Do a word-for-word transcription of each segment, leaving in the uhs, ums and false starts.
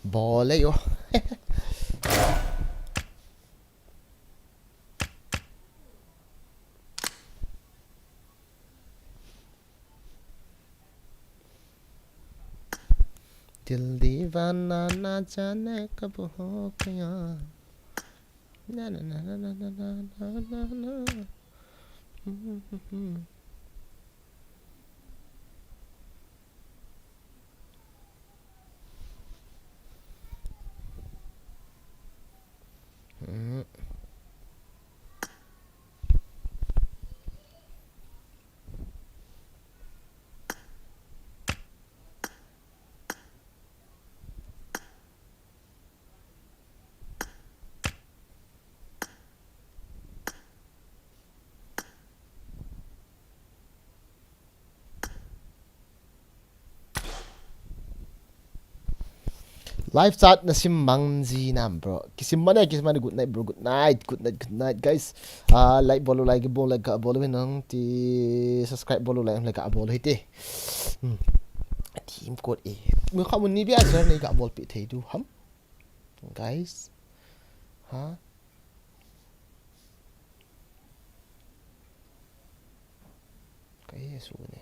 Bol le yo. दिल दीवाना ना जाने कब हो गया। Na, na, na, na. Live chat na sim mang ji nam, bro. Kisim mane, kisim mane. Good night, bro. Good night, good night, good night, guys. Ah, like bol, like bol, like bol, nang ti subscribe bol, like, like bol, hiti. Hmm. Team code e. Mun kha mun ni bia zer nei ka bol pi thei tu ham. Guys. Ha? Ka hi su ne.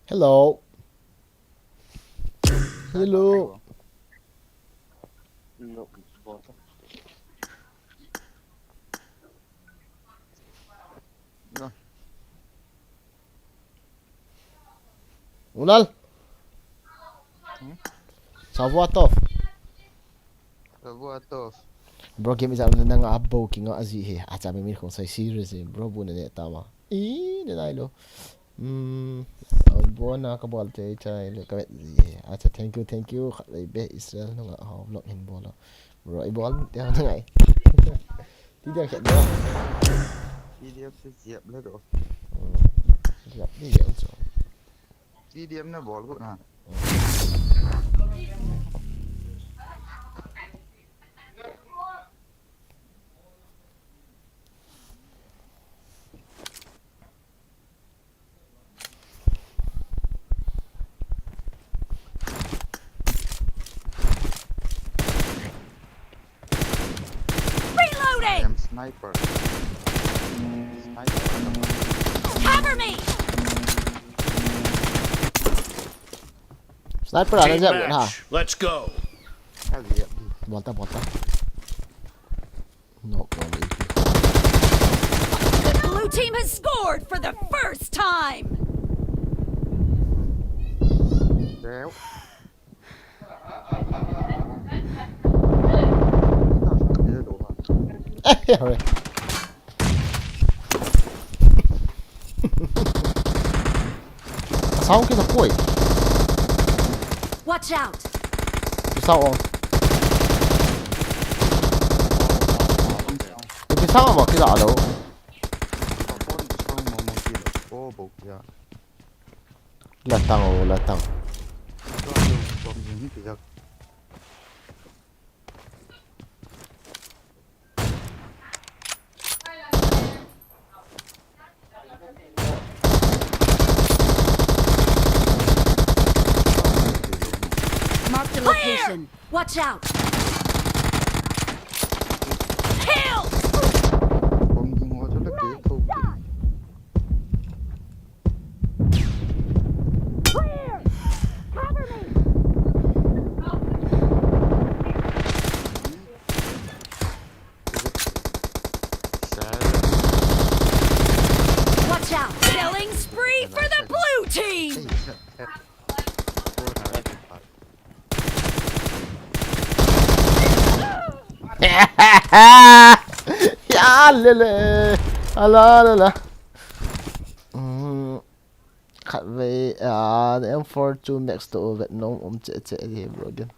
Hello. Hello. Ulal. Hmm? Savuatov. Savuatov. Bro, game ijat nanga abo kinga aji he. Acha mi mi kong sai serious he. Bro, bu na ne tama. I ne nai lo. Hmm. Abo na ka bol te chai le ka vet ji he. Acha, thank you, thank you. Khat le be Israel nunga ha vlog hin bol lo. Bro, i bol te ngai. Ti dia khat dia. Ti dia se jiap le do. Hmm. Jiap ni dia so. T D M na bol ko na. Reloading! Em sniper. Sniper. Cover me! Sniper ada jap ha. Let's go. Bolta, bolta. No, no, no. The blue team has scored for the first time. Deu. Eh, ya, re. Sound kisa poi. Watch out. Sound on. Sound on, kisa alo. Oh, bo, ya. Latang, oh, latang. Mark the location. Watch out! Kill! Clear! Cover me! Ya, lele. Ala, ala, ala. Hmm. Khatvei, ah, M four two max to vet nom um che che hi bro again.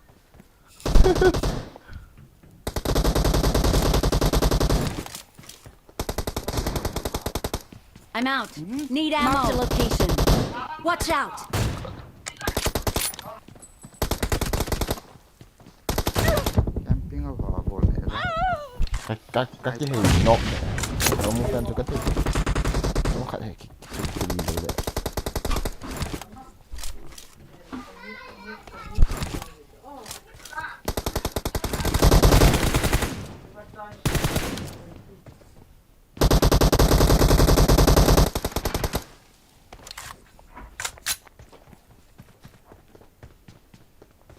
I'm out. Need ammo. Marked a location. Watch out. Camping a va bol he la. Ka, ka, ka kihei nok. Ka mu kan chu ka ti. Ka khat he ki, ki chu ki ni le.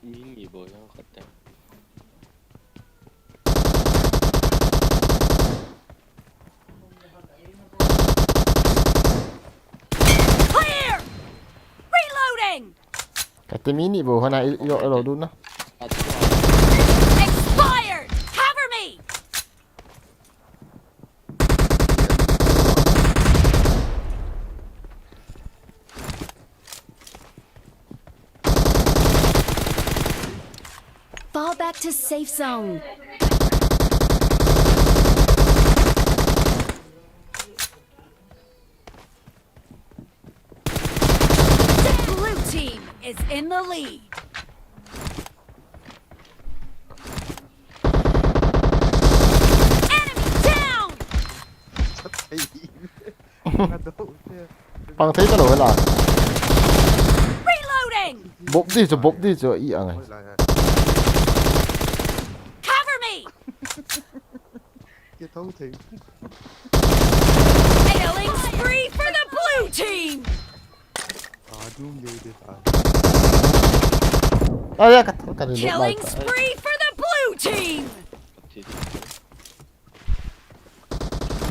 Mi ni bol jong khat te. Clear! Reloading! Kati mi ni bol hana i, i, i lo du na. Expired! Cover me! Fall back to safe zone. The blue team is in the lead. Enemy down! Pang thei ta lo la. Reloading! Bop di chu, bop di chu, i ang ai. Cover me! Kithou thei. Killing spree for the blue team! Ah, dum de de ta. Ah, ya, ka, ka reload. Killing lai ta. Spree for the blue team!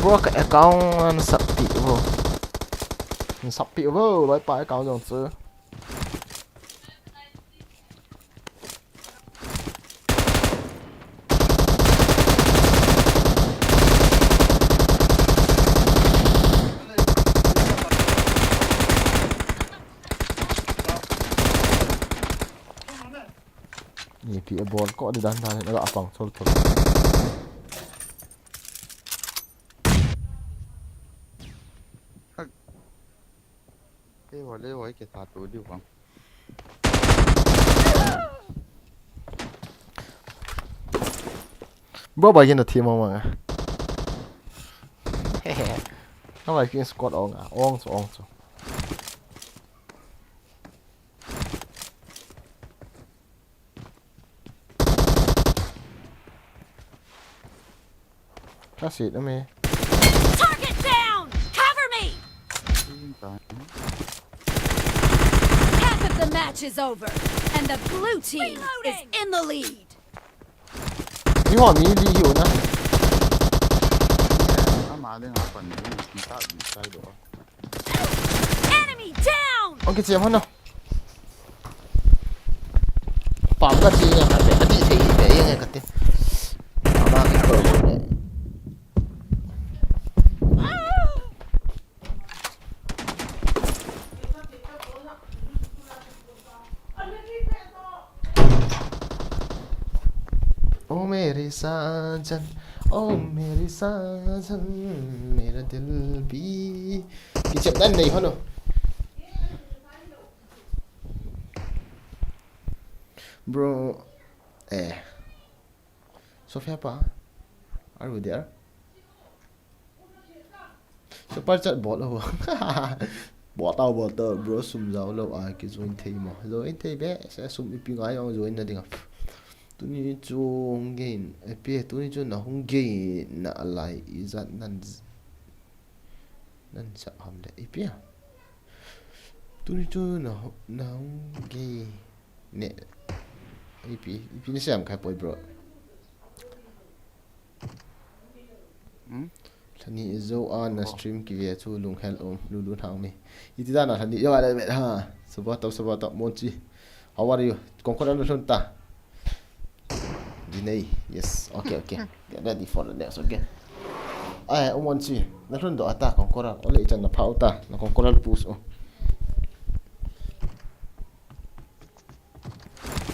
Bro, ka account nasappi bro. Nasappi bro, loi pa account jong chu. Ni pi a bol ko di dan dan, na apang chol chol. Hak. Ei, wa le, wa ke ta tu di wang. Bro, ba yin da thi ma ma nga. Hehe. Na ba kin squad ong a, ong chu, ong chu. Ka sit na me. Target down! Cover me! Half of the match is over, and the blue team is in the lead. Ni ho mi li hiu na. Ama ding a pan ni, ni ta, ni ta do. Enemy down! Ong kichem hon o. Pam ka chi nga khat le, adi thei te, eng e kati. Ama ki ko le. ओ मेरे साजन, ओ मेरे साजन, मेरा दिल भी. Kichem dan nei hon o. Bro, eh. Sophia pa, are you there? Super chat bol o. Bol tao, bol tao, bro, sum jao lou a kijoin thei mo. Join thei be, se sum ipi ngai ong join na ding a. Tuni chu hung gain, ipi, tuni chu na hung gain na lai ijat nan, nan sa ham le, ipi a. Tuni chu na, na hung gain ne. Ipi, ipi ni sem khai poi, bro. Hmm? Lhani jou a na stream kive chu lunghel um, Lulu Thangmi. Iti dan a lhani jou a le vet ha. Sabah tau, sabah tau, Monchi. How are you? Conqueror na lhun ta. Dinei. Yes. Okay, okay. Get ready for the next, okay. Ai, Monchi. Na lhun doh a ta, Conqueror. Ole ichan na phau ta. Na Conqueror push o.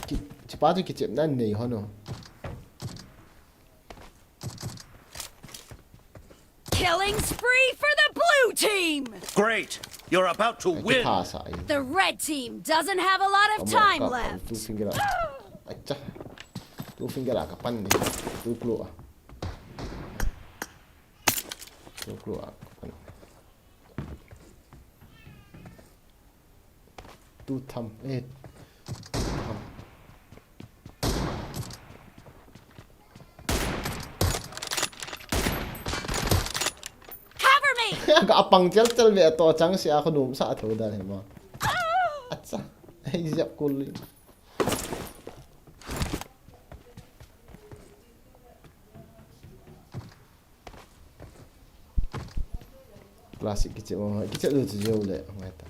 Ki, chi pa chu kichep na nei ho no. Killing spree for the blue team! Great! You're about to win! Ai, kipha sa ai. The red team doesn't have a lot of time left. Two finger a. Acha. Two finger a kapan ni. Two claw a. Two claw a kapan. Two thumb, eh. Two thumb. Cover me! Ka apang chel chel ve to chang sia ko num sa tho dan he ma. Acha. Ai jap kul. Classic kichep mo, kichep lo chu jeu le, ngai ta.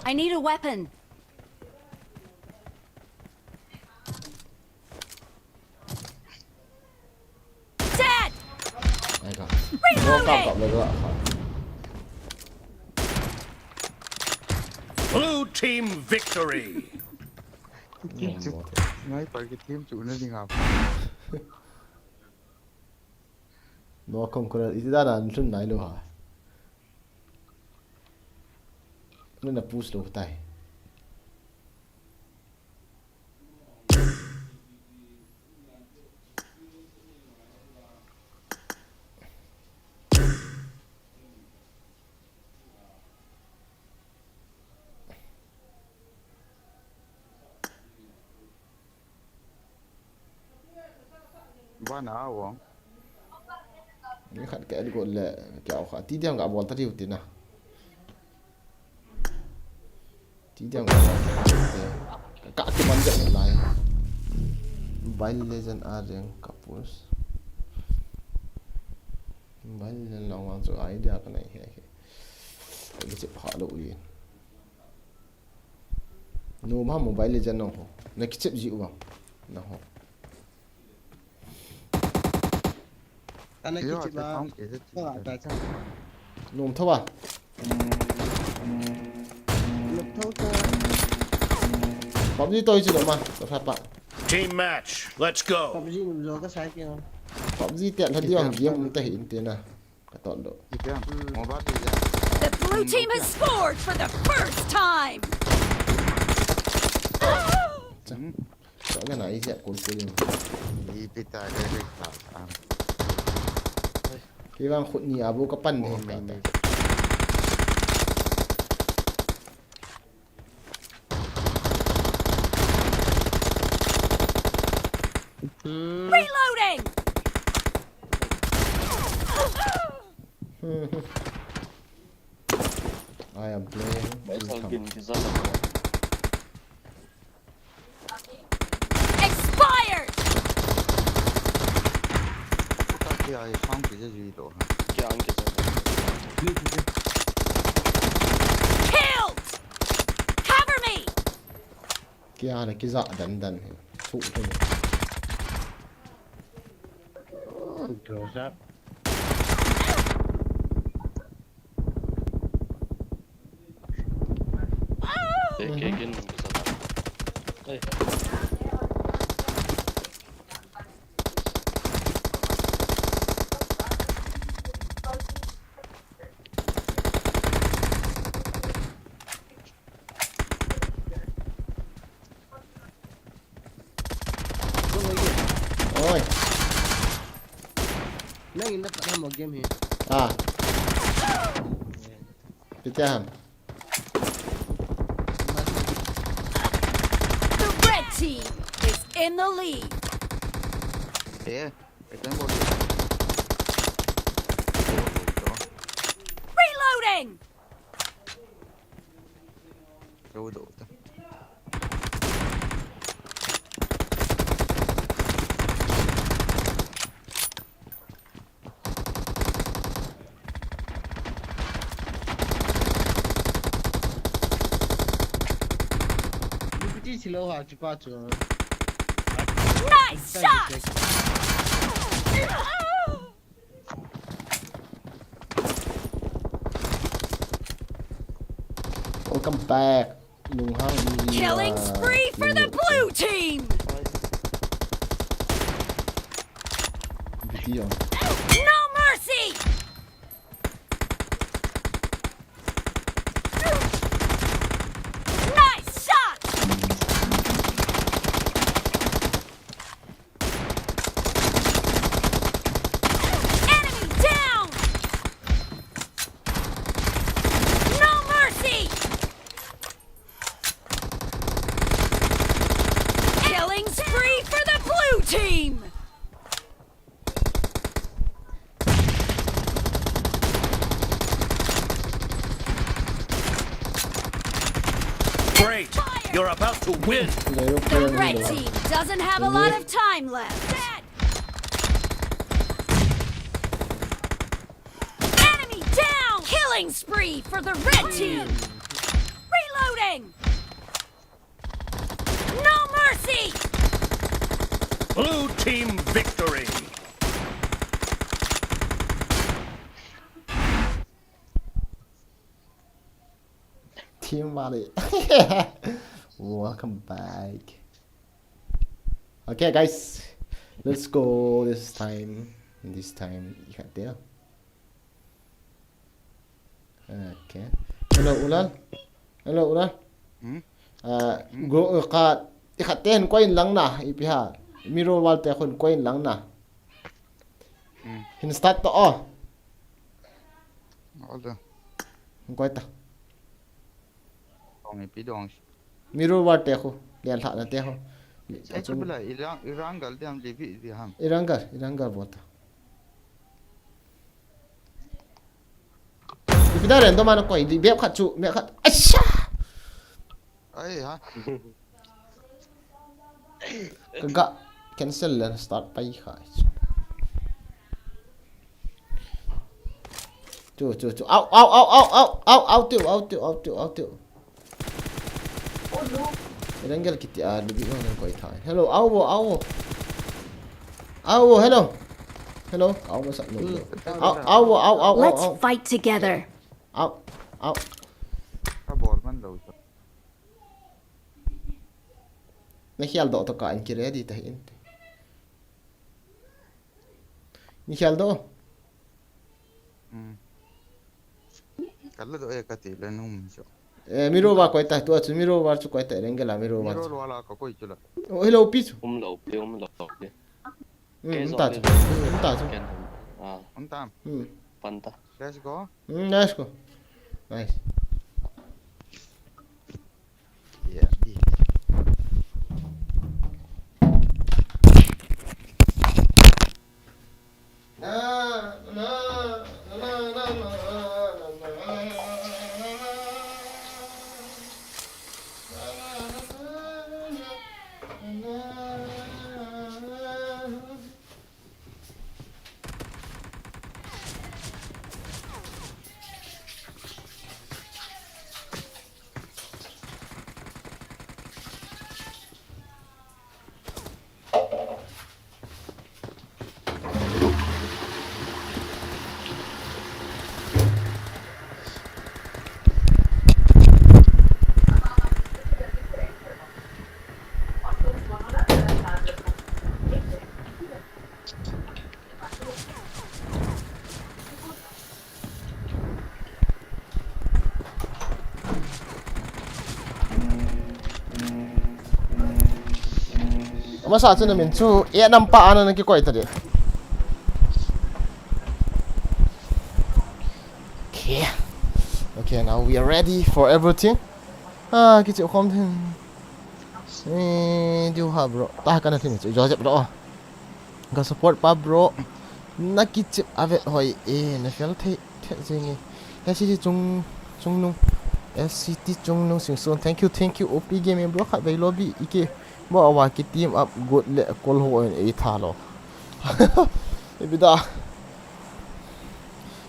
I need a weapon. Dead! Ai ka. Reloading! Mo ka ka le la ka. Blue team victory! Team chu, ngai pa ki team chu na ding a. No Conqueror, iti dan a lhun nai lo ha. Nuna push lo tai. Bana a wang. Ni khat ka el go le, kya o kha. Ti diam ka bol ta diu tina. Ti diam ka bol ta diu tina. Ka, ka ti man ja lai. Mobile Legend a rank ka push. Mobile Legend la wang chu idea ka nai he he. Ka kichep pha lo ui. Nom ha Mobile Legend nang ho. Na kichep ji u bang. Nang ho. Ana kichep ba. Ka ta cha. Nom tho ba. Nom tho ta. PUBG toi chi lo ma. To sa pa. Team match. Let's go. PUBG nom jo ka sai ke. PUBG te la diang game um ta hi in te na. Ka tot do. Ipi ham? Hmm. Mobile Legend. The blue team has scored for the first time. Cha. Hmm. Cha ka na i siap kul kul yung. Ipi ta ka ri ka. Ah. Kei vang khut ni a bu ka pan ni. Oh, ka ta. Reloading! I am playing. Mai sang kin ki zan na. Expired! Ka ki ai sang ki je ji do ha. Ki ang ki je. Killed! Cover me! Kia na kija dan dan hi. Thu thu. Close up. Ke, ke, ke, ke, ke. Oi. Nang in na pa mo game hi. Ah. Pita ham. The red team is in the lead. Yeah. Reloading! Ei, silo ha, chupa chu. Nice shot! Welcome back. Lunghang ni. Killing spree for the blue team! Video. No mercy! Nice shot! Enemy down! No mercy! Killing spree for the blue team! Great! You're about to win! The red team doesn't have a lot of time left. Dead! Enemy down! Killing spree for the red team! Reloading! No mercy! Blue team victory! Team Valley. Welcome back. Okay, guys, let's go this time. This time, you can tell. Okay. Hello, Ulal. Hello, Ulal. Hmm? Uh, go, uh, ka, ikhat ten ko in lang na, ipi ha. Miro wal te khun ko in lang na. Hmm. Hin start to, oh. Hold on. Koi ta. Dong ipi dong. Miro wal te khu. Lian thah na te khu. Sai chu bela irang irang gal diam livi di ham. Irang gal, irang gal bol ta. Ipi da random ana koi, di bep khat chu, bep khat. Asha! Ai ha. Ka ga cancel le start pai kha. Chu, chu, chu. Au, au, au, au, au, au, au, tiu, au, tiu, au, tiu, au, tiu. Rengel kiti a, dubi ho nang koi thai. Hello, au, au. Au, hello. Hello, au, masa no. Au, au, au, au, au. Let's fight together. Au, au. Ka bol man lo. Na hial do to ka in ki ready ta in. Ni hial do. Hmm. Kala do e kati le num jo. Eh, miro ba koi ta, tu chu miro ba chu koi ta, rengela miro ba. Miro wala ka koi chu la. Oh, hello, pi chu. Um lo pi, um lo pi. Hmm, Eh, um ta zo chu. Um ta chu. Ken. Ah, Untam. Hmm. Panta. Let's go. Hmm, let's go. Nice. Yeah. Masa chu na min chu, eh, nampa ana na kikoi ta de. Okay. Okay, now we are ready for everything. Ah, kichi khom then. Eh, do you have, bro? Ta ka na thin chu, Joseph, bro. Ka support pa, bro. Na kichip ave hoi e, na fel thei thei jing e. He si chung chung nung. F C T chung nung sing sun. Thank you, thank you. O P game bro khat vei lobby ike. Bo awa ki team up good le kol ho en e tha lo. Ibida.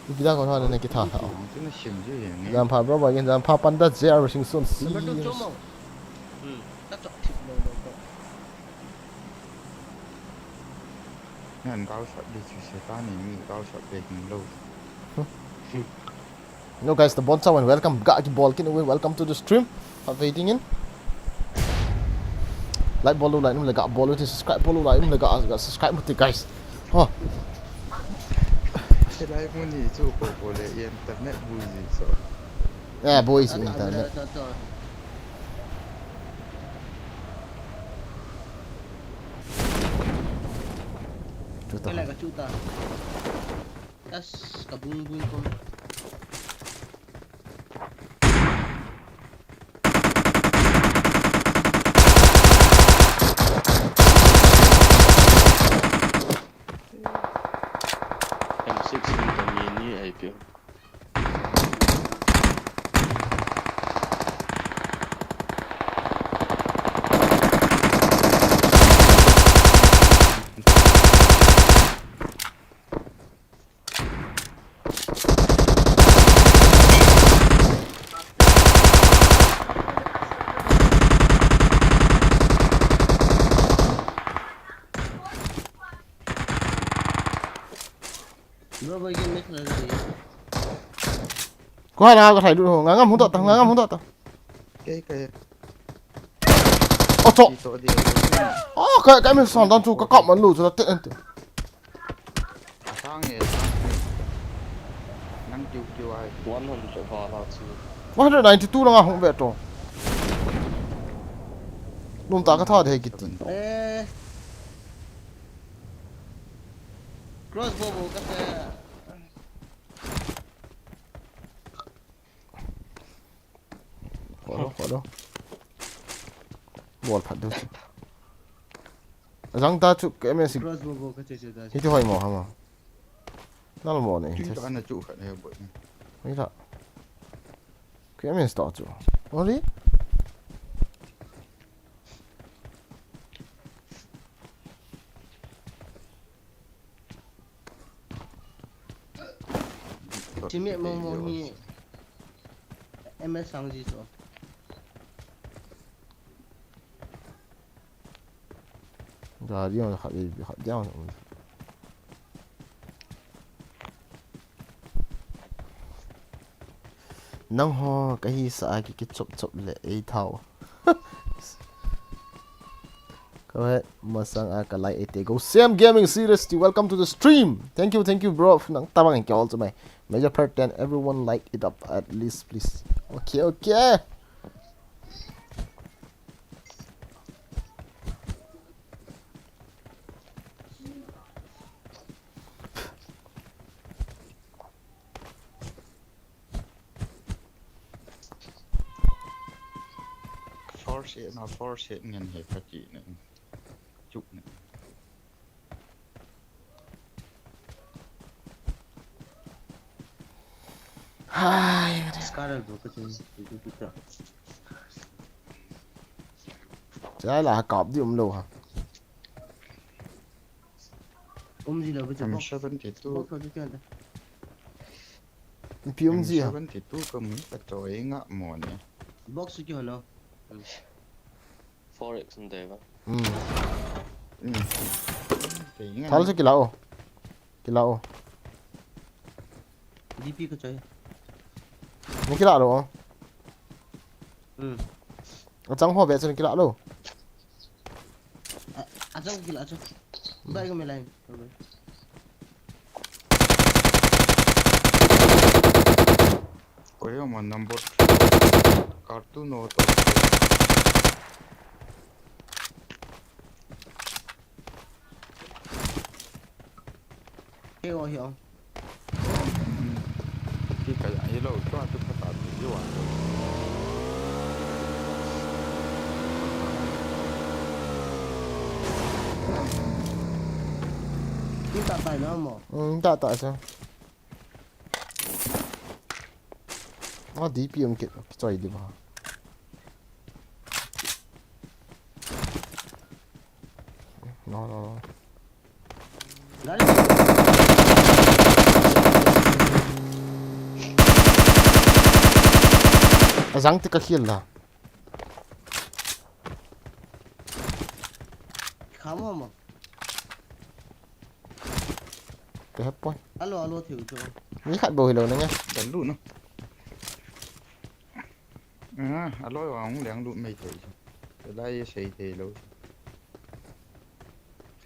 Ibida ko na na ki tha. Tina sim ji yang. Jam pha bro ba gen jam pha panda J R sing sun. Si. Number two, Jomo. Hmm. Ka chok thip lo lo ko. Nan kau sap de chu se ta ni mi kau sap de hing lo. No guys, the Bonsa one, welcome. Ga ki bol kin, welcome to the stream. Have waiting in. Like bol lo, like num le ga bol lo, subscribe bol lo, like num le ga, ga subscribe mo ti guys. Oh. Se lai mo ni chu ko ko le internet bu ji so. Yeah, boys, internet. Chuta. Kala ka chuta. Tas ka bung bung kom. M six in ka ni ni ai pio. Bro, bro, game match na ri. Ko hala ko thai du ho, nga ngam hung ta, nga ngam hung ta. Kei, kei. Oh, chok. Ito di. Oh, ka, ka min son dan chu ka kap man lu chu la te ente. Sang e, sang e. Nang kiu kiu ai. One hundred vala chu. One hundred ninety-two la nga hung ve to. Num ta ka tha de kiti. Eh. Crossbow bo ka se. Kholo, kholo. Bol phat du. Ajang ta chu ke M S. Crossbow bo ka che che ta. Hiti hoi mo ha mo. Nal mo ne. Chu ta na chu khat he bo. Ni la. Ke M S ta chu. Oli. Chimia mo mo hi M S sang ji so. Gari on khat, khat dia on. Nang ho ka hi sa a ki, ki chop chop le ei thao. Ko he masang a ka lai ete go. Sam Gaming Series T, welcome to the stream. Thank you, thank you, bro. Nang tabang ke all to my major part ten. Everyone like it up at least, please. Okay, okay. Force it, no, force it, ngen he kati ne. Chuk ne. Hai. Scar bro, kati ne. Chai la kap di um lo ha. Um ji lo, bro. M seventy-two. Box ho chu kya da? Ipi um ji a? M seventy-two ka mu ka choi nga mo ne. Box chu kya lo? Four X um dei ba. Hmm. Hmm. Thal chu kila o. Kila o. D P ka choi. Ni kila lo. Hmm. Achang ho be chu ni kila lo. A, achang kila achang. Bai ko me line. Ko yo man number cartoon ho to. He o, he o. Ki ka ya, ilo, tua tu kata tu, yo a tu. Ki ta tai na mo. Hmm, ta ta sa. Ah, D P um kit, kichoi di ba. No, no, no. Gari. Ajang te ka khel la. Khamo mo. Pe hep poi. Alo, alo, thiu chu. Mi khat bou hilou na nge. Dalu no. Ah, aloi wa hung leng lut mai thei chu. Te lai sei thei lou.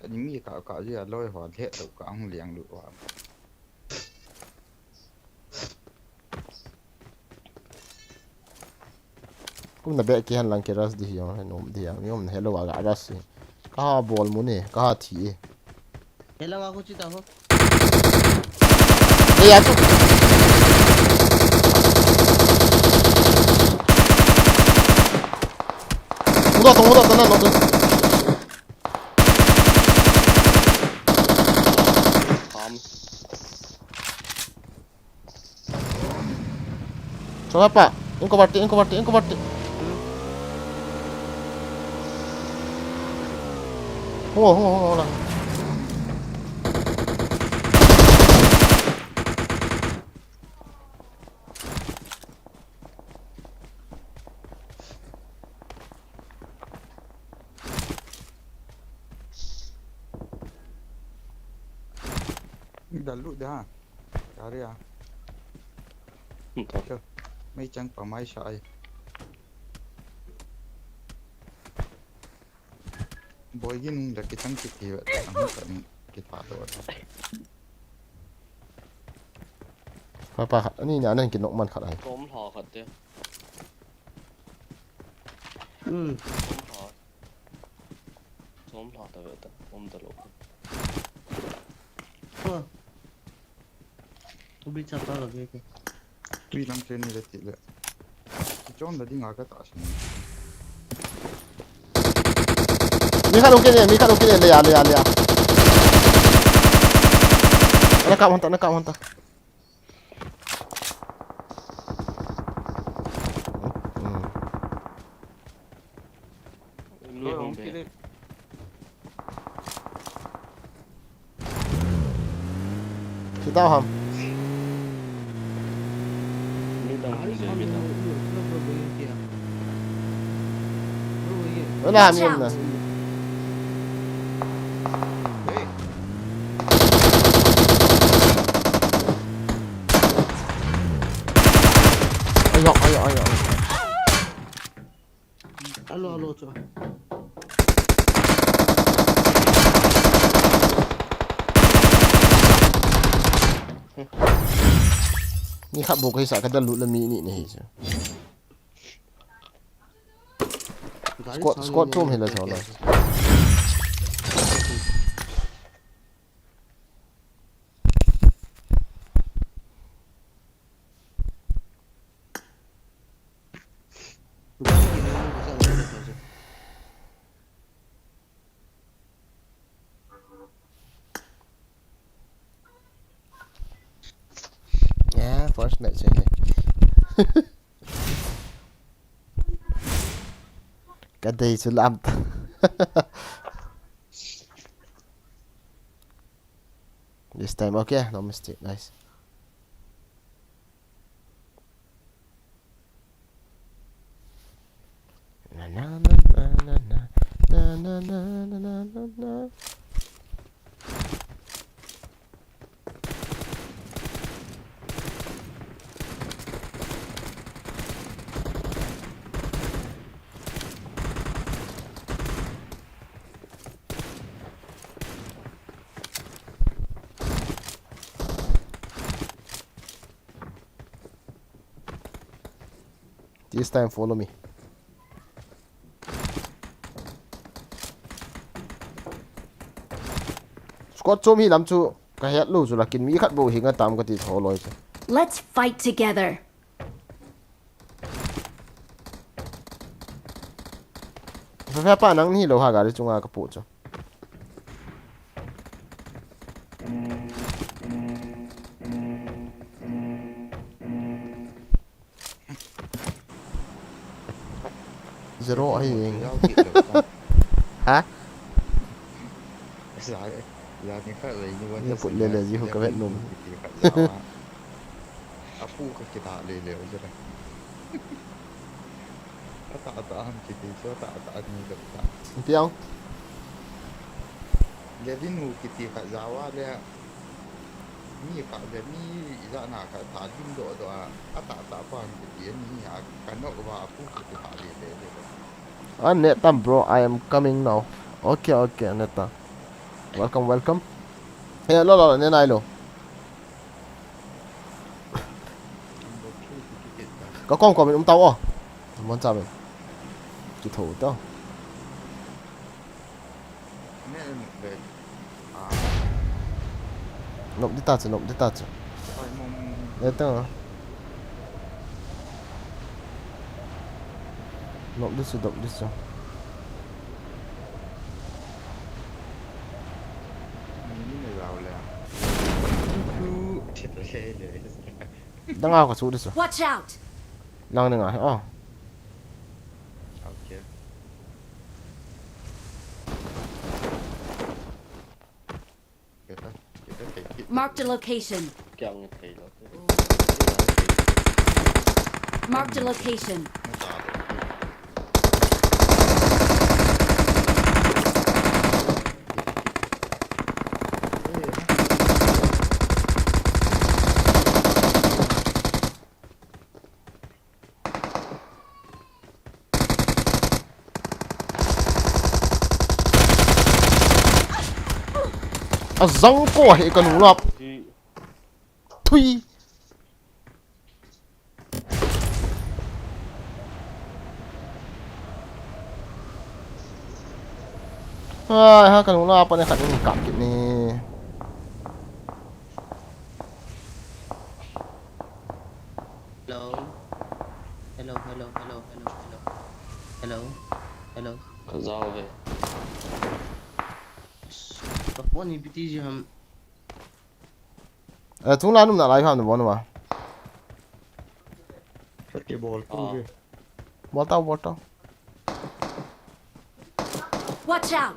Sa ni mi ka ka ji aloi wa le to ka hung leng lut wa. Kumna be ki han lang ki ras di hi jong, he nom di ya. Mi um na hello aga ras hi. Ka bol mu ni, ka thi. He lang aku chita ho. Ei, ya chu. Muda to, muda to na no. Ham. Coba, Pak. Engkau batik, engkau batik, engkau batik. Hungo, hungo, hungo lah. Dah lut dah. Kari ah. Entah. Mei chang pa mai sa ai. Boy gin da kitang kiti wa. Ang ka ni kita to. Papa, ani ni anan kinok man khat ai. Kom ha khat te. Hmm. Kom ha. Som la ta ve ta, om ta lo. Ha. Ubi cha ta la ve ke. Tui lang chen ni le ti le. Ti chon da ding a ka ta sin. Mi khat um kit e, mi khat um kit e, le ya, le ya, le ya. Ana kap hon ta, ana kap hon ta. Hmm. Oi, hong kile. Kitao ham. Wala ham yun na. Ayo, ayo, ayo. Alo, alo, cho. Ni khat bou kahi sa ka da lut la mi ni ni hi chu. Squad, squad thum hi la tho la. Yeah, first match eh. Ka dei chu lam ta. This time, okay, no mistake, nice. Na, na, na. This time follow me. Squad chom hi lam chu ka het lou chu lakin mi khat bou hi nga tam ka ti tho loi chu. Let's fight together. Fa fa pa nang ni lo ha gari chunga ka pu chu. Zero ahi jeng. Yau ki lo ta. Ha? Sa, ya ni kha le ni wan. Ni put le le ji hu ka vet num. Apu ka kita le le u jira. Ata ata ham kiti so ata ata ni lo ta. Piang. Levin u kiti khat jao a le, mi khat le mi ijat na khat tha dim doh doh a, a tah tah pa kiti ani hi a, ka nok uva a pu kiti khat le le le. Ah, net tam, bro, I am coming now. Okay, okay, net tam. Welcome, welcome. Hello, lo, ne nai lo. Ka kom kom in um tau o. Mon cha men. Ki tho tau. Nop di ta chu, nop di ta chu. Nop di ta chu. Nop di chu, nop di chu. Dang a ka chu di chu. Watch out! Lang ding a, oh. Okay. Marked a location. Marked a location. Azang ko he ka nulap. Thui. Ai, ha, ka nulap ne khat in kap kit ni. Hello. Hello, hello, hello, hello, hello. Hello. Hello. Ka jao ve. Ka phone hi piti ji ham. Eh, chung la num na lai ham na bon wa. Sat ke bol tu ve. Bol tau, bol tau. Watch out.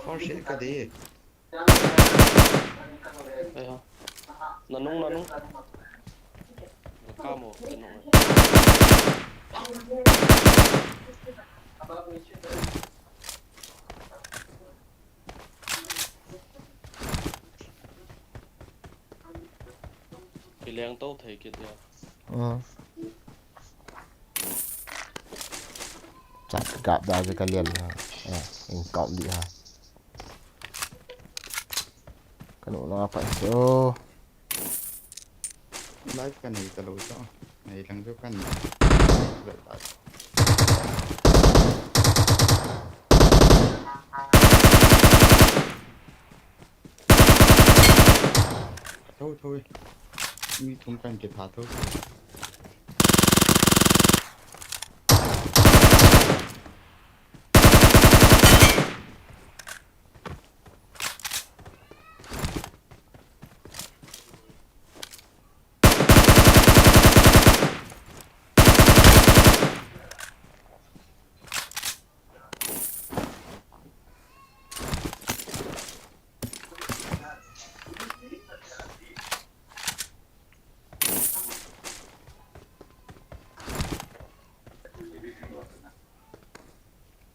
Four shit ka di. Ai ha. Nanung, nanung. Ka mo, nanung. Kileng to thei kit ya. Chat kap da je ka lian ha. Eh, in kap di ha. Ka nu na pa so. Life ka nei ta lo to. Nei lang jo kan. Tho tho. Mi thum kan ke tha tho.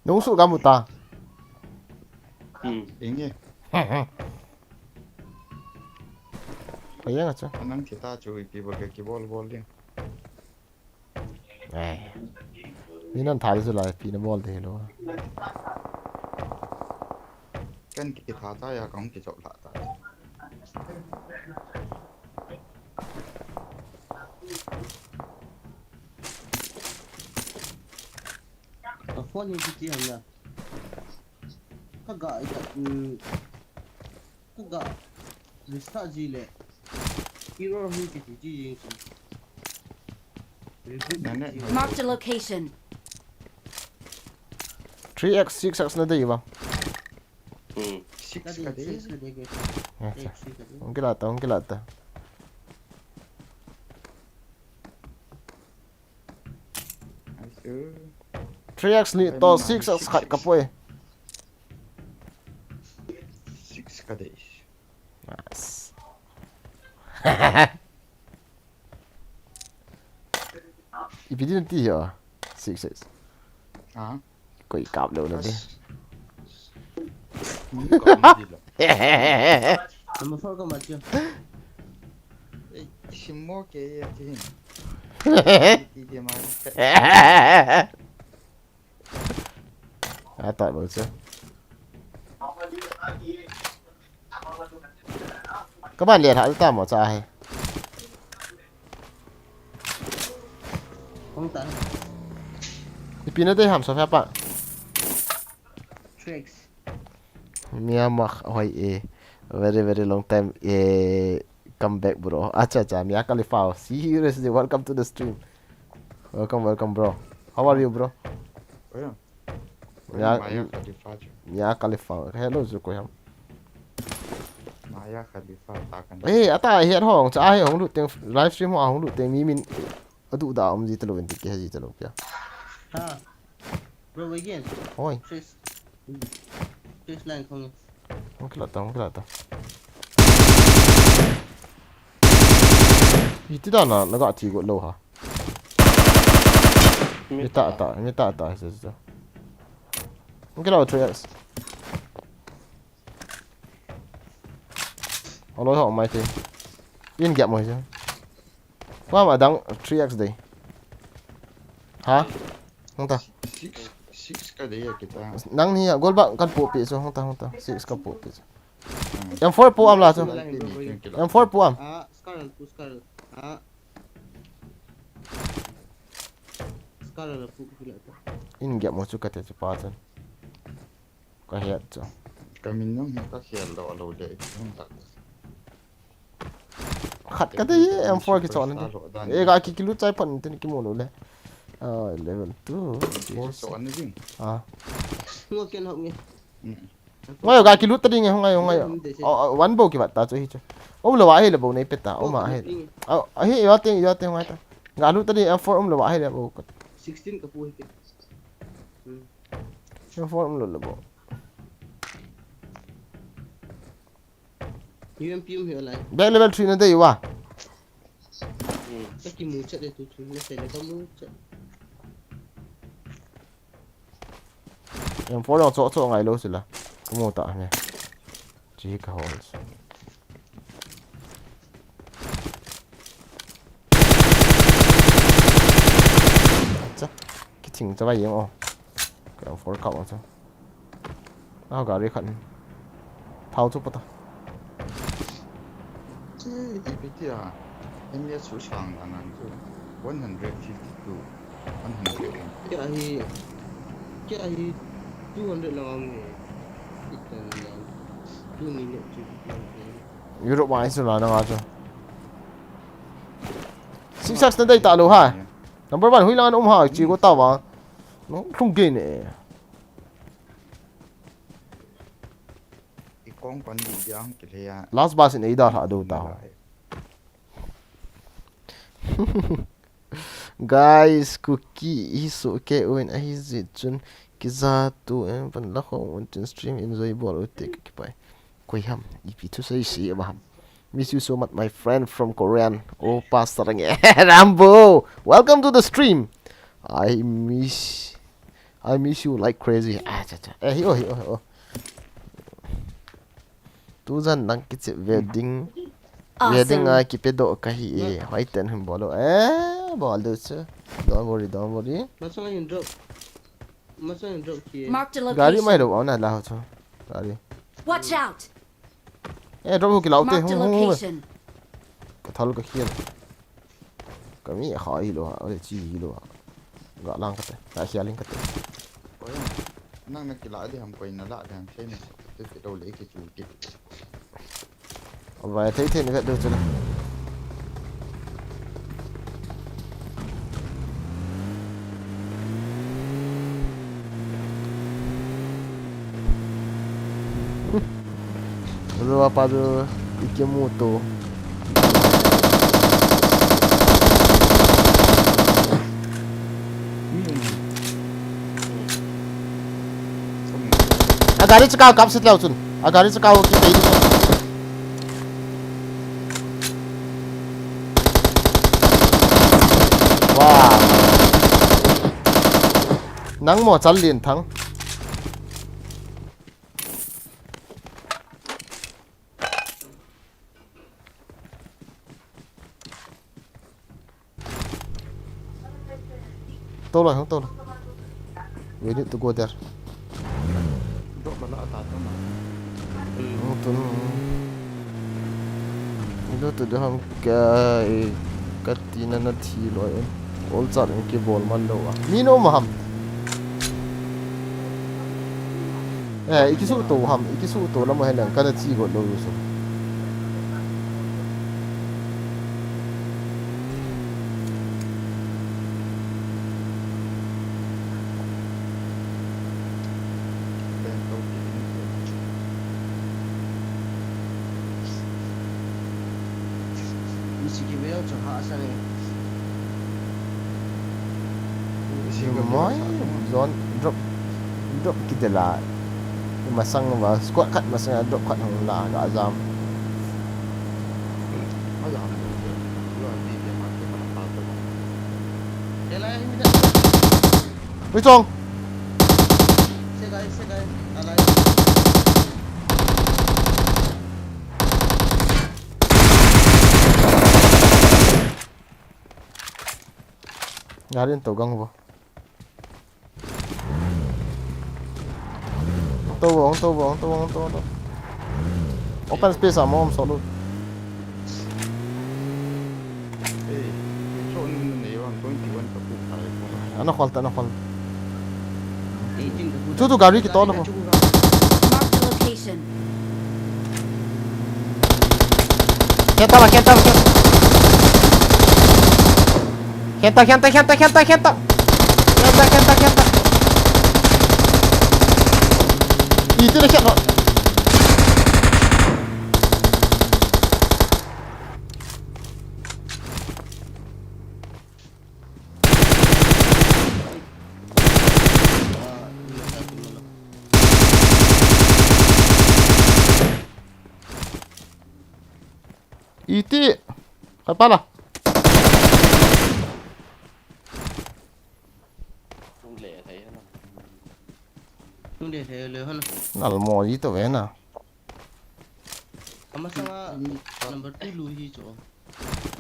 Nung su gamu ta. Hmm. Inge. Ayang acha. Anang kita chu ipi bol ke ki bol bol ding. Eh. Ni nan thal su lai pi na bol de lo. Kan ki tha ta ya kong ki chop la ta. Ka phone ni ti ham na. Ka ga ita, mm, ka ga restart ji le. Error hin ki ti ji jing si. Reboot ji. Marked a location. Three X, six X na dei ba? Hmm. Six ka dei, six ka dei ke. Acha. Six ka dei. Ong kila ta, ong kila ta. Three X ni to six X khat ka poi. Six ka dei. Nice. Ipi din ti hi a? Six X. Ah. Koi kap lou na de. Number four ka mat chu. Simmo ke ya tin. Ti dia ma. Ata bol se. Kaban le ha ta mo cha he. Kong ta. Ipi na dei ham Sophia pa. Tricks. Myanmar hoi e. Very very long time e. Come back bro. Acha acha Mia Khalifa. Seriously welcome to the stream. Welcome welcome bro. How are you bro? Oya. Ya- Maya Khalifa chu. Mia Khalifa. Hello zu ko ham. Maya Khalifa ta kan. Eh ata he hong cha he hong lut teng live stream ho hong lut teng mi min adu da um ji talo in ti ke ji talo pia. Ha. Bro again. Hoi. Tricks. Tricks line kong. Hong kila ta hong kila ta. Iti da na na ga ti go lo ha. Mi ta ta mi ta ta se se. Hong kila three X. Alo ho mai te. In gap mo se. Wa ma dang three X dei. Ha? Hong ta. Six six ka dei ya kita. Nang ni a gol ba kan po pe so hong ta hong ta. Six ka po pe so. M four po am la so. M four po am. Ah, Scar pu Scar. Ah. Scar la pu kila ta. In gap mo chu ka te chu pa chan. Ka het chu. Ka min nung hi ka khel lo lo de hung tak. Khat ka te M four ki chon. E ga ki kilu chai pan tin ki mo lo le. Ah, level two. Four so an jing. Ah. Ngo ken hok nge. Ngai ga kilu ta ding ngai ngai. Oh, one bo ki bat ta chu hi chu. Om lo wa he le bo nei peta. Om ma he. Ah, he ya te ya te ngai ta. Ga lu ta ding M four om lo wa he le bo. Sixteen ka pu hi ke. M four um lo le bo. U M P um hi alai. Back level three na dei wa. Ka ki mu chat de tu tu na se le ka mu chat. M four lo cho cho ngai lo sila. Ka mu ta ne. Chi ka hol. Acha. Ki thing cha vai yeng o. Ka M four ka wa cha. Ah, gari khat. Thao chu pata. Ipi tia. M S chu sang dan an chu. One hundred fifty two. One hundred. Kya hi. Kya hi. Two hundred lang ang ni. Itan lang. Two minute chu. Europe wa isu la na wa chu. Six X na dei ta lo ha. Number one hui la na um ha chi ko ta wa. No, lung ge ne. I kong pan di jang ki le ya. Last bus in ei da ha do ta ho. Guys, kuki hi so ke uin a hi ji chun ki za tu en pan la ho un chun stream enjoy bol u te ki pai. Koi ham, ipi thu sei si ba ham. Miss you so much, my friend from Korean. Oh, Pastor nge. Rambo, welcome to the stream. I miss, I miss you like crazy. Ah, cha, cha. Eh, hi, oh, hi, oh, oh. Tujan nang kichep wedding. Wedding a kipe do kahi e. Hoi ten hum bolo. Eh, bol do chu. Don't worry, don't worry. Masang in drop. Masang in drop ki. Marked a Gari mai location. Do, au na la ho chu. Gari. Watch out! Eh, drop ho ki lau te. Marked a Hum, hum, hum. Location. Ka thal ka khial. Ka mi ha hi lo ha, ole chi hi lo ha. Ga lang ka te. Ka khial ling ka te. Oi, nang na kila di ham koi na la di ham sei na. Te te do le ki chu ki. Vai thei thei ni vet do chu la. Ro apa do ike mu to. A gari chu kap set leu chun. A gari chu kap ki pei. Wow. Nang mo chal lin thang. Tolo, hung tolo. We need to go there. Drop bala ata to ma. Hung tolo. Ilu tu de ham ka, eh, ka tina na thi lo e. Ol chat in kibol man lo a. Mi no ma ham. Eh, ikisu to ham, ikisu to lama hen lang kana thi go lo su. Mai zone drop, drop kidela. Masang va squad khat masang drop khat hung la ga jam. Ui chong. Gari in to gang vo. To vo, to vo, to vo, to vo. Open space a mom solo. Ana khol ta, ana khol. Tu tu gari kitoh na ko. Mark the location. Khenta ba, khenta ba, khenta. Khenta, khenta, khenta, khenta, khenta. Khenta, khenta, khenta. Iti le khet no. Iti. Khat pa la. Tung le thei hana. Tung le thei le hana. Nal mo ji to ve na. Ama sanga number two lu hi cho.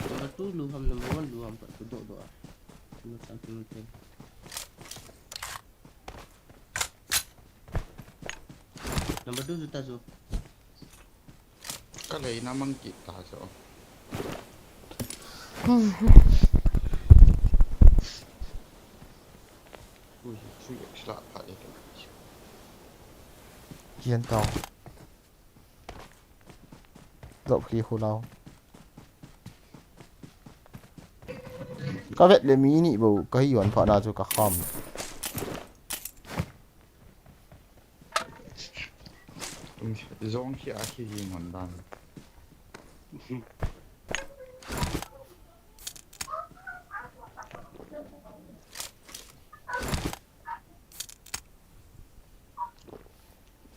Number two lu ham, number one lu ham, pat ku do do a. Number one, number two. Number two juta jo. Ka lei na mang kit ta jo. Ui, sui sla pha e. Kian tao. Drop khi khu lao. Ka vet le mi ni bou, ka hi yuan pha na chu ka kham. Zong khi a khi hi ngon dan.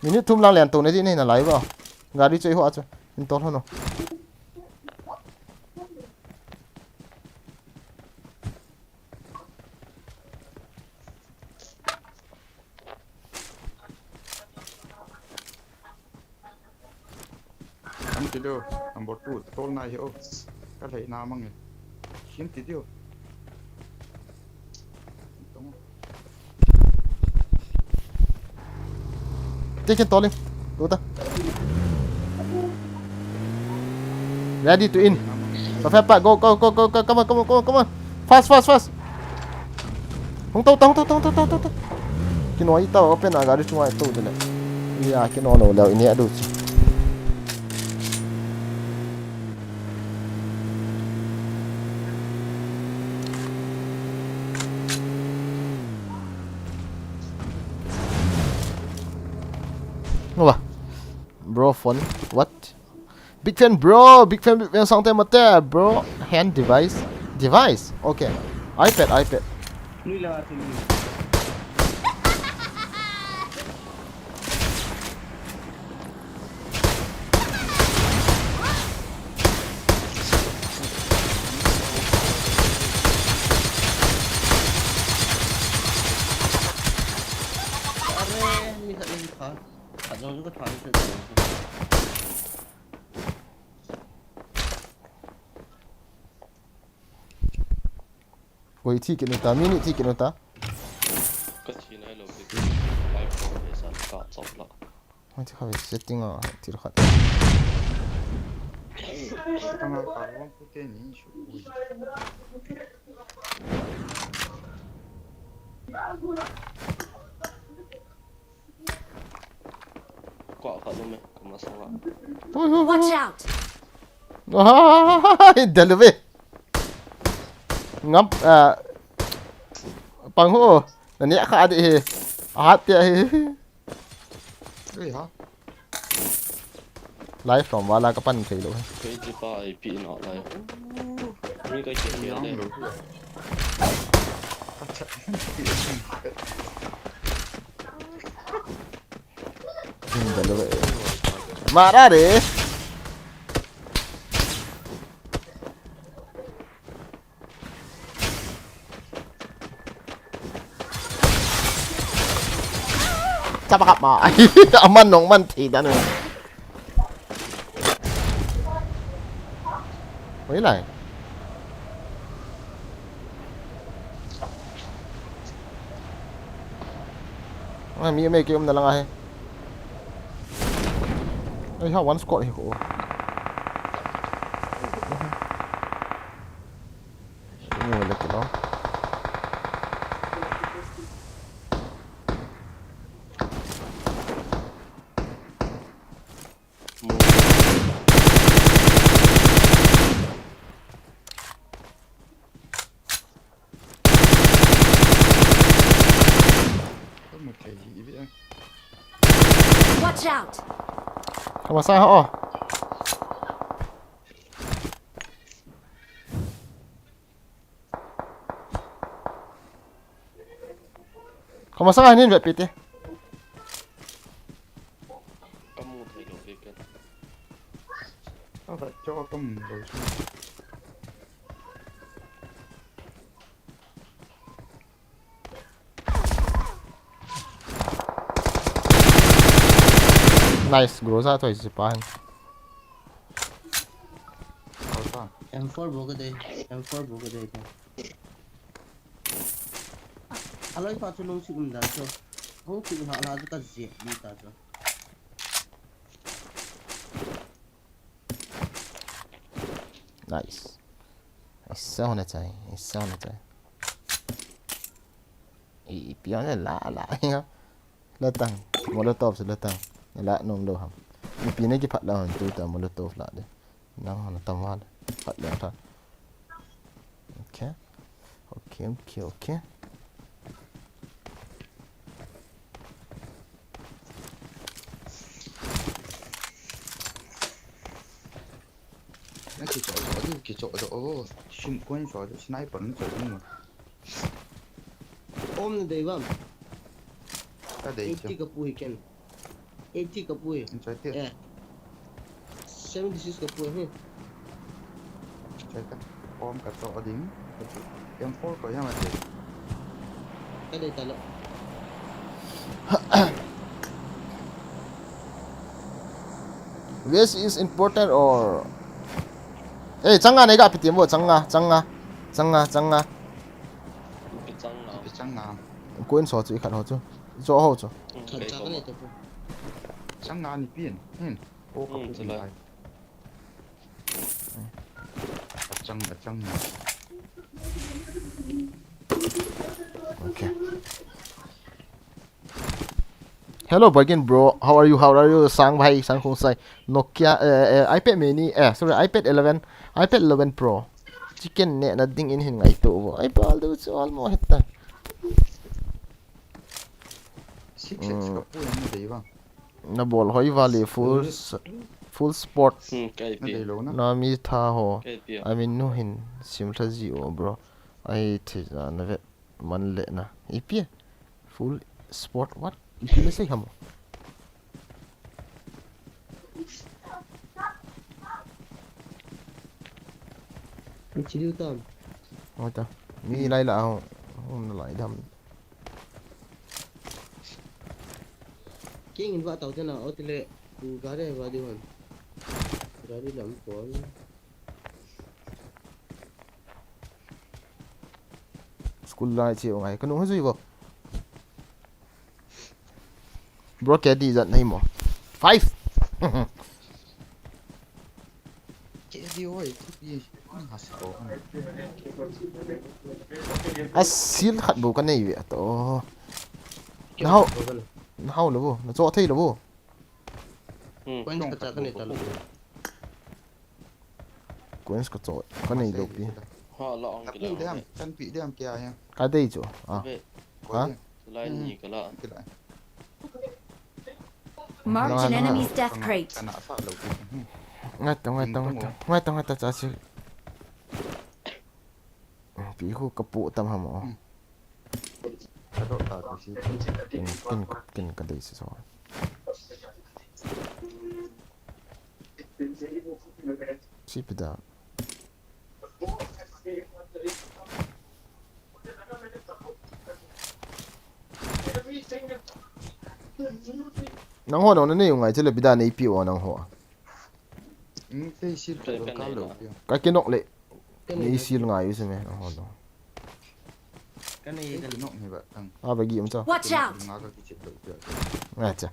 Minute thum lang lian to ne di nei na lai ba. Gari choi ho a chu. In tol ho no. Kam ti deu, number two, tol nai hi o. Ka lei na mang e. Sim ti deu. Taking tolling. Go ta. Ready to in. Perfect, go, go, go, go, go, come on, come on, come on, come on. Fast, fast, fast. Hung to, to, to. Kino i to, open a gari chunga i to de le. Ya, kino no le, ini adu chi. Ngo ba? Bro phone. What? Big fan, bro. Big fan, big fan. Sangte mate, bro. Hand device. Device. Okay. iPad, iPad. Nui la tu. Are, mi khat ni khat. Khat jong chu ka than chu. Koi thi kit nu ta, mi ni thi kit nu ta. Ka thi nai lou, live call ve sa ka chop la. Hoi thi kha ve setting a, thi khat. Ka nga ka wan pu te ni su ui. Kua kha lu me, ka ma sa wa. Watch out! Ai, dalu ve. Ngam, ah, pang ho. Nani kha di he. Ahat te he. Ui ha. Live from wala ka pan thei lou he. Kei ti pa ai pi na lai. Mi ka ke ke Yang le. Lu. Jin da lou. Mara re. Chapa kap ma. Aman nong man thi da nu. Oi lai. Ah, mi me ke um na lang ahi. Ai ha, one squad hi ko. Mu le kilo. Watch out! Ka masa ha, oh. Ka masa ha nin vet pi te. Ka mu thei lou ve ken. Ka vet cho ka mu lou. Nice, Groza toi si pa hin. M four bu ka dei, M four bu ka dei. Aloi pa chu lung si um da chu. Ho ki ha la chu ka je ni ta chu. Nice. Aisa hona chai, aisa hona chai. I, i pion la la. La tang, Molotov se la tang. La nom lou ham. Ipi na kiphat la hon tu ta Molotov la de. Nang hon tam wal. Phat la tha. Okay. Okay, okay, okay. Na kicho cho di, kicho cho o. Sim ko in cho di, sniper na cho di mo. Om na dei bam. Ka dei cho. Eighty ka pui ken. Eighty ka pui. In cho ti. Eh. Seventy six ka pui he. Cho ta. Om ka cho ding. M four ko yang ma dei. Ka dei ta lo. This is important or. Eh, changa nei ga pitim bo, changa, changa, changa, changa. Ipi changa. Ipi changa. Ko in so chu i khat ho chu. Cho ho chu. Khat cha ka nei to. Changa ni pin. Hin. O ka pu lai. Achang, achang. Okay. Hello, Bargain Bro. How are you? How are you? Sang bhai, Sang Khong Sai. Nokia, eh, eh, iPad mini, eh, sorry, iPad eleven, iPad eleven Pro. Chicken ne na ding in hin ngai to bo. Ai bal du chu all mo heta. Six X ka pu na dei ba. Na bol hoi vale full s-, full sport. Hmm, kai pi. Na mi tha ho. Kai pi. I mean, nu hin sim tha ji o, bro. Ai thi ja na vet man le na. Ipi? Full sport what? Ipi na sei ham? Mi chi diu tam. Oi ta. Mi lai la ho. Hom na lai dam. King in va tau te na, o tile, gari va di wan. Gari lam pon. School lai che ngai. Kanu hujui bo. Bro, K D zat nai mo. Five. K D oi, K D. Hasa o. A shield khat bou kanei ve ato. Nahao. Nahao lo bo. Nacho thei lo bo. Hmm. Coins kacha kanei ta lo. Coins kacho kanei lo pi. Ha, la ong kila. Kan pi dem, kan pi dem kya ya. Ka dei chu. Ah. Ha? Lai ni kala. Marked an enemy's death crate. Ngai ta, ngai ta, ngai ta. Ngai ta, ngai ta, cha si. Pi khu ka pu tam ham o. Ka dot ta ka si. Kin, kin, kin ka dei si so. Si pi da. Nangho nang na nei u ngai chule pi da nei pi o nangho. Hm, kei shield ka lo pia. Ka kinok le. Nei shield ngai u se me nangho lo. Ka nei ka nok ni ba tang. A ba gi um cha. Watch out! Nga ka kichip lo pia. Nga cha.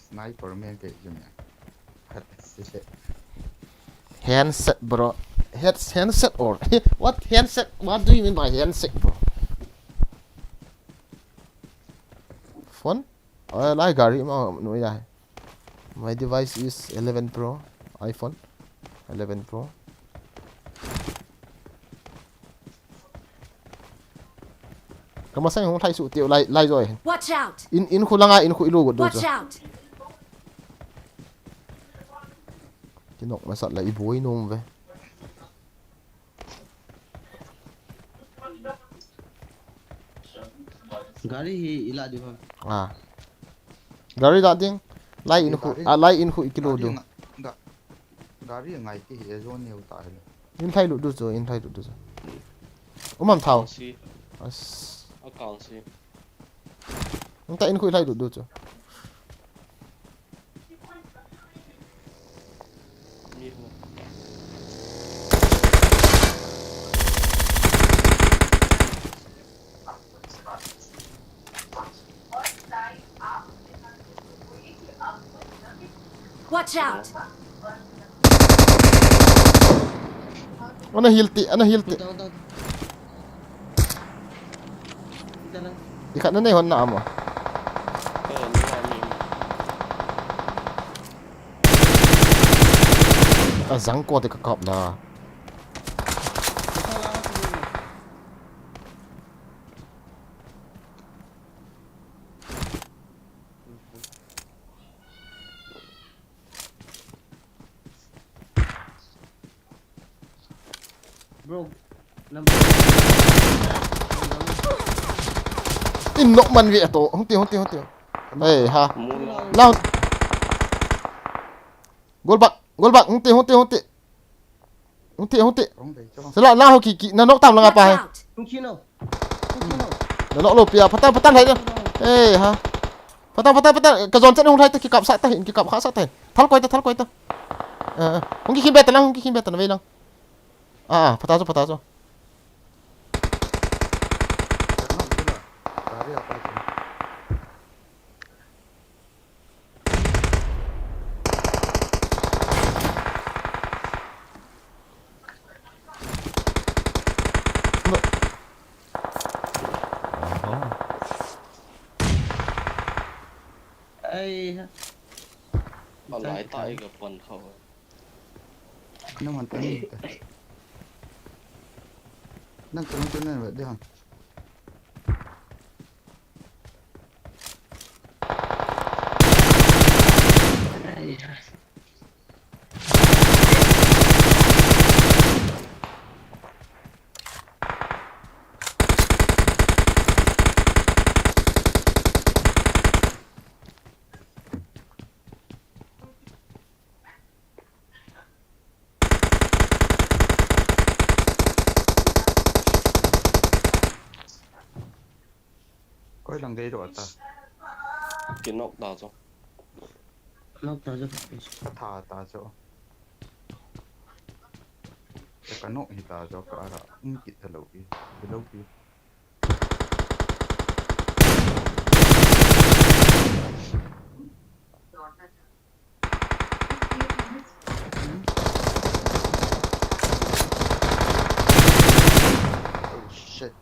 Sniper man ke jum ya. Handset, bro. Head, handset or what handset? What do you mean by handset, bro? Phone? Oh, lai gari ma no ya. My device is eleven Pro, iPhone eleven Pro. Ka masang hung thai su tiu lai, lai joi. Watch out! In, in khu langa, in khu ilu got do. Watch out! Kinok masat la i boi nom ve. Gari hi ila di ba? Ah. Gari da ding. Lai in khu, ah, lai in khu ikilu du. Gari ngai ti hi zone ni uta hi. In thai lu du chu, in thai lu du chu. Umam thao. Kang si. As. A kang si. Nta in khu thai lu du chu. Watch out! Ana heal ti, ana heal ti. Down, down. Ikhat na nei hon na amo. Ajang ko te ka kap na. Bro, number. In nok man ve to. Hung ti, hung ti, hung ti. Hey, ha. Lao. Gol bak, gol bak. Hung ti, hung ti, hung ti. Hung ti, hung ti. Sela, la ho ki, ki, na nok tam langa pa hai. Hung ki no. Hung ki no. Na nok lo pia, patan, patan hai. Hey, ha. Patan, patan, patan. Ka jon chan hung hai ta, ki kap sa ta hin, ki kap kha sa ta hin. Thal koi ta, thal koi ta. Ah, ah. Hung ki khin be ta lang, hung ki khin be ta na ve lang. Ah, ah, pata chu, pata chu. Ai ha. Palai tai ka pon kho. Nang man tani. Nang tani tani ve de han. Koi lang dei ro ta. Ki nok ta chu. Nok ta chu. Ka tha ta chu. Ka Ka nok hita jo ka ara um kit talo pi. Talo pi. Oh shit.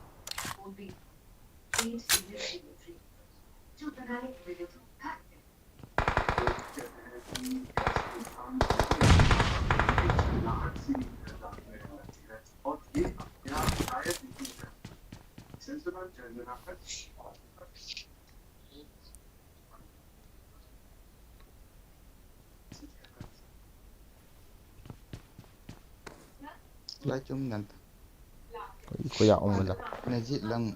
Lai chom nan ta. Koi, koi a um la. Na jit lang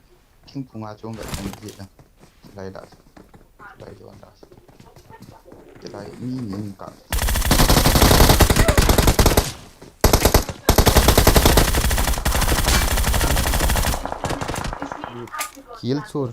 thingphung a chom ve na jit lang. Lai la. Lai jo la. Te lai mi ni ka. Kill sur.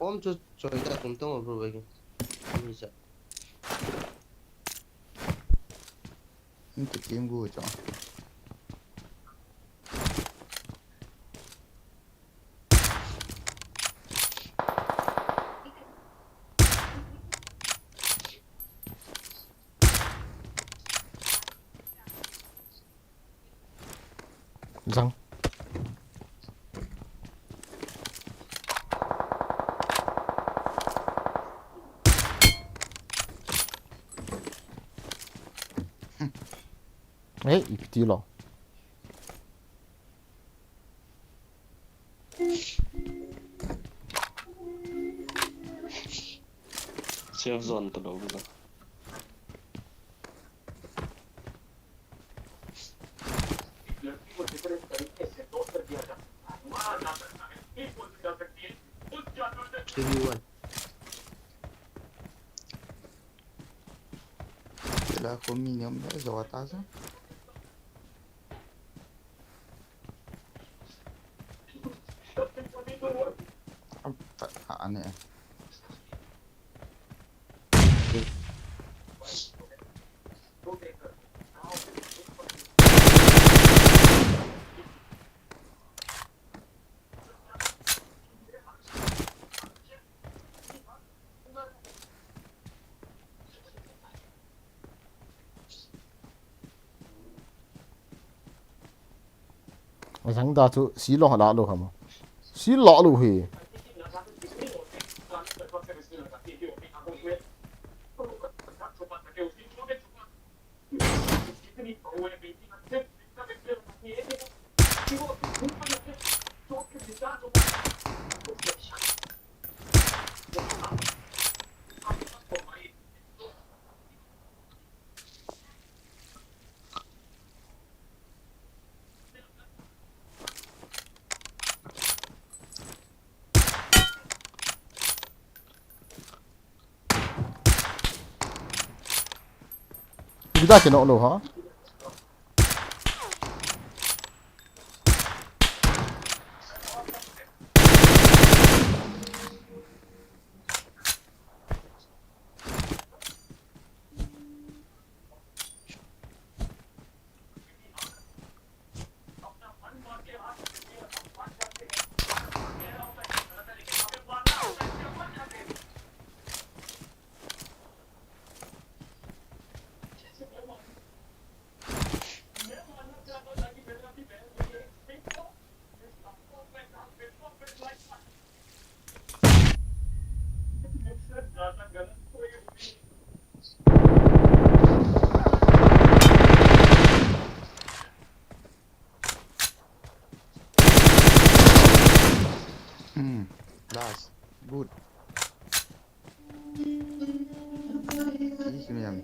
Om chu choi ta tum tong bro bai. Ni sa. Ni te team gu cho. Jang. Hey, ipi ti lo. Safe zone to lo. Three v one. Kila ko mi niam le zo ta sa. Am ta ha ane. Asang da chu si lo la lo ham. Si lo lo hi. Vida ke no lo ha. Hmm, last. Good. Easy, man.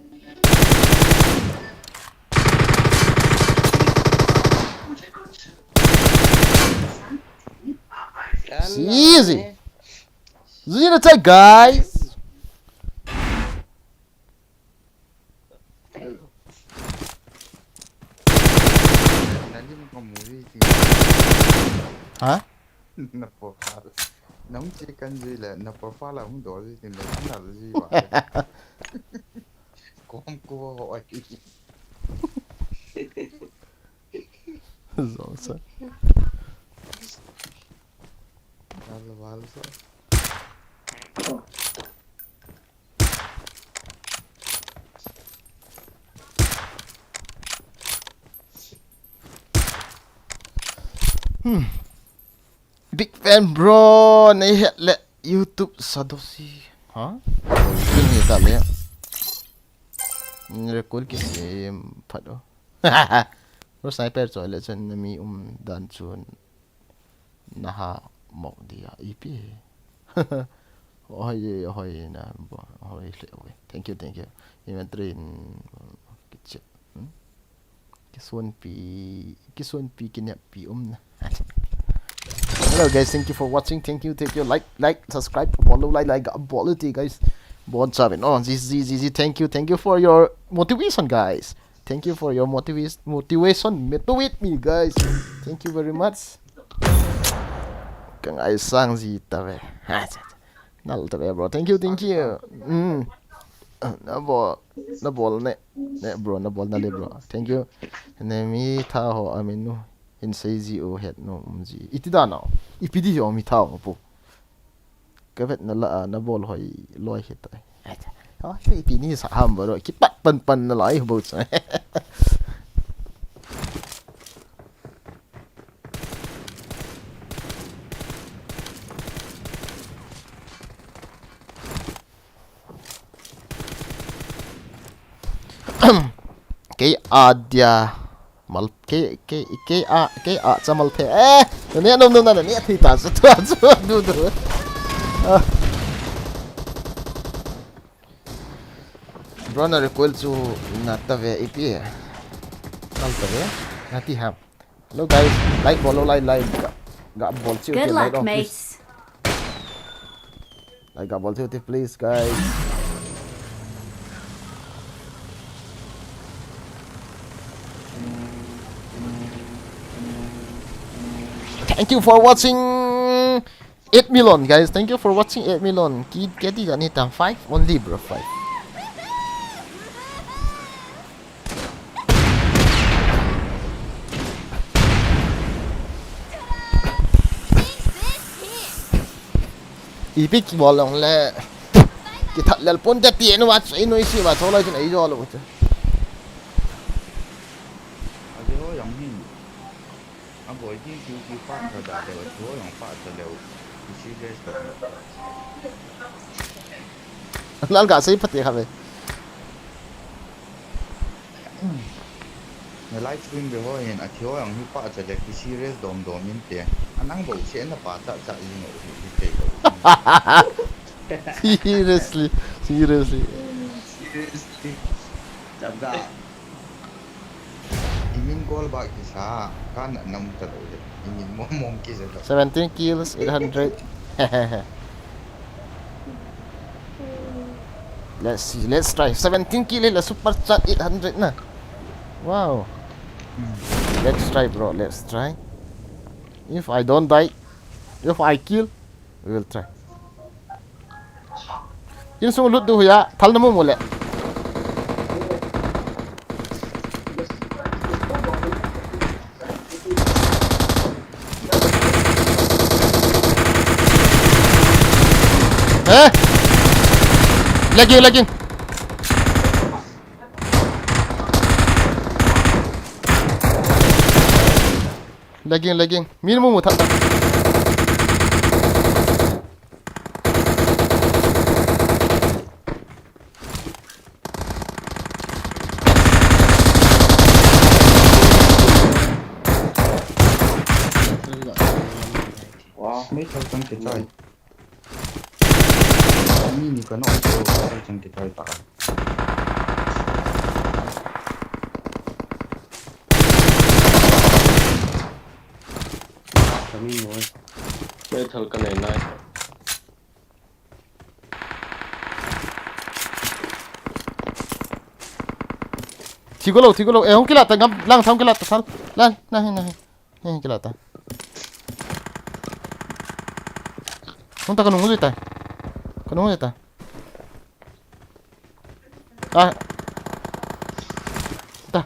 Easy. Zero take, guys. Lim ka mu ji ti. Ha? Na profile. Nang chi kan ji le, na profile la hung do ji ti le, an na ji wa. Kom ko ho ai. Zong sa. Wal, wal sa. Hmm. Big fan, bro. Nei het le YouTube Sadosi. Ha? Oi, kin hi ta le. Ni le kul ki sim phat o. Bro, sniper choi le chun na mi um dan chun na ha mok dia ipi. Oi, oi, na, bo, oi, le, oi. Thank you, thank you. Inventory in, kiche. Hmm? Kisuanpi, kisuanpi, kineppi umna. Hello guys, thank you for watching. Thank you, thank you. Like, like, subscribe, follow, like, like, follow ti guys. Bon chavin. Oh, G G, G G, thank you, thank you for your motivation, guys. Thank you for your motivation, motivation, motivate me, guys. Thank you very much. Ka ngaisang ji ta ve. Ha, cha, cha. Nal ta ve, bro. Thank you, thank you. Mm. Na bol, na bol ne. Ne, bro, na bol na le, bro. Thank you. Ne mi tha ho amin nu. In sei ji u het nu um ji. Iti da na. Ipi di ho mi tha ho pu. Ka vet na la a, na bol hoi loi het ai. Ai cha. Ha, sei pi ni sa ham bro. Ki pat pan pan na lai ho bo cha. Kei a dia mal, kei, kei, kei a, kei a cha mal phe. Eh, ne nom nom na ne thi ta chu, chu, chu, du, du. Ah. Bro, na recoil chu na ta ve ipi. Nal ta ve. Na ti ham. Hello guys, like bol, like, like. Ga, ga bol chiu. Good luck, mates. Like ga bol chiu, please, guys. Thank you for watching. Eight million, guys. Thank you for watching. Eight million. Ki, ki ti jani tam five only, bro. Five. Ipi kibol long le. Kithat lel pon te ti nu wa, i nu i si wa, tholai tin ei jo lo te. Aji ho yang hin. A boi ki ki ki pa ka da de, tho yang pa ta le. Ki si ge ta. Lal ga sei pate kha ve. Na live stream ve ho hin, a thi ho yang hi pa cha le ki serious dom dom in te. A nang bo che na pa cha cha jing o hi te lo. Seriously, seriously. Seriously. Chap da. I min goal ba kisa, ka na nam ta lo le. I min mong mong kisa lo. Seventeen kills, eight hundred. Let's see, let's try. Seventeen kill le super chat eight hundred na. Wow. Hmm. Let's try, bro. Let's try. If I don't die, if I kill, we will try. Insung lut du huya, thal na mu mu le. Eh? Lagging, lagging. Lagging, lagging. Min mu mu that. Wow, me thal tang ke chai. Mi ni ka nok ko, thal tang ke chai ta. Kami mo. May thal ka nai nai. Thi go lou, thi go lou. Eh, hung kila ta, ngam, lang tham kila ta, thal. Lang, na hi, na hi. Hi, kila ta. Hung ta, ka nung jui ta. Ka nung jui ta. Ah. Ta.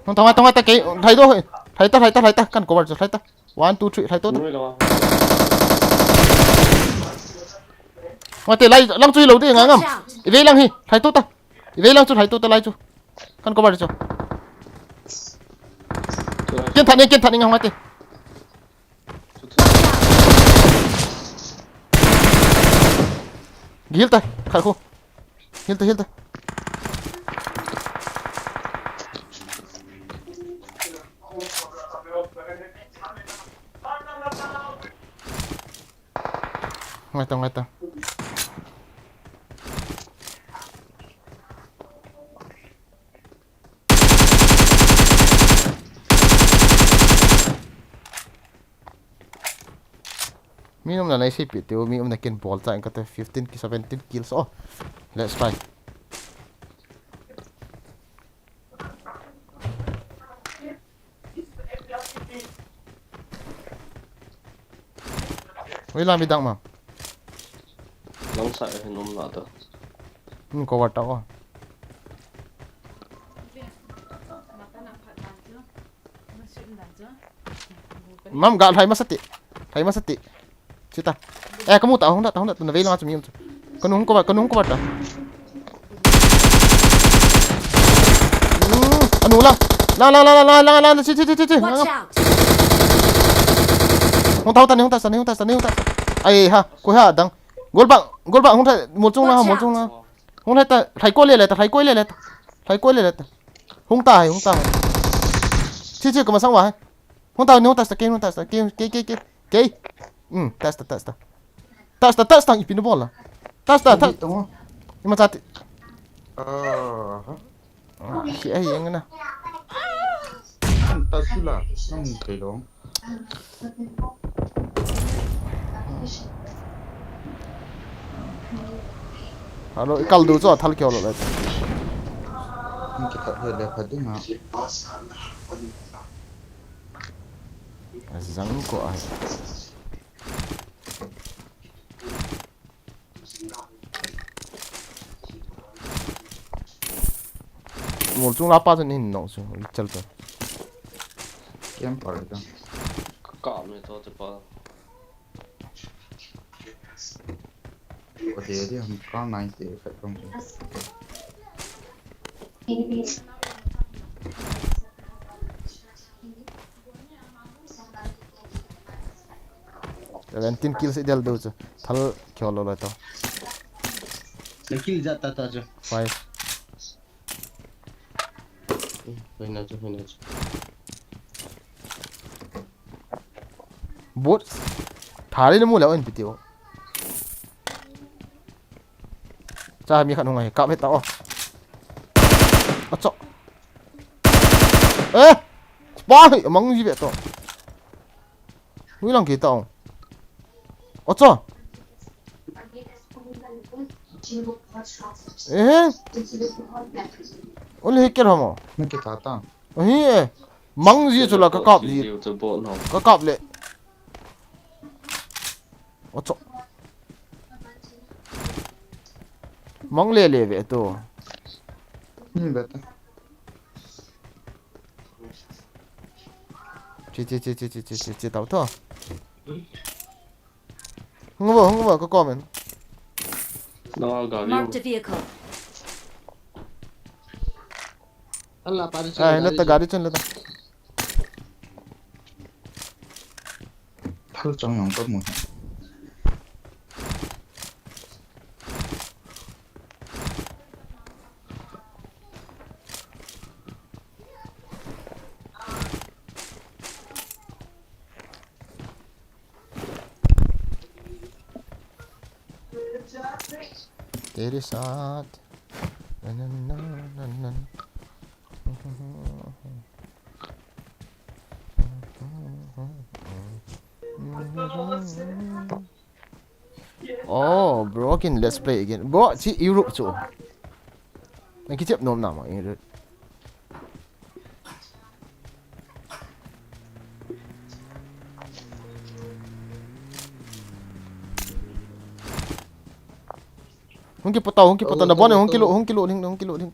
Hung ta, hung ta, hung ta, kei, thai do. Thai ta, thai ta, thai ta. Kan cover chu, thai ta. One, two, three, thai to ta. Nui lo. Mate, lai, lang chu hi lou de, nga ngam. Watch out! I vei lang hi, thai to ta. I vei lang chu, thai to ta, lai chu. Kan cover chu. Ken that ni, ken that ni nga mate. Heal ta, khat khu. Heal ta, heal ta. Ngai ta, ngai ta. Mi umna nei seipeh teu, mi umna ken bol cha in kate fifteen ki seventeen kills. Oh, let's try. Oi, la mi dang ma. Lang sa hin um na to. Hmm, cover ta o. Mam ga lhai masa ti. Lhai masa ti. Sita. Eh, kamu ta, hung ta, hung ta, na vei lang chu mi um chu. Kanu hung cover, kanu hung cover ta. Hmm, anu la. La, la, la, la, la, la, la, chi, chi, chi, chi, chi. Watch out! Hung ta, hung ta, ni hung ta, sa, ni hung ta, sa, ni hung ta. Ai ha, koi ha dang. Gol bang, gol bang, hung ta, mol chung la, mol chung la. Hung lhai ta, lhai koi le le ta, lhai koi le le ta. Lhai koi le le ta. Hung ta hai, hung ta hai. Chi, chi, kamasang va hai. Hung ta, hung ta, kei, hung ta, kei, kei, kei, kei. Kei. Hmm, ta, ta, ta, ta. Ta, ta, ta, ta, ipi na bol la. Ta, ta, ta. Ima cha ti. Ah, ha. Ah, si ai yang na. Ta sula, nam kai long. Hello, i kal du chu a thal keo lo le. Ki khat he le khat ding ha. A zang ko a. Mol chung la pa chu ni hin nong chu, i chal chu. Camper ka. Ka me to te pa. Ko de de hum ka ngai te khat kong. Seventeen kills i del do chu. Thal keo lo lo to. Na kill ja ta ta chu. Five. Hoina chu, hoina chu. Bot. Thari na mu le on piti o. Cha mi khat hung ai kap het ta o. Acho. Eh. Spy mang ji ve to. Hui lang ki ta o. Acho. Eh. Uli hi ker hamo. Na ki ta ta. Ahi e. Mang ji chu la ka kap ji. Liu chu bot no. Ka kap le. Acho. Mang le le ve to. Hmm, beta. Chi, chi, chi, tau to. Hung uva, hung uva, ka comment. Na gari. Marked a vehicle. Ala, pa de. Ai, la ta gari chun la ta. Thal chang yang ka mu. तेरे साथ। Oh, bro, kin let's play again. Bro, chi Europe chu. Na kichep nom na ma Europe. Hung kipu tau, hung kipu tau, na bon, hung kilu, hung kilu, hung, hung kilu, hung,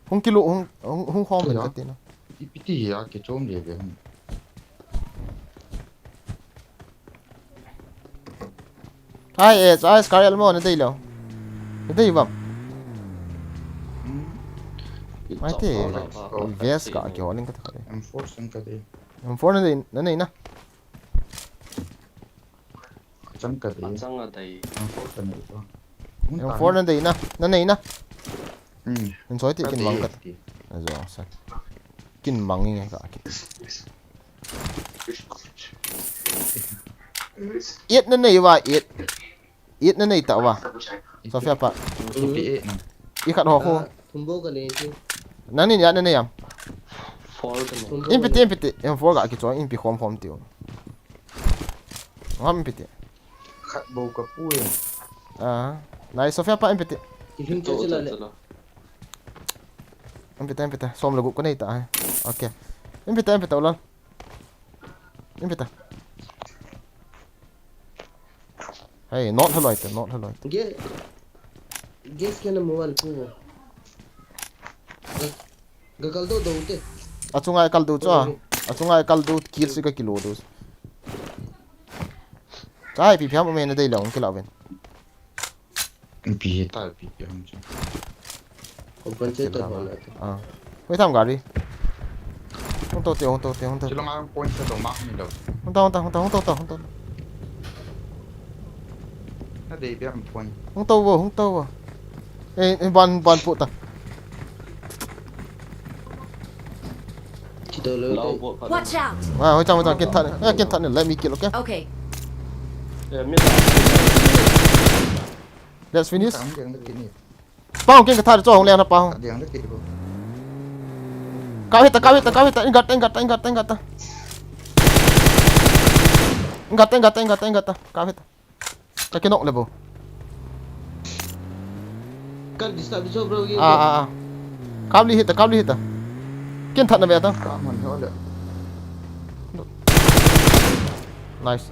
hung kilu, hung, hung, hung hom ka ti na. Ipi ti hi a kichom le ve. Ai, eh, ai, Scar Elmo, na dei lo. Na dei bang. Mai te, vest ka kihol in ka ta kha. M four sing ka dei. M four na dei, na nei na. Chang ka dei. Chang a dei. M four ka nei to. M four na dei na, na nei na. Hmm. Insoi ti kin mang ka. Ajo sa. Kin mang nge ka ki. Eight na nei va, eight. Eight na nei ta va. Sophia pa. Ipi eight na. I khat ho ko. Thumbo ka nei ti. Nang ni ya na nei am. Four ka nei. In piti, in piti. M four ka kichoi, in pi khom khom ti. Ngam piti. Khat bou ka pu e. Ah, nai Sophia pa in piti. Ki hing che che la le. In piti, in piti. Som le gup ka nei ta. Okay. In piti, in piti, ulal. In piti. Hey, not haloi te, not haloi. Ge-, gas ke na mobile pu. Ga kal do do te. Achunga kal do chu a. Achunga kal do kill si ka kilo do. Chai pi phiam me na dei lo kila ven. Pi hi ta pi phiam chu. Open che to hol ate. Ah. Hoi tham gari. Hung to te, hung to te, hung to. Chilong ang point sa do mak ni do. Hung to, hung to, hung to, hung to, hung to, hung to. Na dei phiam point. Hung to vo, hung to vo. Eh, eh, ban, ban pu ta. Watch out! Ah, hoi chang, hoi chang, kin tha ni. Eh, kin tha ni, let me kill, okay? Okay. Eh, mi ta. Let's finish. Pau, kin ka tha cho hong le na pau. Ka hita, ka hita, ka hita. Ingat, ingat, ingat, ingat. Ingat, ingat, ingat, ingat. Ka hita. Ka kinok le bo. Kan disturb jo bro ye. Ah, ah, ah. Kap li hita, kap li hita. Kin that na ve ta. Ka man ho le. Nice.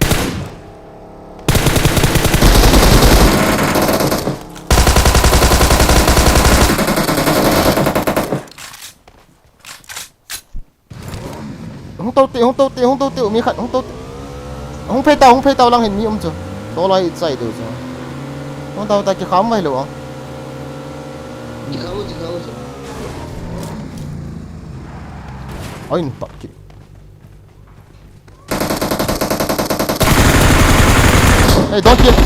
Hung to ti, hung to ti, hung to ti, mi khat, hung to ti. Hung phei tau, hung phei tau lang hin mi um chu. To lai chai deu chu. Hung tau ta ki kham mai lo ang. Ki kham chu, ki kham chu. Oi, ni pak ki. Hey, don't kill.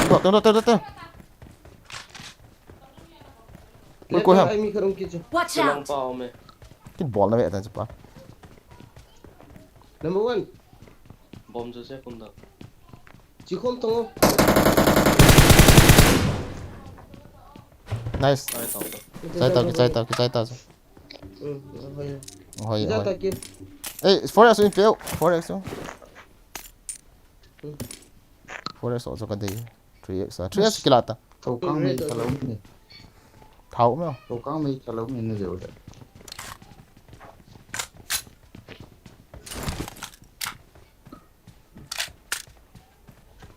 Don't, don't, don't, don't, don't. Koi, koi ham. Ai, mi khat um kit chu. Watch out! Kin bol na ve ta chu pa. Number one. Bom chu se kum da. Chi khom thong. Nice. Chai tau da. Chai tau, chai tau, chai tau. Hmm, hoi. Hoi, hoi. Ei, four X in peo. Four X. Hmm. Four X also ka dei. Three X a. Three X kila ta. Thokang mei thalou ni. Thau mei. Thokang mei thalou ni na jeu de.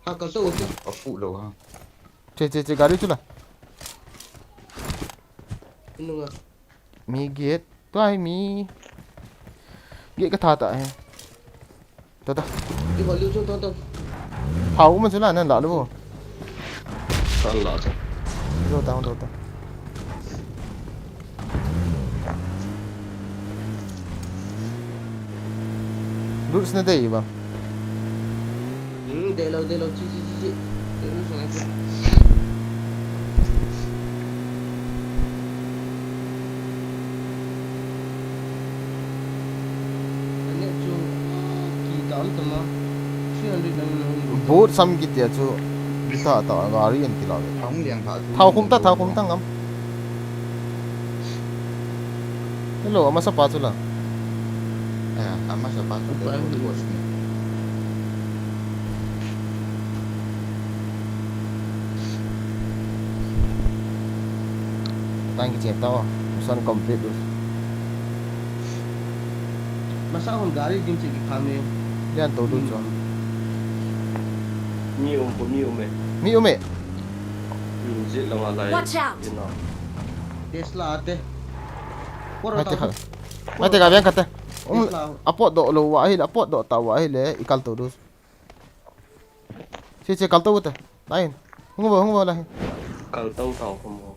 Ha, kal to, okay. A pu lo ha. Che, che, che, gari chu la. Inunga. Mi gate. Tua hi mi. Gate ka tha ta he. Ta ta. Di hol liu chu ta ta. Phau um chu la nan la lu. Kan la chu. Zo ta, zo ta. Loot na dei ba? Hmm, dei lo, dei lo, chi, chi, chi, chi. Dei lo, chi, chi. Boot sam kiti a chu. Bita ta gari an kila ve. Thau khum ta, thau khum ta ngam. Hello, amasa pa chu la. Eh, amasa pa chu. Tang ki chep ta o. Mission complete du. Masa hon gari ding che ki kham e. Lian to du chu. Mi um ko, mi um e. Mi um e. Min jit langa lai. Watch out. Ina. Tesla ate. Por Mai te ta. Kha. Mai te ga veng kha te. Um, Tesla. Apot doh lou va ahile, apot doh ta va ahile, i kal to du. Che, che, kal to te. Lain. Hung vo, hung vo lain. Kal to ta ko mo.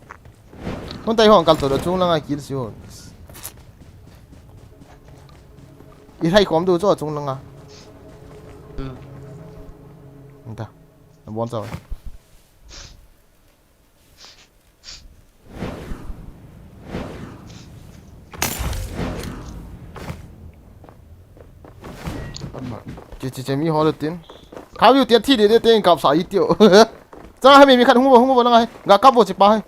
Hung tai hong kal to do chung langa kill si hon. I hai khom du cho chung langa. Hmm. Nda. Bon sa. Che, che, che, mi ho le tin. Kha view tian thi de de te kap sa i tio. Cha hai mi, mi khat hung vo, hung vo langa hai. Ga kap vo chi pa hai.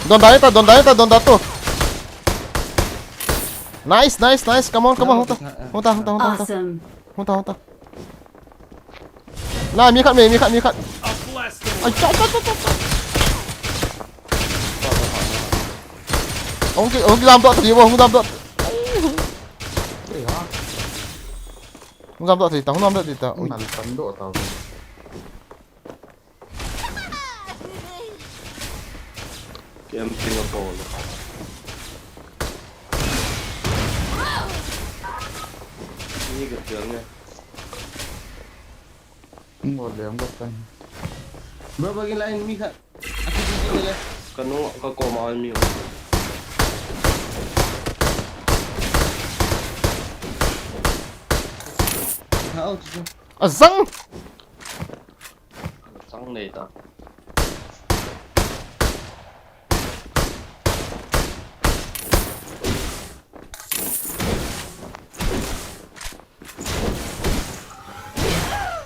Don da ta, don da ta, don da to. Nice, nice, nice. Come on, come on. Hung ta. Hung ta, hung ta, hung ta, hung ta. Awesome. Hung ta, hung ta. Na, mi khat, mi, mi khat, mi khat. Ai, cha, cha, cha, cha, cha. Hung ki, hung ki dam dot ti, hung dam dot. Hung dam dot ti ta, hung dam dot ti ta. Ui. Nan pan dot ta. Kem Singapore. Ni ka tiang ne. Ngo le, ngo kan. Bro, bagi lain mi khat. Aku di sini le. Kanu ka ko ma mi. Ha, oh, tu. Azang. Sang nei ta.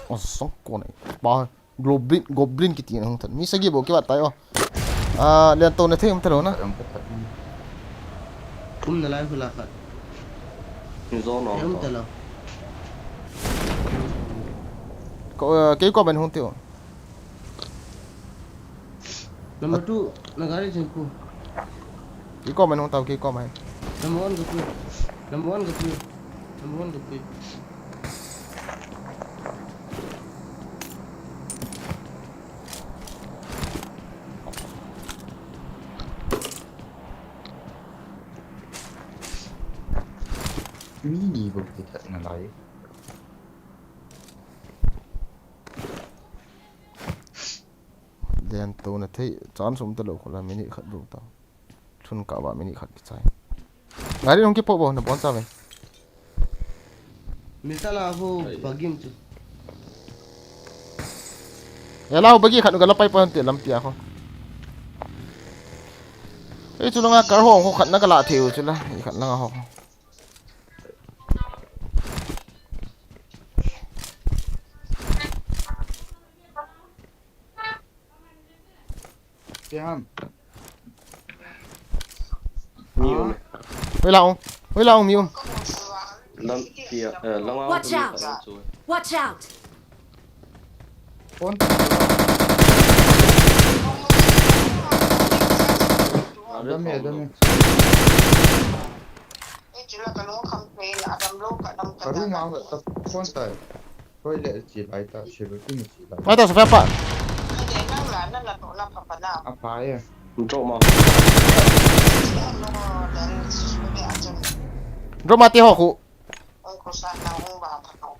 Oh, song ko nei. Ba, goblin, goblin kiti na hung tan. Mi sagi bo kiva tai o. Ah, lian to na thei um ta lo na. Ram ka that. Um na lai hula khat. Ni zo no. Thei um ta lo. Ko, eh, kei ko ben hung ti o. Number two, na gari jeng ku. Kei ko mai nung tau, kei ko mai. Number one ka pu. Number one ka pu. Number one ka pu. Mi ni bou ti that na lai. Lian to na thei, chance um ta lo khu la, minute khat bou ta. Chun ka ba minute khat kichai. Gari hung kipo bo, na bon sa ve. Mita la ho, bagim chu. Ya la ho, bagi khat nu ka la pai pa te lampi a ho. Ei, chu langa kar ho, ho khat na ka la thei u chu la, i khat langa ho. Keham. Mi um. Hoi la um. Hoi la um, mi um. Lam pia, eh, langa. Watch out. Watch out. Phone. Adam ya, adam ya. Ka room a ta phone tai. Koi le chi lai ta, chi lu ti ni chi lai. Mai ta sa pa. Apa ya. Drop ma. Drop ma te ho khu.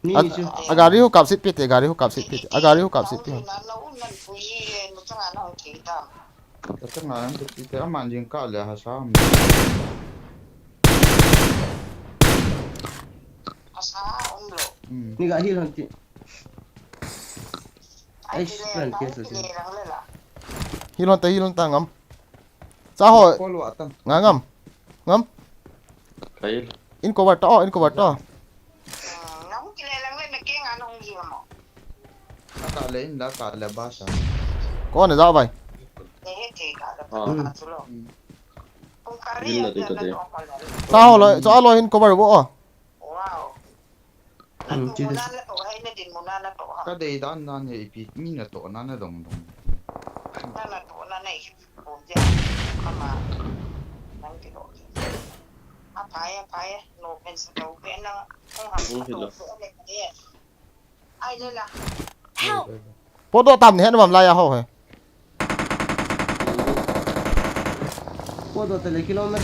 Ni A, chu. A gari ho kap sit pi te, gari ho kap sit pi te. A gari ho kap sit pi. Ka changa nang ti te aman jing ka le ha sa. Asa um lo. Hmm. Ni ga heal hon ti. Ai, ai, ti le, plan ai, case ti ti. Le lang le la. Heal hon ta, heal hon ta ngam. Cha ho. Ko lo atan. Nga ngam. Ngam. Kai. In cover to, in cover to. Hmm, nang ti le lang le na ke nga nong ji mo. Aka le in la ka le ba sa. Ko na ja bai. Ne he te ka le ba. Ah. Ka chu lo. Hmm. Kung ka ri. Din la ya ti ka na de. To ko le. Cha ho lo, cha lo in cover bo. Wow. Hmm, ti de. Ka dei dan dan he ipi mi na to na na dong dong. Na na to na na i. Ko ja. Kama. Nang ti lo. Apai, apai, lo pen sa to, pen na, kung ham, hung hilo. Ai le la. Help! Podoh tam ni hen mam lai a ho he. Podoh tale kilometer.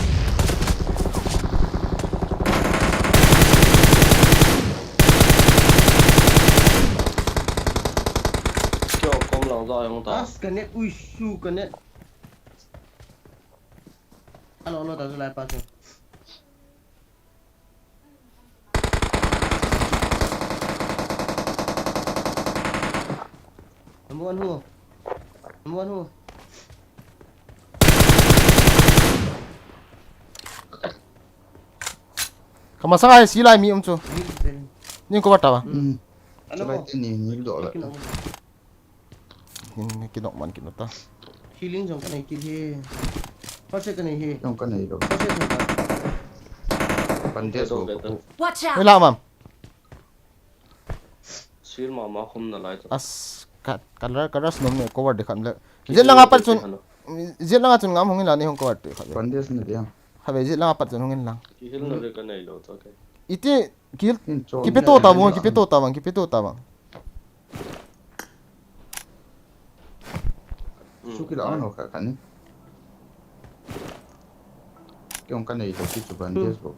Kyo kom lang za yong ta. As ka net, ui su ka net. Alo, alo, ta lai pa chu. Number one ho. Number one ho. Kama sanga hi silai mi um chu. Nin ko bata ba. Hmm. Alo. Silai te ni ni do la. Hin kinok man kinok ta. Healing jong ka nei kit he. First aid ka nei he. Jong ka nei lo. First aid jong ka. Bandage lo. Watch out! Hoi la mam. Sil mama khum na lai ta. As ka, ka ra, ka rush nom ne cover de khat le. Jet langa pat chun. Jet langa chun ngam hung in la ni hung cover te khat le. Bandage na dia. Habe jet langa pat chun hung in lang. Ki heal na le ka nei lo ta ke. Iti Kil, kipe to ta bang, kipe to ta bang, kipe to ta bang. Su kila ano ka kani. Kyo ka nei to ki chu bandage bo.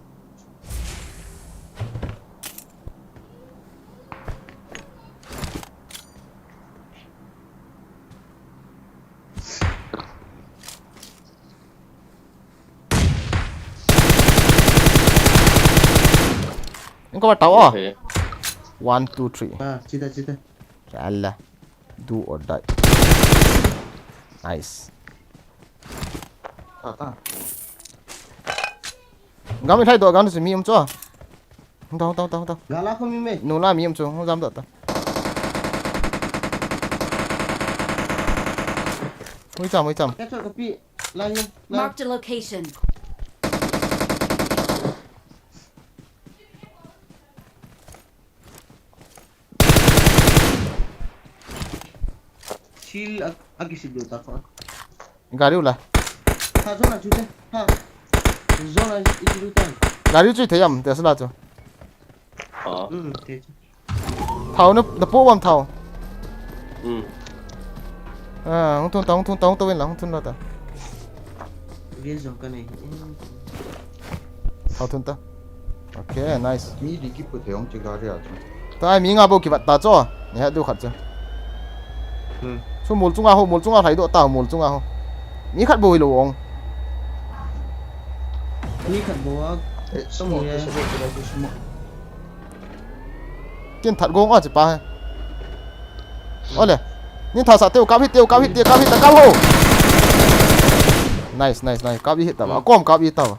Engko ba tao. Okay. One, two, three. Ah, chita, chita. Chala. Do or die. Nice. Tata. Gam ithai do gam simi um cho. Hung ta, hung ta, hung ta, hung ta. Gala ko mi me. Nula mi um chu, hung jam doh ta. Hui cham, hui cham. Ka chot ka pi. Lai hi, lai. Marked a location. Sil a, a kisip do ta ko. Gari ula. Ha, zona chute. Ha. Zona iti lutan. Gari chu thei am, Tesla chu. Ah. Hmm, thei chu. Thao na, na po bam thao. Hmm. Ah, hung thun ta, hung thun ta, hung ta win la, hung thun la ta. Vel jong ka nei. Thao thun ta. Okay, nice. Mi di ki pu thei ong chi gari a chu. Ta mi nga bou kivat ta cho. Ni ha du khat cho. Hmm. Chu mol chunga ho, mol chunga lhai doh ta, mol chunga ho. Mi khat bou hi lo ong. Mi khat bou a. Eh, sumo, yeah. Sumo, sumo, sumo. Kin that gong a chi pa he. Ole. Nin tha sa teu kap hit teu, kap hit teu, kap hit teu, kap ho. Nice, nice, nice. Kap hit ta ba. Hmm. Kom kap hit ta ba.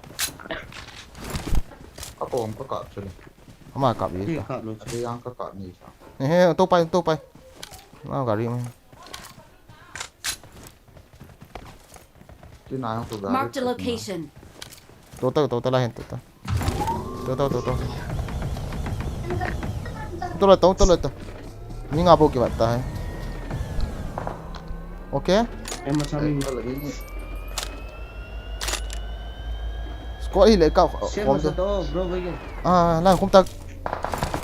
Ka kom ka kap chu le. Ama kap hi ta. Kap lo. Ade yang ka kap ni sa. He, he, to pai, to pai. Ma gari ma. Ti na yang to gari. Marked a location. To ta, to ta la hen to ta. To ta, to ta. To la, to, to la, to. Ni nga bou kivat ta hai. Okay. Em, masa mi. Squad hi le ka. Share khom masa to. To, bro, bro, bro. Ah, lang khom ta.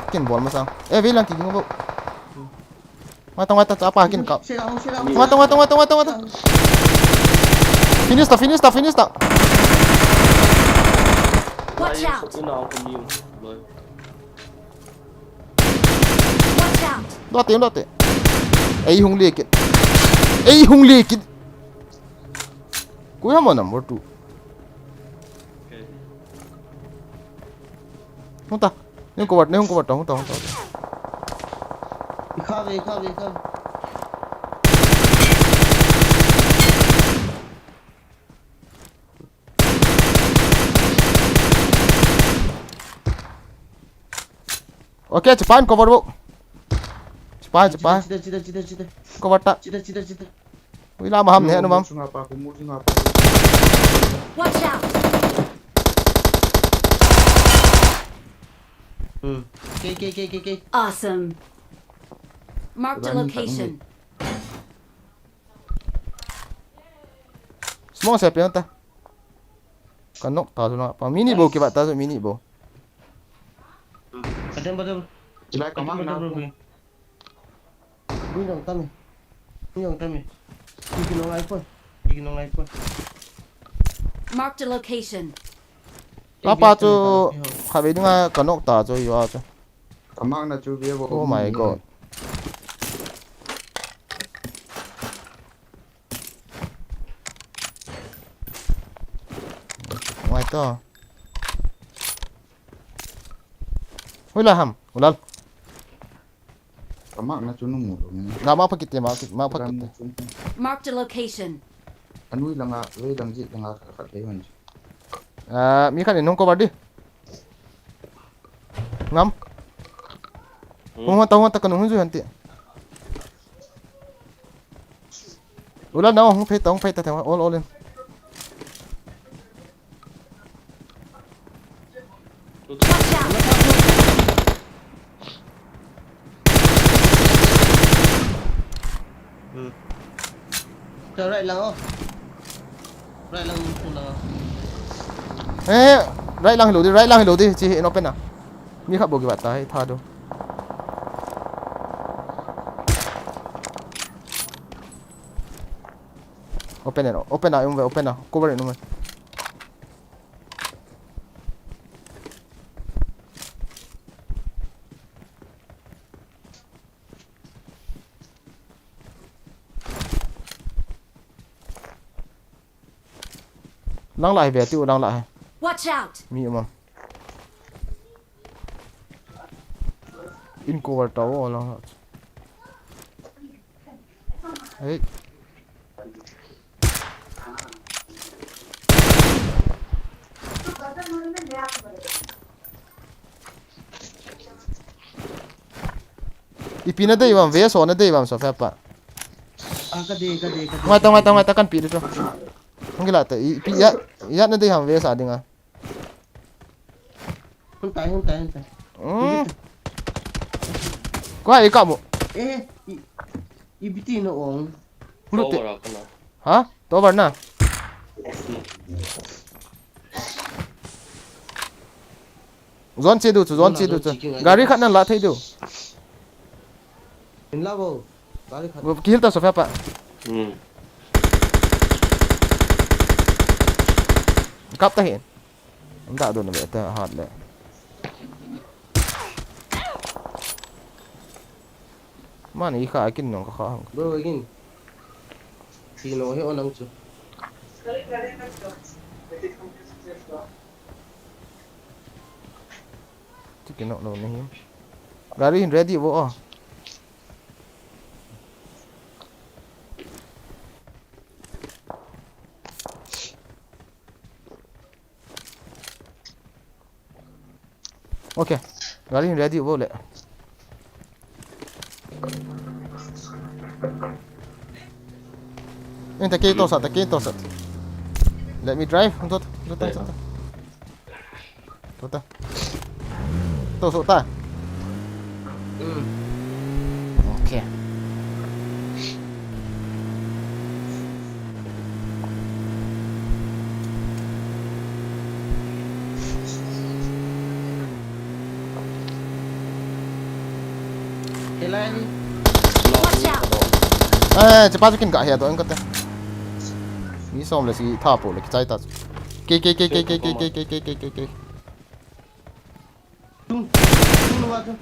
Kin bol masa. Eh, ve lang ki ging bo. Nga ta, nga ta, chapa kin ka. Share out, share out, share out. Nga ta, nga ta, nga ta, nga ta, nga ta. Finish ta, finish ta, finish ta. Watch out. Ina ko mi. Watch out! Dote, dote. Ei hung le kit. Ei hung le kit. Koi ham number two. Hung ta. Ni hung cover, ni hung cover ta, hung ta, hung ta. Ikha ve, ikha ve, ikha ve. Okay, chipa in cover bo. Chipa, chipa. Chita, chita, chita, chita. Cover ta. Chita, chita, chita. Ui, lama ham ne, anu mam. Watch out! Hmm. K, K, K, K, K. Awesome. Marked a location. Smoke se pe ta. Ka knock ta chu lang. Pa, mi ni bou kiva ta chu, mi ni bou. Patem, patem. Ilai ka mang na. Bui dong tami. Bui dong tami. Tiki nong lai pon. Tiki nong lai pon. Marked a location. Papa chu khatvei dinga ka knock ta chu, yo chu. Ka mang na chu ve vo. Oh my God. Ngai to. Hui la ham, ulal. Ka mark na chu nung mu lo ni. Nga ma pakit te, ma, ma pakit te. Ram chu. Marked a location. Anui langa, vei lang ji langa khat khat thei hon. Ah, mi khat in hung cover di. Ngam. Hmm. Hung hon ta, hung hon ta, ka nung hung ju hon ti. Ula na, hung phei ta, hung phei ta, all, all in. Watch out! Right lang, oh. Right lang, oh. Eh, right lang hilou di, right lang hilou di, chi in open a. Mi khat bou kiva ta, hei, tha do. Open e, open a, um ve, open a, cover e, um ve. Lang la hi ve, tiu lang la hi. Watch out! Mi um am. In cover tao lang. Hey. Ipi na dei vam, ve so na dei vam so fa pa. Ah, ka dei, ka dei, ka dei. Ngai ta, ngai ta, ngai ta kan pi de to. Hung kila ta, ipi ya, ya na dei ham ve sa dinga. Hung tai, hung tai, hung tai. Hmm. Ko hai ka mo. Eh, i, i biti no ong. Lu te. Tower a kana. Ha? Tower na. Zone che du chu, zone che du chu. Gari khat nan la thei du. In la bo. Gari khat. Kihil ta so fa pa. Hmm. Kap ta hin. Dah dun ve ta hat le. Mani kha kin nong ka kha hang. Bro, again. Ti no he onang chu. Ti kin no no ni him. Gari hin ready bo. Okay. Gari ready bo le. Ente kei tosa ta, kei tosa. Let me drive. Tot, tot, tot, tot. Tota. Tosa ta. Hmm. Okay. Watch out! Eh, chepa chu kin ga he to, en kate. Mi som le si tha po le kichai ta. Ke, ke, ke. Tung, tung lo ba tu.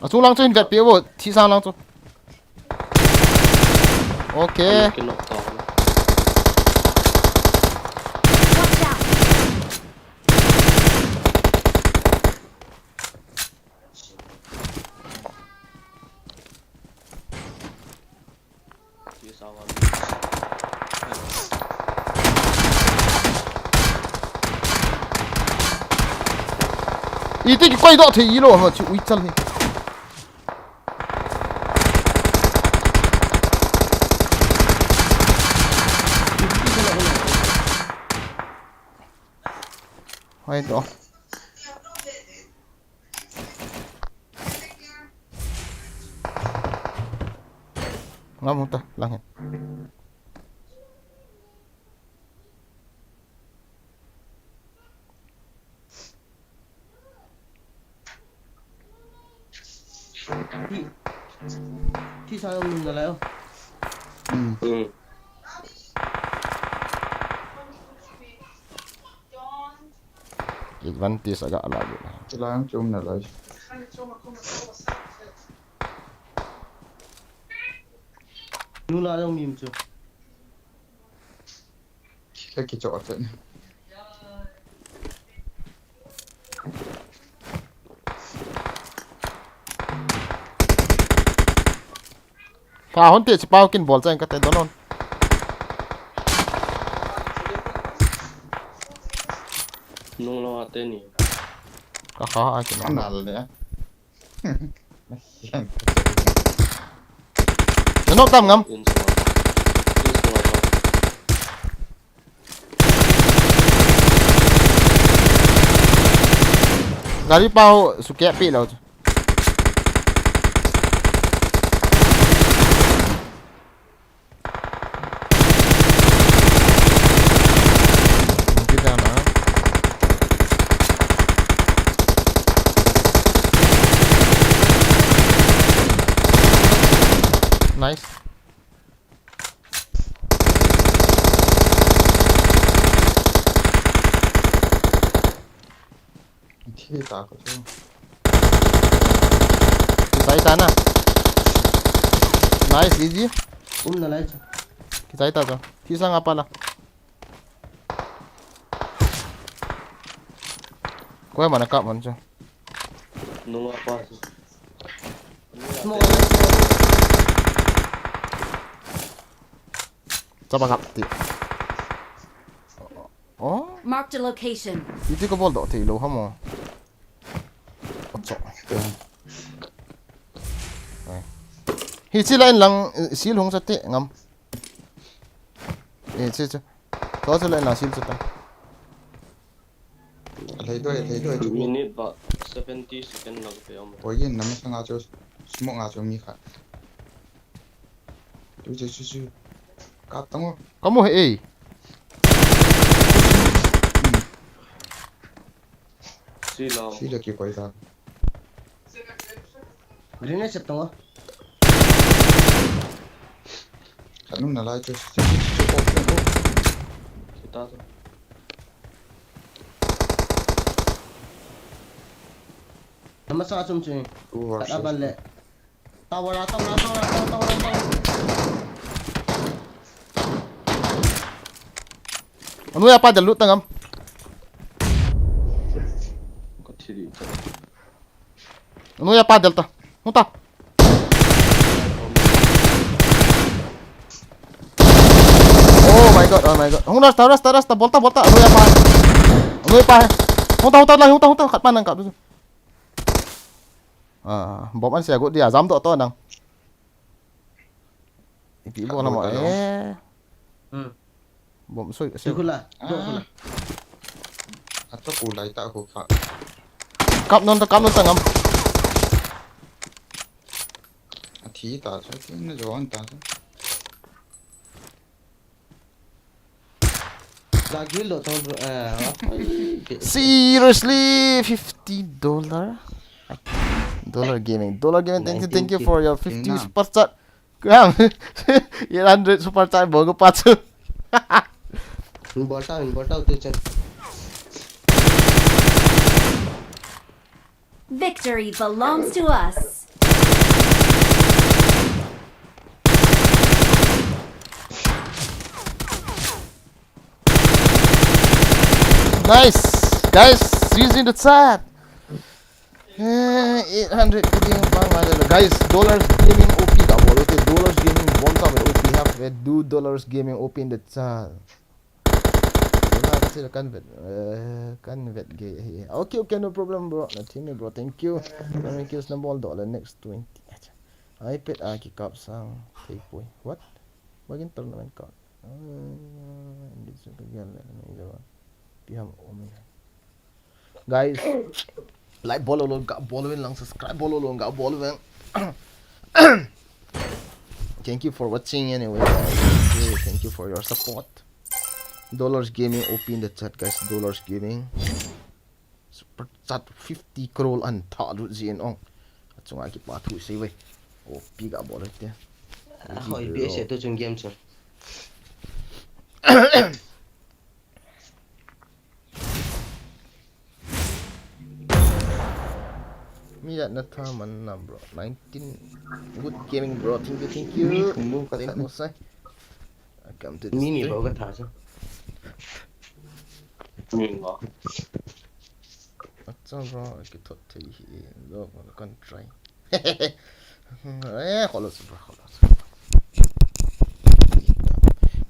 Achung lang chu hin vet pi vo, thi sang lang chu. Okay. Watch out! Iti kikoi doh thei ilo ha chu ui chal hi. Hai to. Ngam hung ta, lang hen. Thi sa nung na lai o. Hmm. Hmm. Advantage aga ala ge. Chilang chum na lai. Nula dong mim chu. Kika kicho ate. Ka hon te chipau kin bol chang ka te donon. Nung lo ate ni. Ka kha a kin. Anal le. Nano tam ngam. In sunga. In sunga. Gari pau suke pi lo. Kita na. Nice. Thi ta ko chu. Kichai ta na. Nice, easy. Um na lai chu. Kichai ta chu. Thi sang apa la. Koi mana kap man chu. Nunga pa. Smoke lai chu. Chapa kap ti. Oh? Marked a location. Iti ko bol do thei lo hamo. Ocho. Hi chi line lang, eh, sil hung sa te ngam. Eh, chi chi. To chi line lang sil sa ta. Lei doi, lei doi chu. Minute ba seventy second lang pe om. Oi, yin nama sanga chu smoke nga chu mi kha. Tu chu chu chu. Kap tang o. Kamu he ei. Si lo. Si le ki koi ta. Grenade sep tong o. Khat nung na lai chu chu chu chu ko ko. Kita tu. Nama sa chum chu. Ku wa. Khat aban le. Tower a, tower a, tower a, tower a, tower a. Anu ya pa del lut tangam. Ka thi di. Anu ya pa del ta. Hung ta. Oh my god, oh my god. Hung rasta, rasta, rasta. Bolta, bolta. Anu ya pa. Anu ya pa he. Hung ta, hung ta, hung ta, hung ta. Khat pa nang kap. Ah, bom an sia got dia. Jam to to nang. Ipi bol na mo eh. Hmm. Bom soi Sui soi. khula. Dok khula. Ato ku lai ta ko kha. Kap non ta, kap non ta ngam. Athi ta chu, thi na jo an ta chu. Dagil do tong bro. Eh. Seriously, fifty dollar. Dollar Gaming, Dollar Gaming, thank you, thank you for your fifty Ina. Super chat. Kaya, eight hundred super chat, bogo pa chu. Bolta, bolta utu chan. Victory belongs to us. Nice, guys, using the chat. Eh, eight hundred gaming pa ngai le. Guys, Dollars Gaming O P ka bol te, Dollars Gaming bom sa O P have, eh, do Dollars Gaming O P in the chat. Wala kasi kan vet, eh, kan vet ge hi. Okay, okay, no problem, bro. Na team, bro. Thank you. Thank you, snowball dollar next twenty. iPad a kikap sang thei poi. What? Wagin tournament ka. Ah, hindi sa kagyan na may dawa. Piham umi. Guys, like bol lo, ga bol ven lang, subscribe bol lo, ga bol ven. Thank you for watching anyway, guys. Thank you, thank you for your support. Dollars Gaming O P in the chat, guys. Dollars Gaming. Super chat fifty crore an tha lut jin ong. Achunga kipa thu sei ve. Copy ga bol te. Hoi, P S A to chung game chu. Mi jat na tha man na, bro. Nineteen. Good gaming, bro. Thank you, thank you. Mi thum bou ka tha. Thank you, sir. Welcome to the stream. Mi ni bou ka tha chu. Mi ngo. Acha, bro, kithot thei hi, lo, kan try. Eh, kholos, bro, kholos.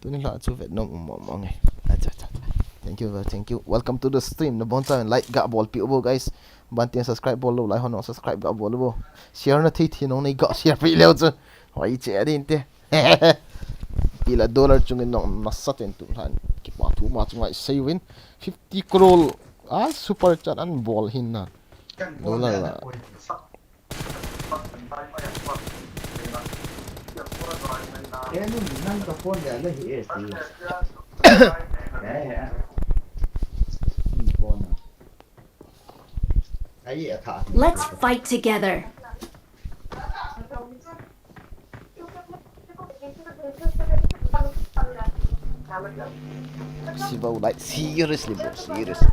Tuni la chu vet nom um mong mong e. Acha, acha, acha. Thank you, bro, thank you. Welcome to the stream. Nabonchauvin like ga bolpeh uvo, guys. Bantin subscribe bol lou lai ho jong subscribe ga bol uvo. Share na thei thei jong nei ga share peh leu chu. Hoi che adin te. Tila dollar chungin nong nasa ten tu han. Kipa thu ma chunga i sei uvin. Fifty crore a super chat an bol hin na. Dollar la. Eh, nung nang ka phone le la hi eh, si. Eh, eh. Hmm, phone. Ai, a tha. Let's fight together. Sivou, like, seriously, bro, seriously.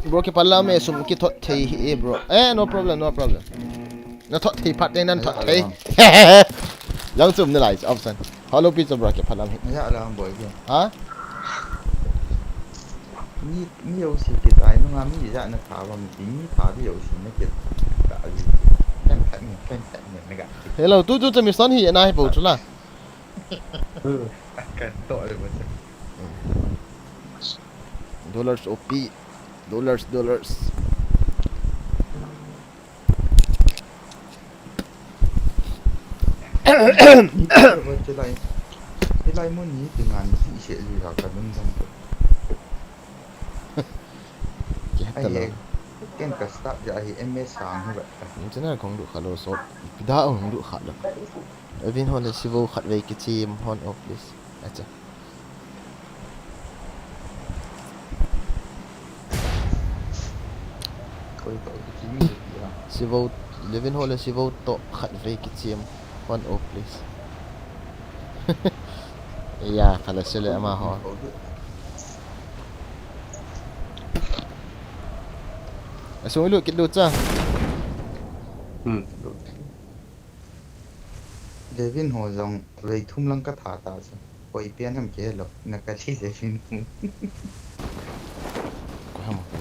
Bro, kiphalam e, sum kithot thei hi e, bro. Eh, no problem, no problem. Na thot thei phat te, nan thot thei. Jang sum ni lai, option. Hello, pizza, bro, kiphalam hi. Ya la, boy, ke. Ha? Mi, mi jouse kitai nunga mi jat na tha bang ti, mi tha di jouse na kit. Ka ji. Kan khat ni, kan khat ni na ga. Hello, tu, tu, tu, mi son hi na hi bou chu la. Kan to le bou. Dollars O P. Dollars, dollars. Chilai, chilai mun ni ti ngan si se li la ka dun dang. Ai he, ken ka start ja hi M S sang hi ba. Ni chana kong du khalo so. Pida ong du khalo. Evin ho le Sivou khat vei kichim hon o, please. Acha. Koi to kichim ni ya. Sivou, Levin ho le Sivou to khat vei kichim hon o, please. Ya, khala sele ama ho. Asung ilu kit lu cha. Hmm. Levin ho jong vei thum lang ka tha ta chu. Koi pian ham ke lo, na ka thi Levin ho. Ko ham ko.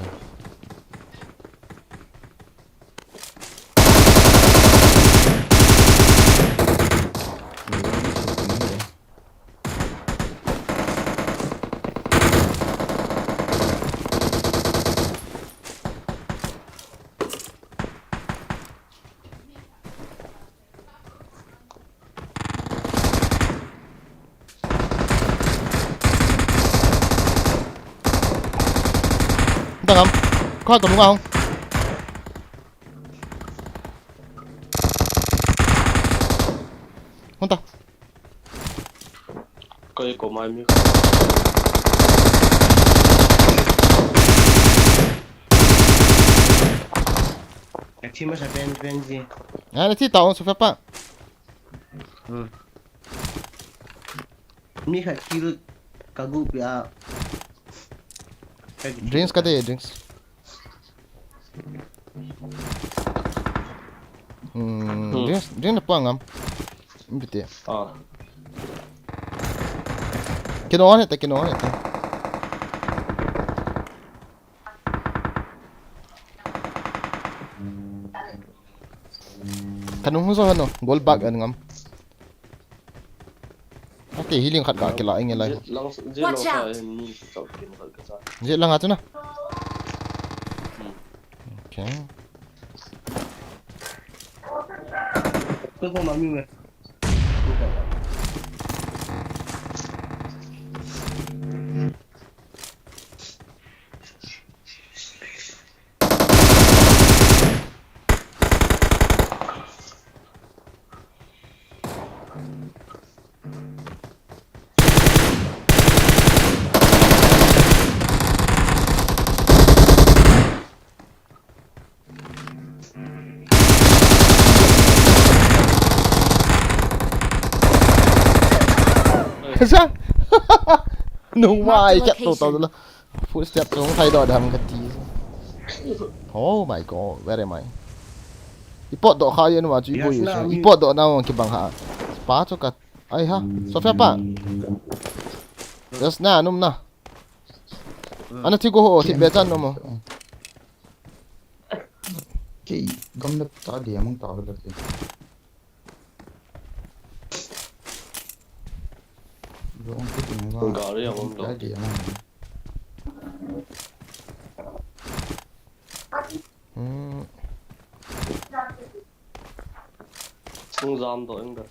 Dang am. Kho to lunga hong. Hong ta. Koi ko mai mi. Ka thi masa pen, pen ji. Ah, na thi ta ong su fa pa. Hmm. Mi khat kill ka gu pia. Drinks ka de, drinks. Hmm, hmm. Drinks, drinks na pa ngam. Bite. Ah. Kino ne ta, kino ne ta. Kanung hung so hano, gold bag an ngam. Okay, healing khat ka kila inge lai. Watch out! Jet lang a chu na. Hmm. Okay. Kaja. Nung mai kat to to la. Footstep chung thai do dam kati. Oh my god, where am I? I pot do kha yen wa chu i boi chu. I pot do na wang kibang ha. Pa chu ka. Ai ha. Sophia pa. Yes na num na. Ana thi ko ho thi be chan no mo. Ki gam le ta dia mang ta le. Gari a bom do. Hmm. Sung jam do ing da.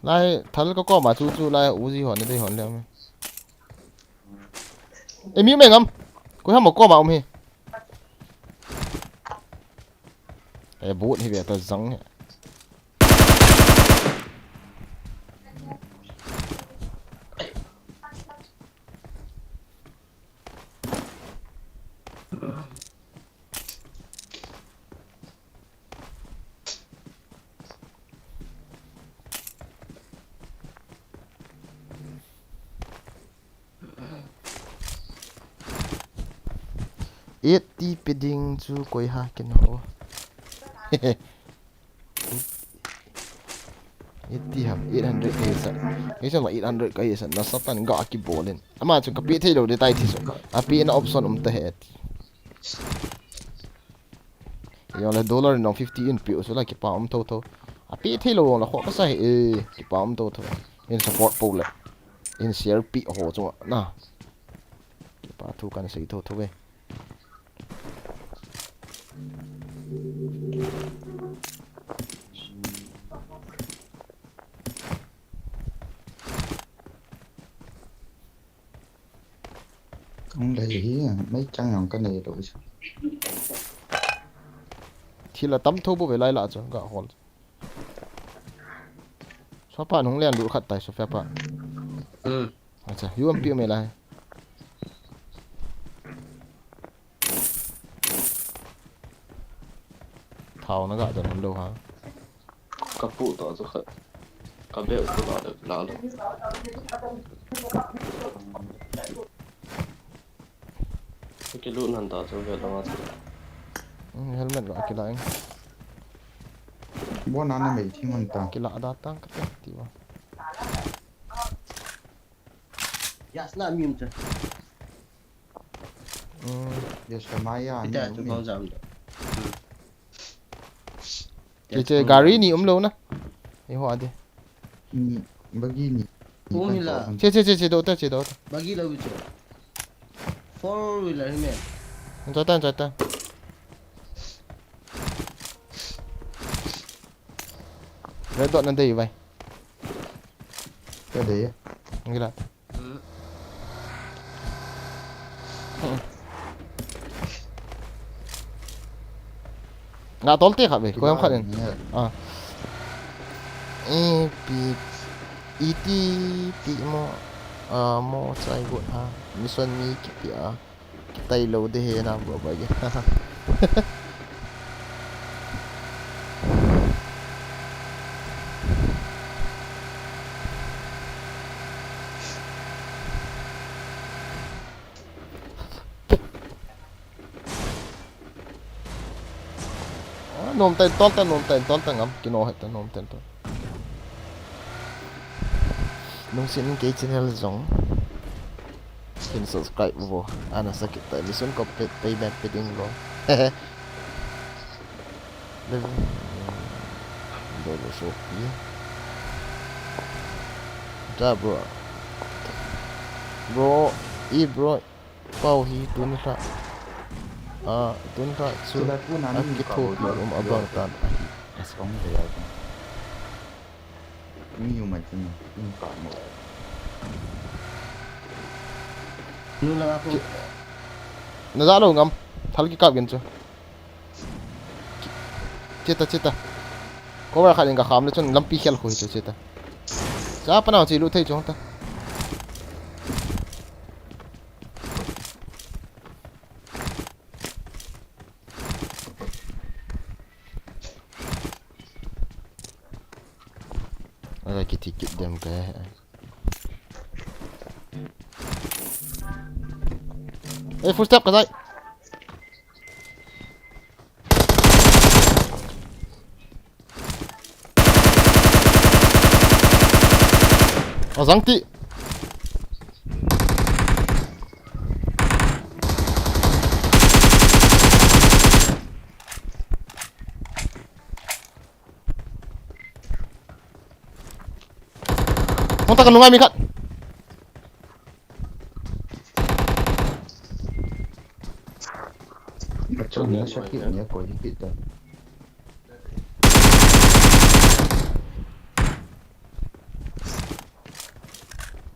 Lai thal ka koma chu chu lai Uzi hon dei hon le. E mi me ngam. Ko ha mo koma um hi. E boot hi ve ta jang hi. Eighty pe ding chu koi ha ken ho. Eighty ham, eight hundred ka hisa. Kei chun eight hundred ka hisa, nasa tan ga kibol in. Ama chu ka pe thei lou ding tai ti chu. A pe na option um ta he ti. Jong le dollar in fifty in pe u chu la kipa um tho tho. A pe thei lou jong le kho ka sa he, eh, kipa um tho tho. In support po le. In share pe ho chu na. Kipa thu kan sei tho tho ve. Kang lei hi, mei chang jong ka nei lou chu. Thil a tam tho bou ve lai la chu, ga hol. Sofa nung lian lu khat tai, Sofa pa. Hmm. Acha, U M P me lai. Thao na ga don lou ha. Ka pu to chu kha. Ka be u la le la lo. Ki lu nan ta chu ve lo ma chu. Hmm, helmet ga kila eng. Bo na na mei thi man ta. Kila da tang ka ti wa. Yes, na mi um cha. Hmm. Yes, ka maya. Ita tu kau jam da. Hmm. Che, che, gari ni um lou na. Ei ho ade. Ni, bagi ni. Um hi la. Che, che, che, che, do ta, che, do ta. Bagi lou che. Four wheeler hi me. Jata, jata. Red dot na dei vai. Ka dei. Ngila. Nga tol te kha ve, ko yam khat in. Ah. E pi, iti, pi mo, ah, mo chai got ha. Mission mi kipi a. Kitai lou de he na bo ba ge. Ah, nom ta in tol ta, nom ta in tol ta ngam, kino het ta nom ta in tol. Lungset in kei channel jong. Kin subscribe vo. Ana sakit ta. Lisun ko pe, payment pe ding lo. Level. Dolo sopi. Ja, bro. Bro, e bro. Pau hi tun hla. Ah, tun hla chu. Tun hla chu na a mi kithopi um abang tan ahi. Song de ya. Mi yu mai tin in ka mo. Nu la ko. Na ja lo ngam. Thal kikap gin chu. Che ta, che ta. Cover khat in ka kham le chun lampi khel khu hi chu che ta. Cha pa na chi lu thei chu ta. Ala kiti kit dem ka. Ei, full step ka jai. Ajang ti. Hung ta ka nunga mi khat. Achon, ni sakit ni ko dikit ta.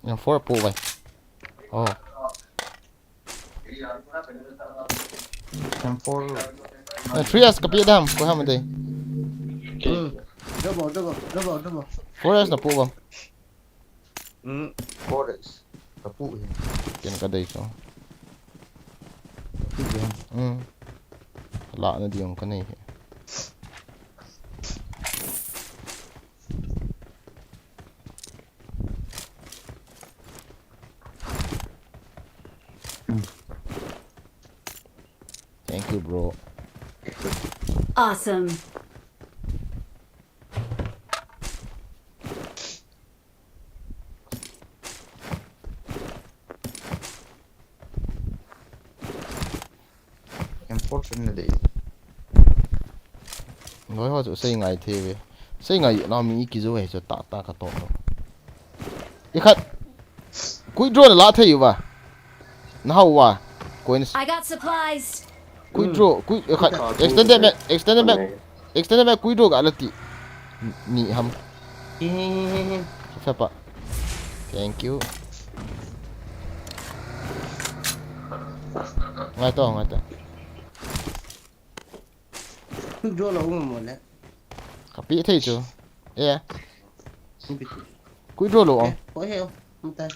Yang four po bai. Oh. Yang four. Eh, three S ka pi dam ko ham dei. Hmm. Double, double, double, double. Four S na po bam. Hmm. Four S. Ka pu hi. Ken ka dei so. Pu hi. Hmm. La na diong ka nei hi. Thank you, bro. Awesome. Important na dei. Loi ho chu sei ngai thei ve. Sei ngai na mi kijo he chu ta ta ka to. I khat. Kui drone la thei uva. Na hau va. Coins. I got supplies. Kui drone, kui, eh, khat. Extended mag, extended mag. Extended mag kui drone ga la ti. Ni ham. Hi, hi, hi, hi. Sa pa. Thank you. Ngai to, ngai to. Draw lo mo le. Ka pi thei chu. Eh. Kui draw lo. Eh, ko he. Umta.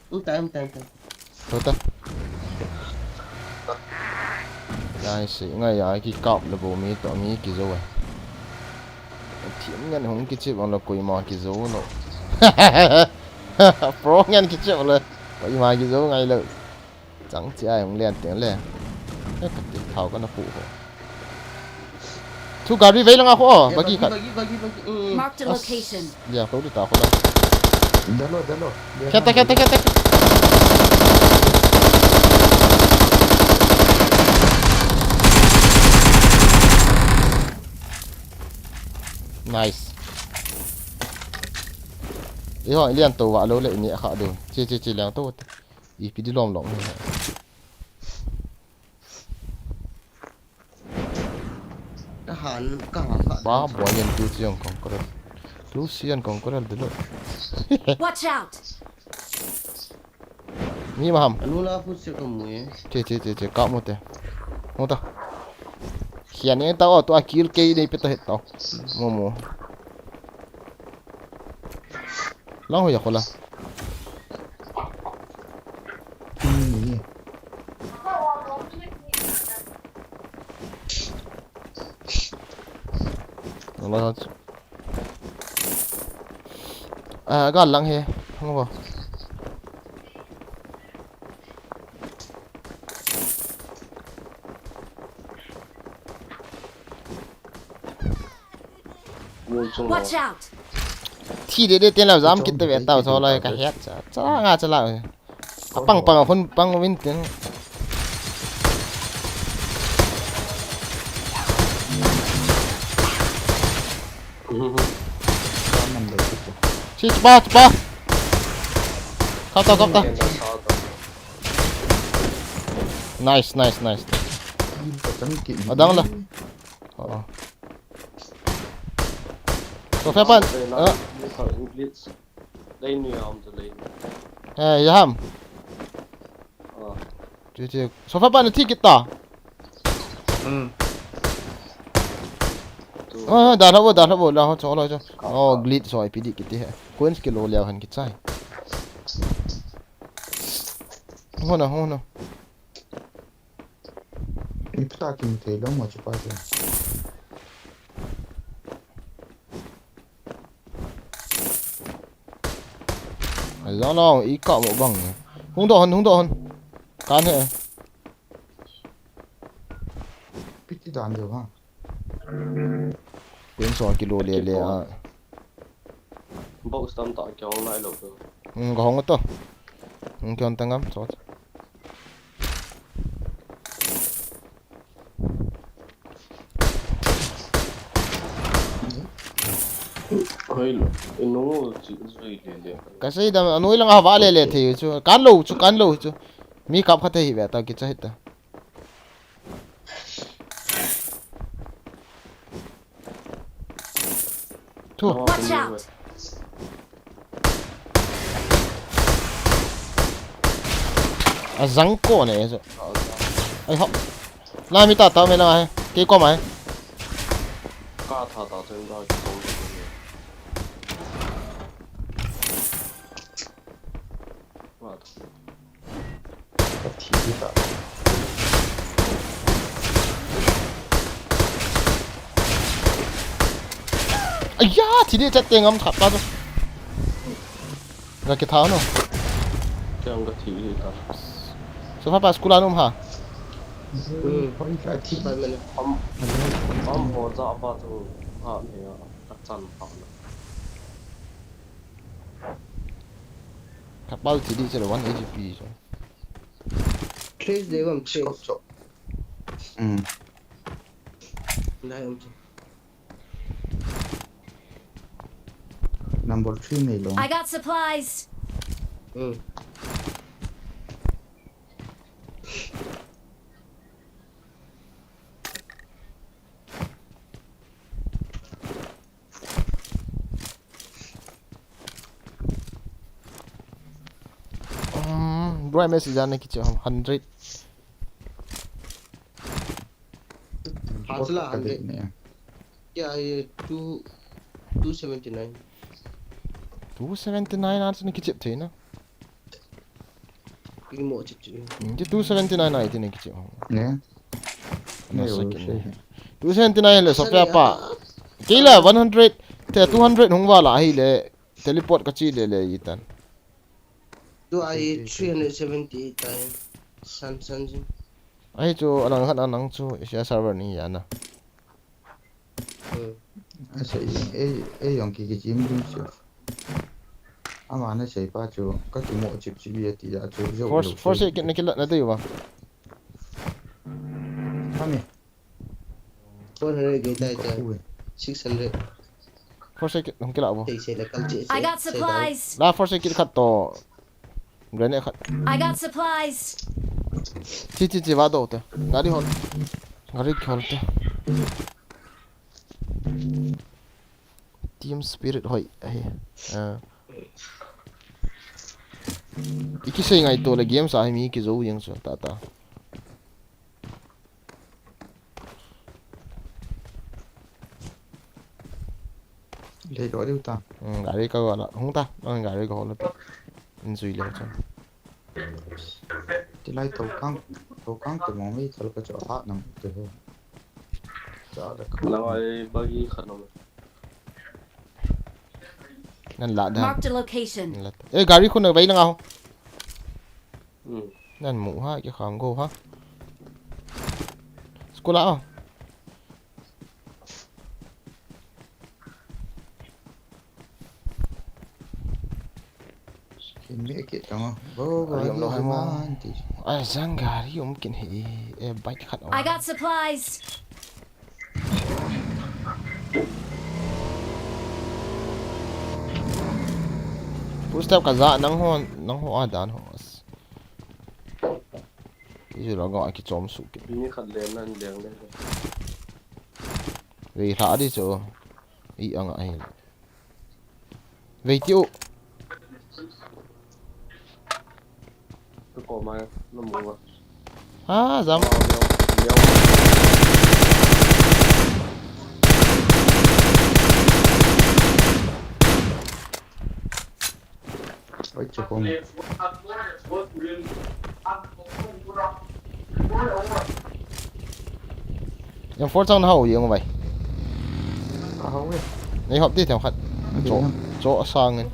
Umta, umta, umta. Tota. Nice, ngai ya ki kap le bo mi to mi kijo eh. Team ngen hung kichep ang le koima kijo lo. Pro ngen kichep le koima kijo ngai lo. Chang chi ai hung len teng le. Eh, ka ti thau ka na pu ho. Thu gari vei langa kho, oh, bagi khat. Bagi, bagi, bagi, bagi. Mm. Marked a location. Liang to di ta kho la. Dalo, dalo. Kheta, kheta, kheta. Nice. Iho, liang to va lo le ni kha do. Chi, chi, chi liang to. Ipi di lom lom. Ka han, ka han kha. Ba, boy, yan tu chiang kong kore. Tu sian kong kore de lo. Watch out! Mi ma ham. Anu la fu se ka mu e. Che, che, che, che, ka mu te. Mu ta. Hian e ta o, tu a kill ke nei pe ta het ta. Mu, mu. Lang ho ya khola. Lang ho. Ah, gal lang he. Hang ba. Watch out! Thi de de ten la jam kit te ve tau so lai ka het cha. Cha nga cha la. A pang pang a phun pang win ten. Si pa, si pa. Kap ta, kap ta. Nice, nice, nice. Adang la. Oh. Sofa pan. Ah. Lei ni am to lei. Eh, ya ham. Ah. Che, che. Sofa pan thi kit ta. Hmm. Ah, da la bo, da la bo, la ho cho lo cho. Oh, glitch so I P D kiti he. Coins kilo liao han kichai. Ho na, ho na. Ipta kim te lo mo chupa te. Ai, jang nao, i ka mo bang. Hung do hon, hung do hon. Kan he. Tan deu ha. Pin so kilo le le a. Box tam ta kyo lai lo ko. Hmm, ko hong to. Hmm, kyo tangam so. Hoi lo, inu chi zui le le. Ka sei da, anoi lang a va le le thei chu. Kan lo chu, kan lo chu. Mi kap kha thei hi ve ta ki cha hi ta. Thu. Watch out! A zang ko ne so. Ai hop. Na mi ta ta me na hai. Ke ko mai. Ka tha ta chen ga ki ko. Ka thi di ta. Aya, thi di chat te ngam thap ta tu. Ga ki tha no. Kya ga thi di ta. So fa pa school anum ha. Hmm. Ka thi. Am, am ho za ba tu. Ha, ne ya. Ka chan pa na. Kapal thi di chalo one H P so. Trace de bam trace. Chop, chop. Hmm. Dai um. Number three nei lo. I got supplies. Hmm. Um, bro, message ana kiche ham hundred. Hasla hundred. Ne. Kya ye two, two seventy nine. Two seventy nine ana kiche thei na. Ki mo chip chip. Hmm, ki two seventy nine ai tine kiche ho. Ne. Na ne second. Two seventy nine le so pe pa. Kila one hundred te two hundred hung vala hi le teleport ka chi le le itan. Tu ai three hundred seventy eight ai. San san jing. Ai chu alang khat anang chu sia server ni ya na. Hmm. Asei, ei, ei jong ki, ki jim jim chu. Ama nasei pa chu, ka kimo chip chip e ati a chu, jo force, lo force sei. Kit na kila na dei ba? Kami. Four hundred ke tai tai. Ui. Six hundred. Force sei kit, hung kila bo. Sei, sei la kal che, I sei, got sei la. Supplies. La force sei kit khat to. Grenade khat. I got supplies. Chi, chi, chi, va do te. Gari hol. Gari hol te. Team spirit hoi ahi. Ah. Iki sei ngai to le game sa hi mi kijo jeng chu ta ta. Lei lo diu ta. Hmm, gari ka wala. Hung ta. Ang gari ka hol ta. Injui le chan. Tilai to kang, to kang to mo mi thal ka cho ha nang te ho. Cha da ka. Lawai bagi khat nom. Nan la da. Marked a location. Nan la. Eh, gari khun na vai lang aho. Hmm. Nan mu ha, ki kham go ha. School a. Kin me ke tang. Bo, gari um lo hai mo. Ai, jang gari um kin he. Eh, bike khat. I got supplies. Footstep ka ja nang ho, nang ho a dan ho. Ti ju la ga ki chom su ki. Ni khat le nan leng le. Vei hla di chu. I anga hi. Vei ti u. Tu ko mai, no mu ba. Ha, jam. Oi, chu ko. Yang four chang na hau yang vai. Ka hau e. Nei hop di themkhat. Cho, cho asang in.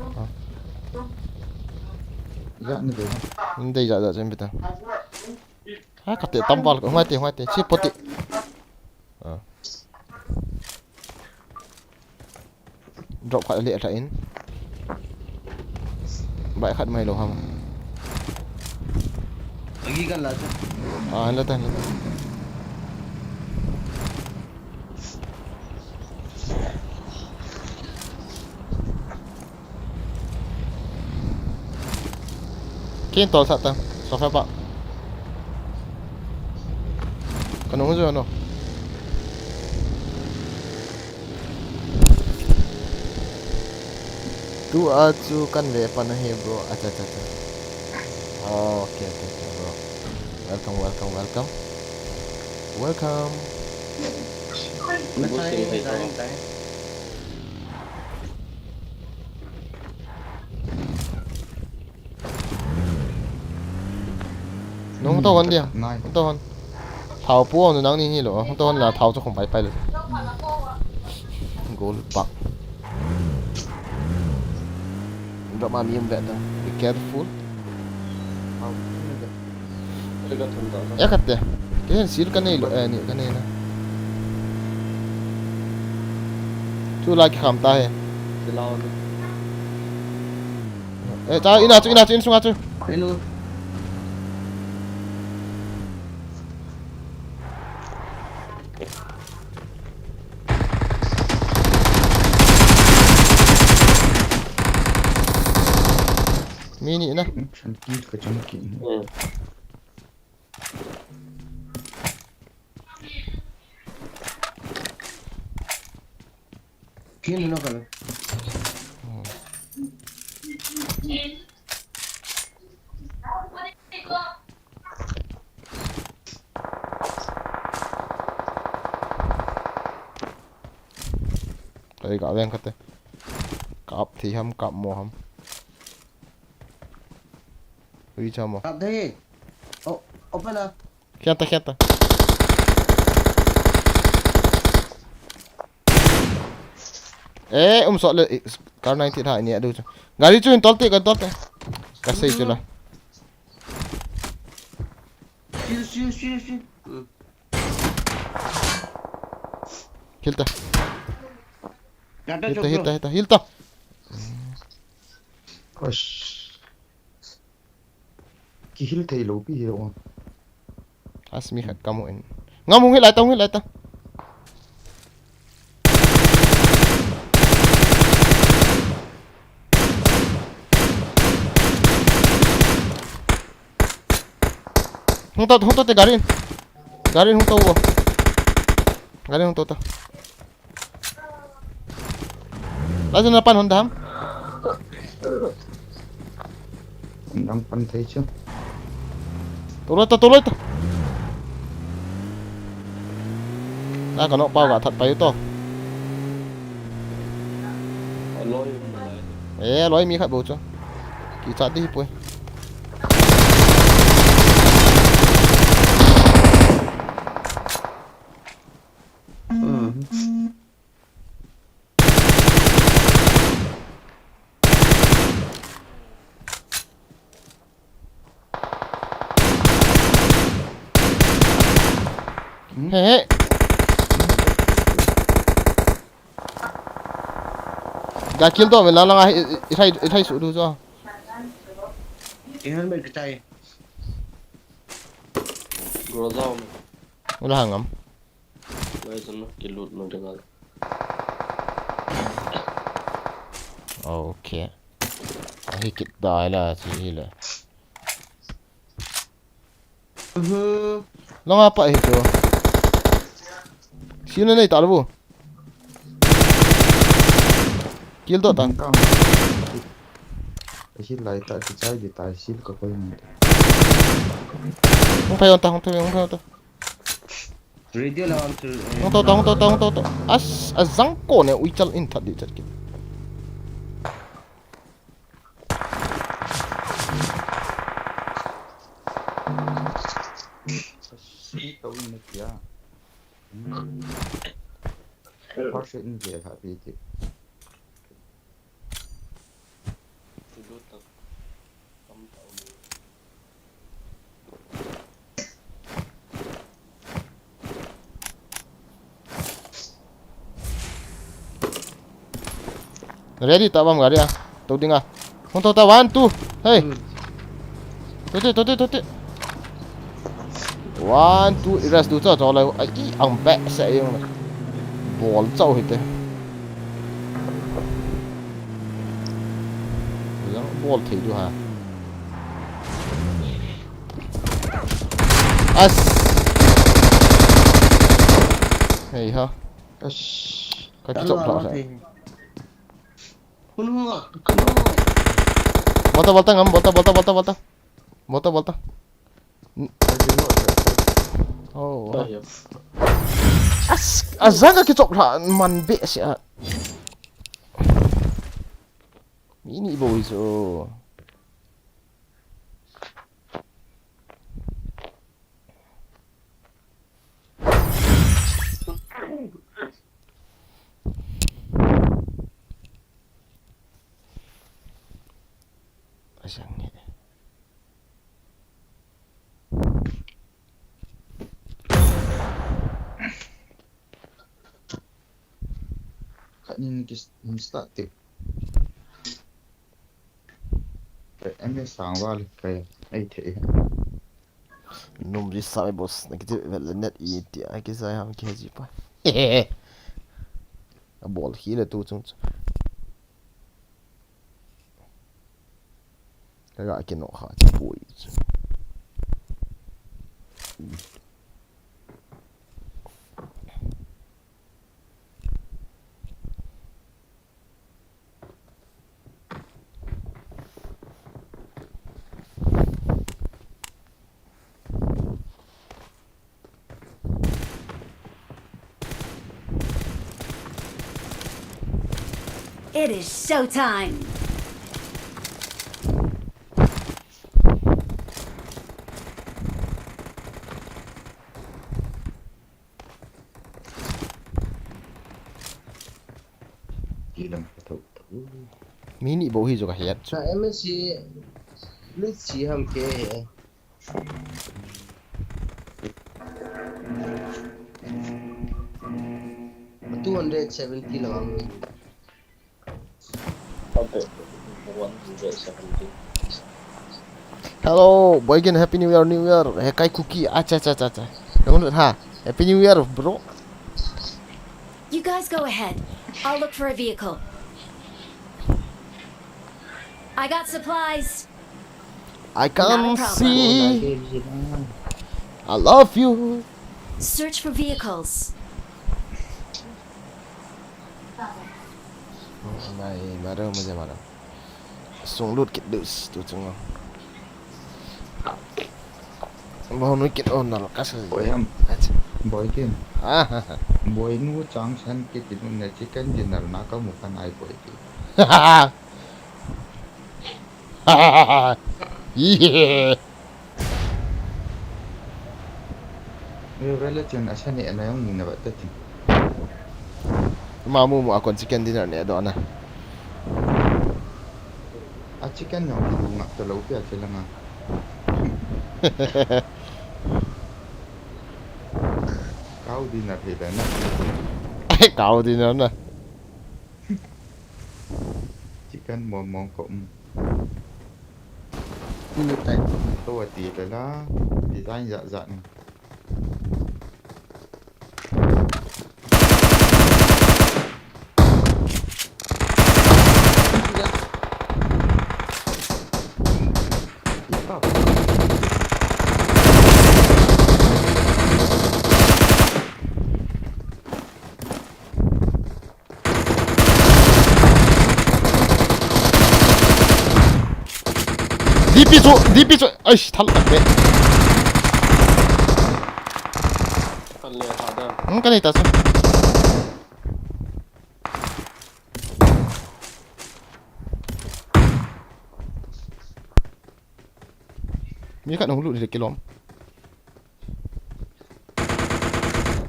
Ja ni de. Ni de ja ja chen bita. Ha, kate tam val ko ngai te, ngai te. Chi poti. Drop khat le khat in. Bai khat mai lo ham. Agi kan la cha. Ah, la ta, la ta. Kin tol sat ta. Sofa pa. Ka nung jo no. Tu a chu kan ve pan ahi, bro. Acha, acha, acha. Okay, okay, okay, bro. Welcome, welcome, welcome. Welcome. Let's try, try, try. Nung to hon dia. Nai. Nung to hon. Thao pu nung nang ni hi lo. Nung to hon la thao chu khum pai pai lo. Gold pack. Drop ma mi um be ta. Be careful. Ya kate. Ke hen sil ka nei lo, eh, ni ka nei na. Chu la ki kham ta he. Eh, cha, ina chu, ina chu, in sunga chu. Hello. Mi ni na. Chan ki ka chan ki. Hmm. Kin no kal. Kai ga veng kate. Kap thi ham, kap mo ham. Ui cha mo. Kap thi. Oh, open a. Khian ta, khian ta. Eh, um sot le, eh, kar ninety tha ni adu chu. Gari chu in tol te, ka tol te. Ka sei chu la. Shield, shield, shield, shield. Hmm. Heal ta. Heal ta, heal ta, heal ta, heal ta. Oish. Ki heal thei lou pi hi o. As mi khat kamu in. Ngam hung heal lai ta, hung heal lai ta. Hung to, hung to te gari in. Gari in hung to o. Gari in hung to ta. Lajan na pan hon dam. Dam pan thei chu. Toloi ta, toloi ta. Na ka no pau ga that pai to. Aloi. Eh, aloi mi khat bou chu. Ki chat di poi. Hmm. He, he. Ga kill to, vela langa, i, i, i thai, i thai su du jo. I han bai kitai. Groza um. Ula hangam. Mai zan ki loot man de gal. Okay. Ahi kit da la chi hi le. Mhm. Long apa hi to. Sino nei ta lo bu. Kill to ta. Ka. Ahi lai ta ki chai di ta sil ka koi ni. Hung phai on ta, hung phai, hung phai on ta. Radio la on to. Hung to ta, hung to ta, hung to ta. As, a zang ko ne ui chal in that di chat ki. Sweet to in kia. First in dia ha pi ti. Ready ta bam gari a. To ding a. Hung to ta, one, two. Hey. Hmm. To te, to te, to te. One, two, i rest tu cha cha lai. Ai, i ang be se yung. Bol chau hi te. Bol thei du ha. As. Hey ha. Ash. Ka kichop thah sa. Kunu, kunu. Volta, volta ngam, volta, volta, volta, volta. Volta, volta. N- Oh. As, azanga kichop thah man be se a. Mi ni bou hi chu. Asang he. Khat nin ki s-, start te. Em, sang val kai ai the. Num ri sa boss na kiti vel net i ti a ki sai ham ki ji pa. A bol hi le tu chung. Ka ga ki no ha ti pui. It is showtime. Ti lam ka thou thou. Mi ni bou hi jo ka het chu. Sa M S C, let's see ham ke he. Two hundred seventy lang. Hello, boy again, Happy New Year, New Year. He kai cookie. Acha, acha, acha, acha. Kamu ha. Happy New Year, bro. You guys go ahead. I'll look for a vehicle. I got supplies. I can't see. I love you. Search for vehicles. Mai, mara, mujhe mara. Sung lut kit dus, tu chung. Mau nu kit on nal kas. Boy ham. Boy kin. Boy nu chang san kit nu na chicken dinner na ka mu kan ai boy ki. Yeah. Relative na sa ni na yung nina ba tati. Mamu mu akon chicken dinner ne do na. A chicken yung ngak to lo pia sila nga. Kau dinner hila na. Kau dinner na. Chicken mong mong ko. Ni tai to ati la design ja ja ni. D P chu, D P chu, aish, thal tak be. Kan le tha dan. Hmm, kan le ta chu. Mi khat hung lut hi kilom.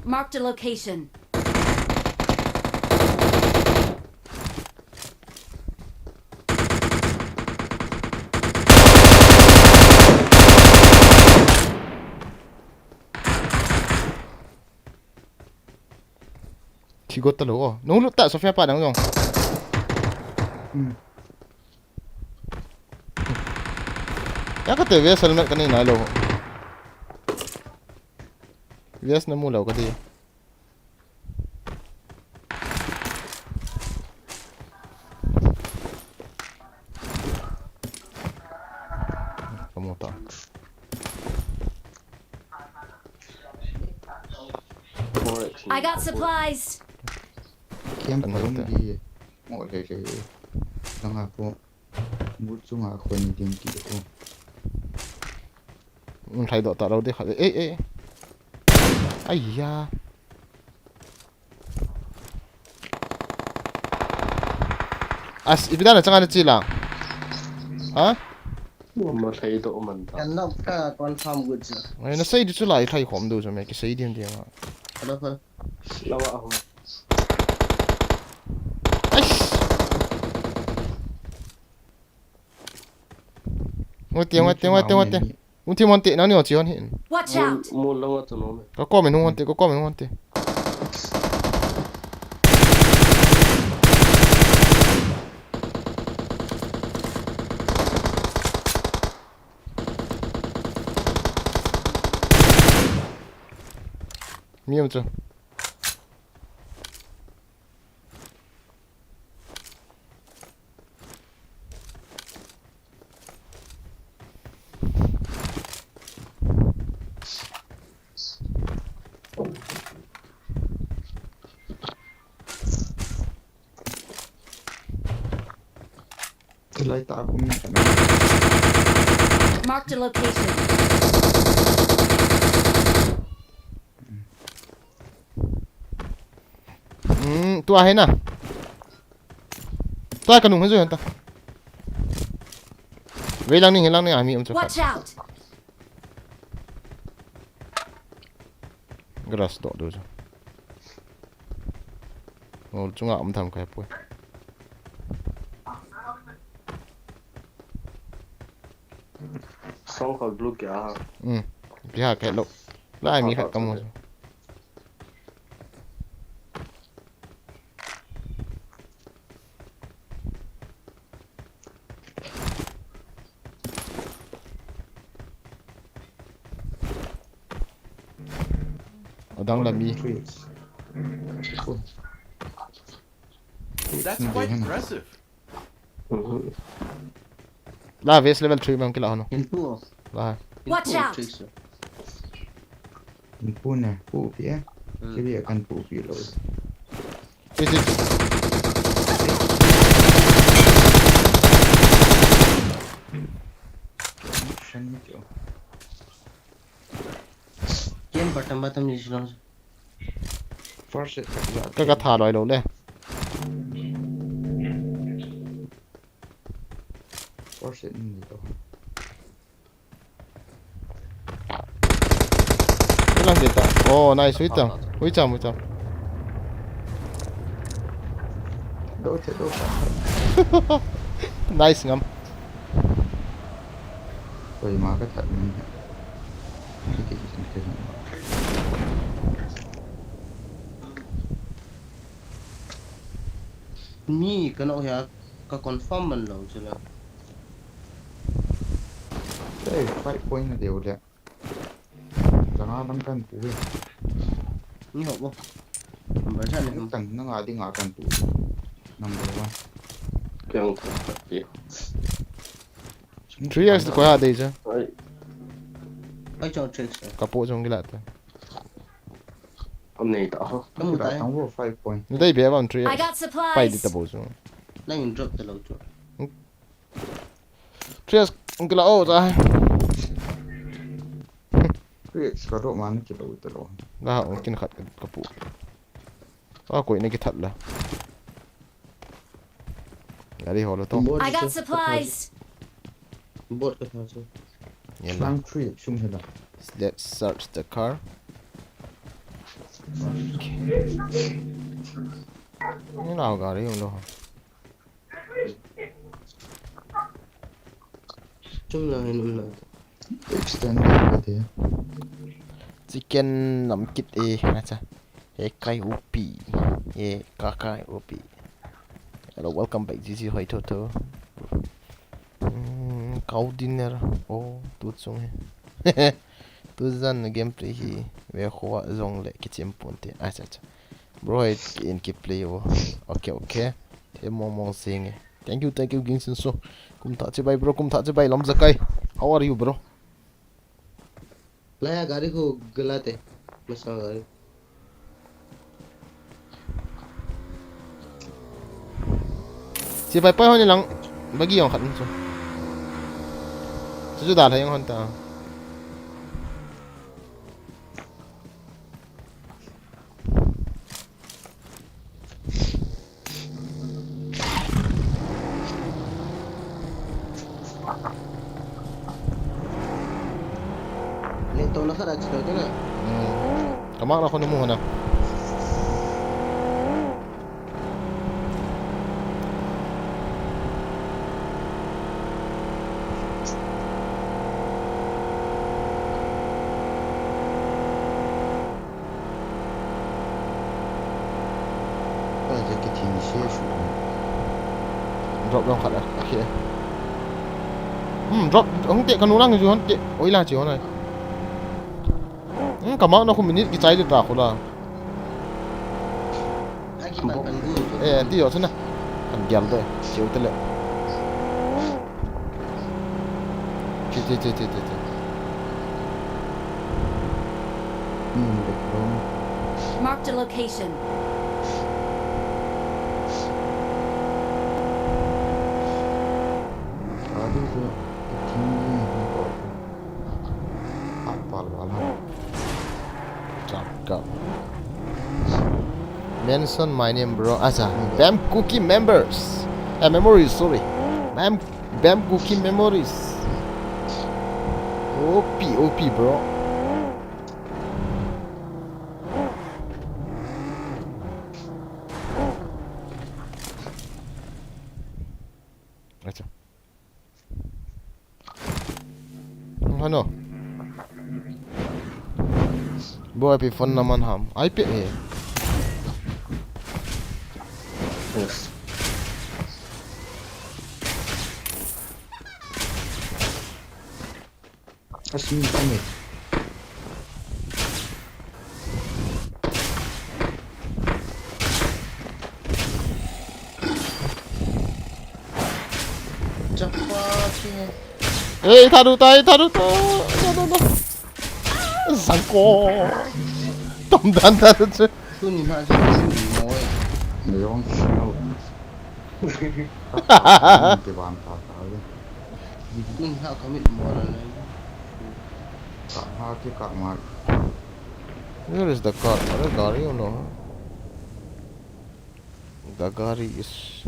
Marked a location. Thi got ta lo o. Nung lut ta, Sophia pa dang jong. Hmm. Ya kate vest helmet kanei nailou. Vest namu lou kati. Kamu ta. I got supplies. Camp room di. Mo le le. Nanga ko. Mut chunga khon ding ki ko. Mun thai do ta lo de kha. Ei, ei. Ai ya. As, ipi dan a changa na chi la. Ha? Mama thei to man ta. Kan nok ka confirm good cha. Ai, na sei di chu la, i thai khom do chu me, ki sei diam diam a. Hello, hello. Lawa ho. Ais. Ngoi te, ngoi te, ngoi te, ngoi te. Hung thim hon te, nang ni hon chi hon hin. Watch out! Mun, mun langa tu nom e. Ka kom in hung hon te, ka kom in hung hon te. Mi um chu. Lai ta kum na. Marked a location. Hmm, tua hi na. Tua ka nung hi zo yan ta. Vei lang ni, hi lang ni, a mi um chu. Watch out! Grass to do chu. Ngol chunga um tham kai poi. Song called blue kya ha? Hmm. Kya ha keh lo. Lai mi khat kamu. Adang la mi. That's quite impressive. La vest level three mang kila hono. Inpu. La. Watch out. Inpu ne, pu pi eh. Hmm. Kiri akan pu pi lo. Pi, pi, pi. Shan ni jo. Ken bottom bottom ni silong. First set ka ja. Ka, ka tha loi lo le. First set ni to. Ka lang kita. Oh, nice. Hui tam. Hui tam, hui tam. Do the do. Nice ngam. Koima ka that ni. Ni ka no ya ka confirm man lo chu la. Hey, five point na deu le. Janga dang kan pu e. Ni ho bo. Number sa ni. Kan na nga ding a kan pu. Number one. Keng ko ka ti. Three X ko ya dei cha. Ai. Ai chong three X. Ka po jong gila ta. Am nei ta ho. Ka mu ta. Tang wo five point. Ni dei be bam three X. I got supplies. Pai di ta bo jong. Lang drop ta lo chu. Three X kila o ta. Three X ka do man kila o ta lo. Na ha ong kin khat ka, ka pu. A koi ne ki that la. Gari holo to. Bot I got se, supplies. Bot ka tha se. Yalla. Lang three sum hela. Let's search the car. Ni na gari holo. Chum lang hin um lang. Extend ka te. Chicken lam kit e, na cha. E kai upi. E ka kai upi. Hello, welcome back, G G Hoi Toto. Hmm, cow dinner. Oh, tu chung he. Tujan gameplay hi ve khoa jong le kichim ponte. Acha, acha. Bro, hoi in ki play o. Okay, okay. He mong mong sing e. Thank you, thank you, Ging Sin So. Kum tha chibai, bro, kum tha chibai, Lam Zakai. How are you, bro? Laya gari ko galate. Masa gari. Chibai pai hon lang bagi jong khat chu. Chu chu da la jong hon ta. Lento na khat a chilo te na. Hmm. Ka mark na khun mu hona. Drop jong khat a, okay. Hmm, drop, hung te, ka nu lang chu hon te, oi la chu hon ai. Hmm, ka mark na khu minute kichai le ta khu la. Eh, ti yo chu na. Kan gial de, cheu te le. Che, che, che, che, che, che. Hmm, background. Marked a location. Adu ko, tinggi ko. Apal wala. Chap, chap. Mention my name, bro. Acha, Bam Cookie members. Eh, memories, sorry. Bam, Bam Cookie memories. O P, O P, bro. Acha. Hano. Bo, ipi phone naman ham. Ai pe eh. Yes. Asin kami. Chapa ke. Ei, tharu tai, tharu to. No, no, no. Sangko. Tom dan tharu chu. Tuni ma chu mo. Long snow. Ke ban ta ta. Nung ha ka mit mo la le. Ka ha ke ka ma. Where is the car? Are gari umlo? The gari is.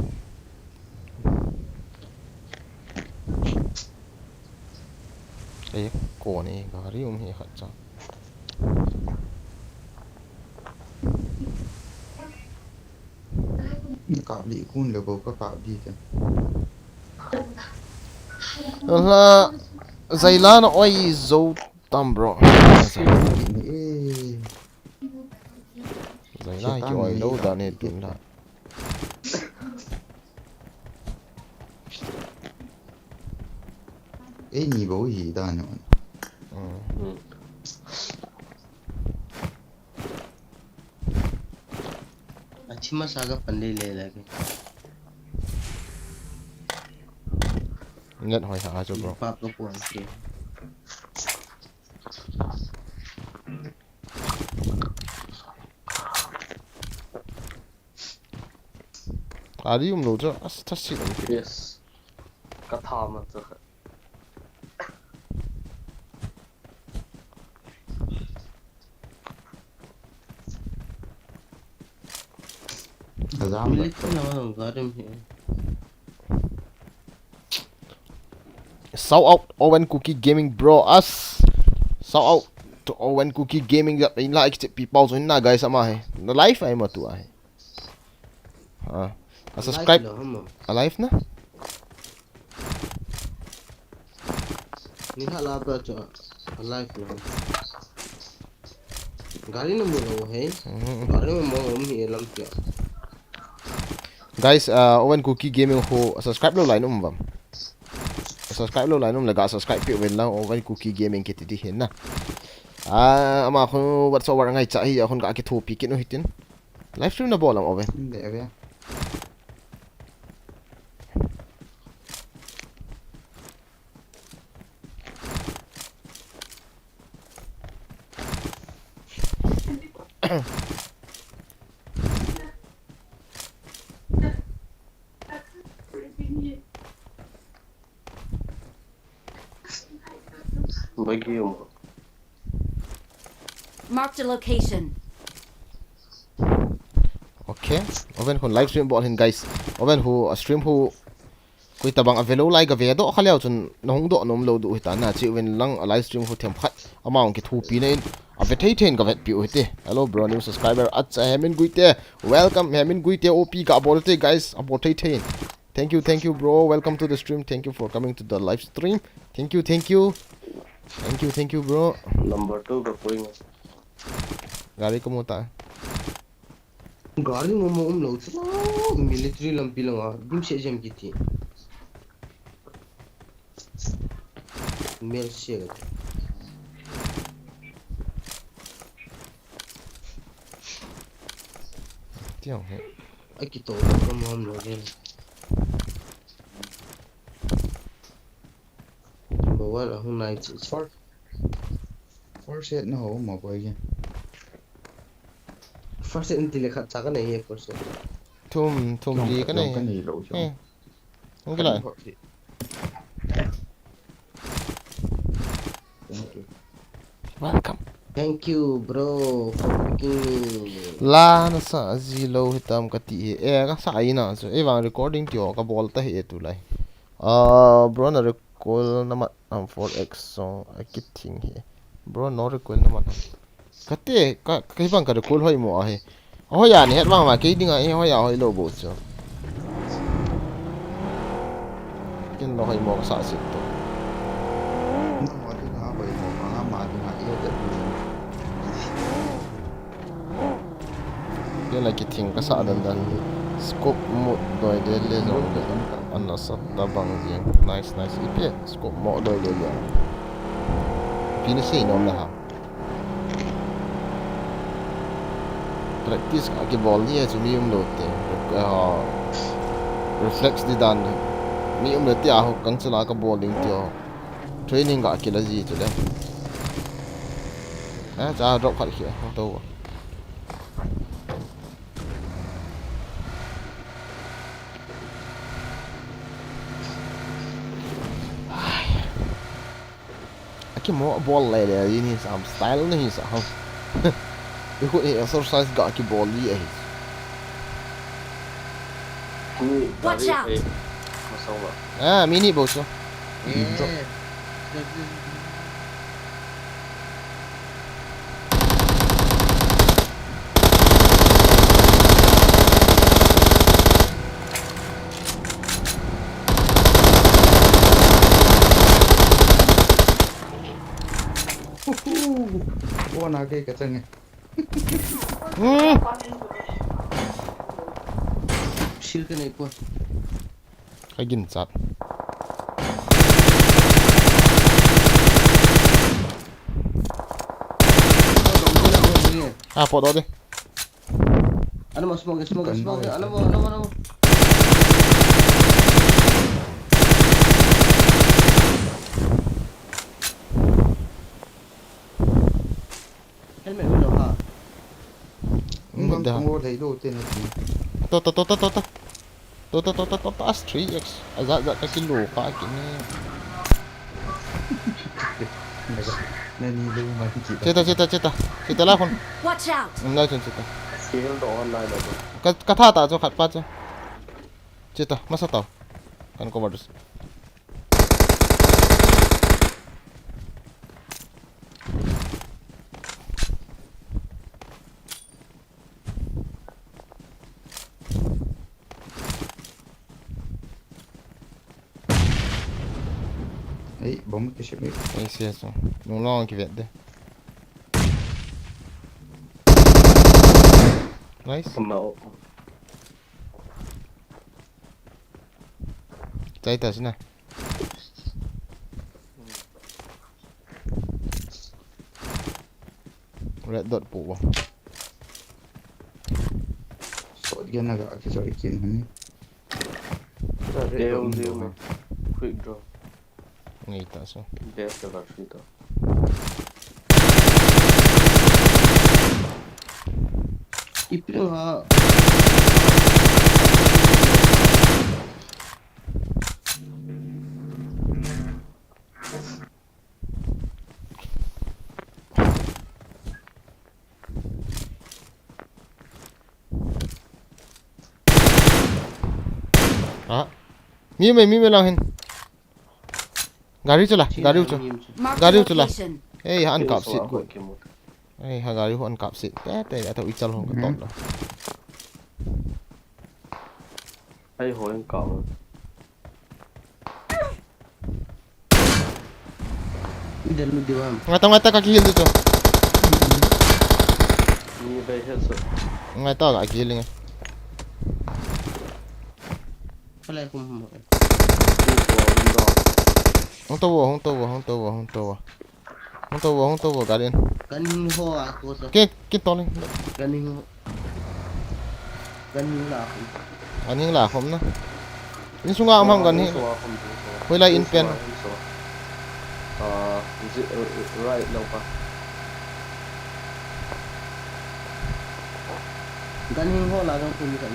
Eh, koni gari um hi khat cha. Ka li kun le bo ka ka di te. La, Zaila na oi zo tam, bro. Eh. Zaila ki oi lo da ne tin la. Eh, ni bo hi da ne. Hmm. Achi ma saga pan le le lagi. Net hoi ha chu, bro. Pa ko po ase. Ari um lo chu, as ta si. Yes. Ka tha ma chu. Azam. Milik na ma garim he. Shout out Owen Cookie Gaming, bro. As shout out to Owen Cookie Gaming. That in like people so na guys ama he. Na live ai ma tu ai. Ah, a subscribe. Alive na? Ni ha la ba cho. Alive na. Gari na mu lo he. Gari na mu lo mi lam kya. Guys, uh, Owen Kuki Gaming ho subscribe lou lai nom uvam? Subscribe lou lai nom le ga subscribe peh uvin lang, Owen Kuki Gaming kiti di hin na. Ah, ama khun WhatsApp war ngai cha hi, a khun ga kithopi kit u hitin. Live stream na bol am Owen? Inde, ave. Bagi mo. Marked a location. Okay. Owen khun live stream bol hin, guys. Owen ho, a stream ho, koi tabang a ve lou lai, ga ve doh kha leu chun na hung doh nom lou diu hita na, chi uvin lang a live stream ho themkhat ama hung kithopi na in a ve thei thei in ga vetpi u hite. Hello bro, new subscriber. Acha, Hemin Guite. Welcome, Hemin Guite, O P ga bol te, guys. A bol thei thei in. Thank you, thank you, bro. Welcome to the stream. Thank you for coming to the live stream. Thank you, thank you. Thank you, thank you, bro. Number two ka point. Gari ko mo ta. Gari mo mo um lou chu. Military lampi langa. Dim se jem kiti. Mel se ga. Tiang he. Aki to ko mo um lou. Number one, a hung nai chi. Four. Four set na ho, mo boy ke. Four set ni tile khat cha ka nei ye four set. Thum, thum li ka nei. Ka nei lou. Eh. Hung ki lai. Welcome. Thank you, bro, for picking me. La na sa ji lou hitam ka ti he. Eh, ka sa ai na so. Eh, vang recording ti ho ka bol ta he tu lai. Ah, bro, na recoil na mat am four X so a kit thing he. Bro, no recoil na mat am. Ka te, ka, ka hi bang ka recoil hoi mo a he. Hoi a ni het vang ma kei dinga, eh, hoi a hoi lou bou chu. Kin lo hoi mo ka sa sit to. Nang ma dinga hoi mo, ka nga ma dinga, eh, that. Kei la kithing ka sa dan dan. Scope mo doi le le jong le. An na sa ta bang jing. Nice, nice. Ipi scope mo doi le le. Pi ni sei nom na ha. Practice ka kibol ni chu mi um lou te. Ah, reflex di dan. Mi um lou te a ho kan chala ka bol ding ti ho. Training ka kila ji chu le. Ah, cha drop khat khi to. Aki mo bol le le ni sam style ni sa ha. Ihu e exercise ga kibol li e. Watch out. Ah, mini bol so. Bona ke ka chang e. Hmm. Sil ka nei poi. Ka gin chat. Ah, pot doh di. Ana mo smoke, smoke, smoke. Ana mo, ana mo, ana mo. Helmet ulo ha. Helmet da. Ngol thei lou te na ti. To, to, to. To, to, to, to, to, to, as three X. Aja, ja, ka kilo ka kini. Nani lou ma ti. Cheta, cheta, cheta. Cheta la khun. Watch out. Nai chun cheta. Skill to online lo. Ka, ka tha ta chu khat pa chu. Cheta, masa tau. Kan cover dus. Ei, bomb ke ship. Ei, se so. Nung long ki vet de. Nice. Ama o. Chai ta sina. Red dot pu bo. Sot gen na ga ki sot kin hani. Red dot pu. Quick draw. Ngai ta so. Death ka ga sui ta. Ipi ha. Ah. Mi me, mi me lang hin. Gari chu la, gari chu. Mark the location. Gari chu la. Ei, ha an kap sit ko. Ei, ha gari ho an kap sit. Te, te, ato ichal hong ka top la. Ai ho an kap. Idan lu diwa. Ngai ta, ngai ta, ka ki heal tu. Ni bai heal so. Ngai ta, ka ki heal ngai. Palai kum mo. Hung to wo, hung to wo, hung to wo, hung to wo. Hung to wo, hung to wo, garin. Kan hing ho a ko so. Ke, ke to ni. Kan hing ho. Kan hing la khom. Kan hing la khom na. In sunga um ham kan hing. Hoilai in pen. Ah, right lo pa. Kan hing ho la jong kum kan.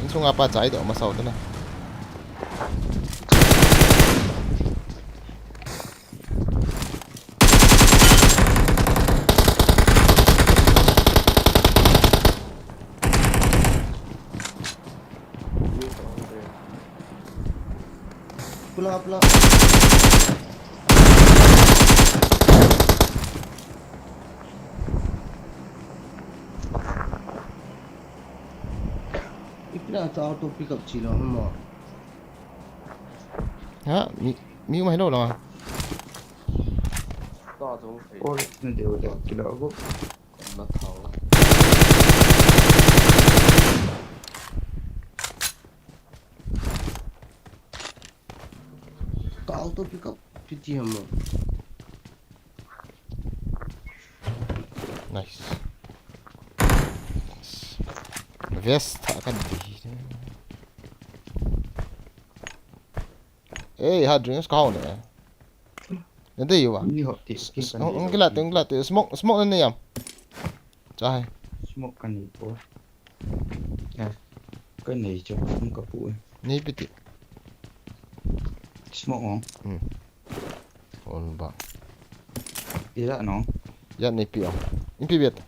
In sunga pa chai do ma sau ta na. Pula, pula. Ipina cha auto pick up chi lo mo. Ha, mi, mi mai lo lo. Ol na deu da kilo go. Na thau. Ka auto pick up piti ham mo. Nice. Vest tha kan ti. Ei, ha drinks ka hau ne. Na dei uva. Ni ho ti, ki kan dei. Ong kila te, ong kila te. Smoke, smoke na nei am. Cha hai. Smoke kan nei po. Ya. Kan nei cho, ong ka pu. Nei piti. Smoke ong. Hmm. Ol ba. Ila no. Ya nei pi ong. In pi bet.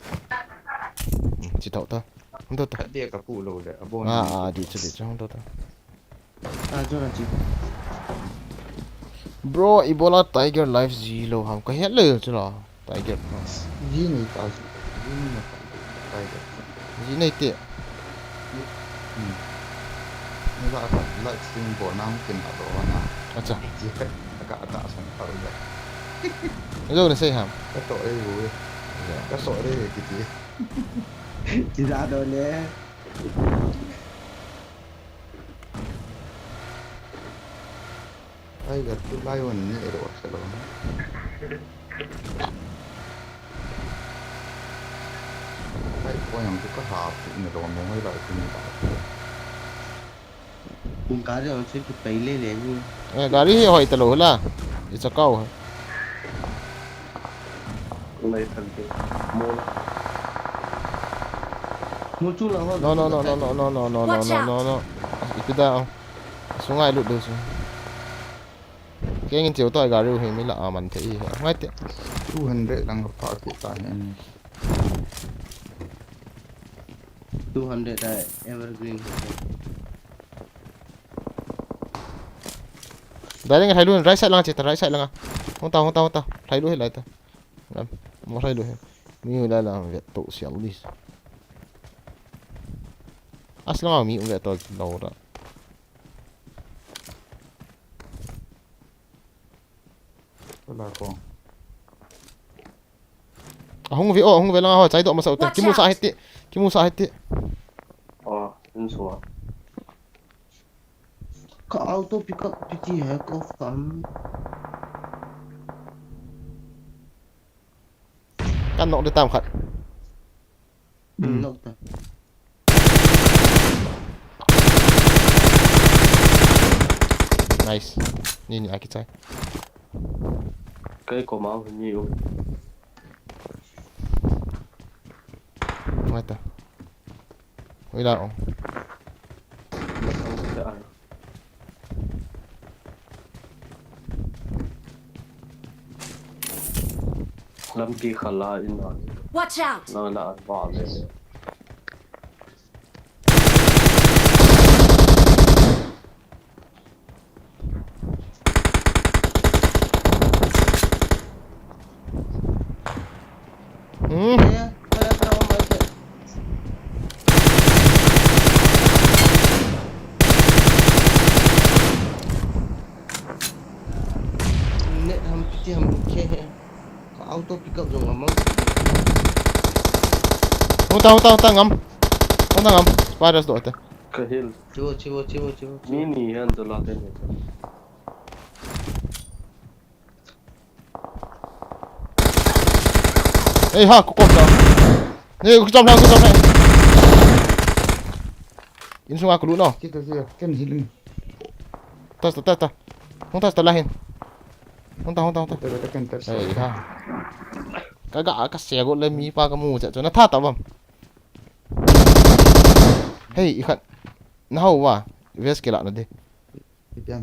Hmm, chi tau ta. Ong tau ta. Ka dia ka pu lo le. Abon. Ah, ah, di chu, di chu, ong tau ta. Ah, jona chi. Bro, ibola Tiger live ji lo ham ka het le chu la. Tiger. Ji nei ta. Ji nei na ta. Tiger. Ji nei te. Hmm. Ni la ka live stream bo nang kin a do na. Acha. Ji ka ka ta sang ta le. Lo na sei ham. Ka to e wo. Ya. Ka so le ki ji. Ji da do le. Ai, ga tu lai wan ni ero sa lo. Ai, ko yang tu ka ha pu ni lo mo, ai, lai tu ni ba. Kum ka de on se ki pai le le ni. Eh, gari hi hoi ta lo la. I cha kau. Lai than ke. Mo la. Mo chu la ho. No, no, no, no, no, no, no, no, no, no, no, no. Watch out. Ipi da. Sungai lut deu su. Keng in cheu to gari u hi mi la aman thei hi. Ngai te. Two hundred lang ka pha ki ta hi. Two hundred a evergreen. Darling, hai lu, right side lang che ta, right side lang. Hung ta, hung ta, hung ta. Hai lu hi lai ta. Mo hai lu hi. Mi u lai lang vet to sial dis. As lang mi u vet to lo ra. Wala ko. Ahung ve o, ahung ve lang ho, chai do ma sau ta. Watch out! Kimu sa hiti. Kimu sa hiti. Oh, in sua. Ka auto pick up piti he, ka off kam. Kan knock de tam khat. Hmm, knock ta. Nice. Ni ni akichai. Kai ko mau ni u. Mai ta. Oi la ong. Masang te ai. Lampi khala in an. Watch out! La la an ba le. Hmm. Net ham piti ham khe he. Ka auto pick up jong amang. Hung ta, hung ta, hung ta ngam. Hung ta ngam. Spiders doh te. Ka heal. Chivo, chivo, chivo, chivo, chivo. Ni ni han dola te ne. Ei ha, ko kom ta. Ni ko chom na, ko chom na. Insunga ko lut no. Kita siya, ken healing. Tas ta, tas ta. Hung tas ta la hin. Hung ta, hung ta, hung ta. Kita, kita, ken tas. Ei ha. Ka ga ka se go le mi pa ka mu che. Chu na tha ta bam. Hei, i khat. Na hau wa. Vest ke la na de. Ipian.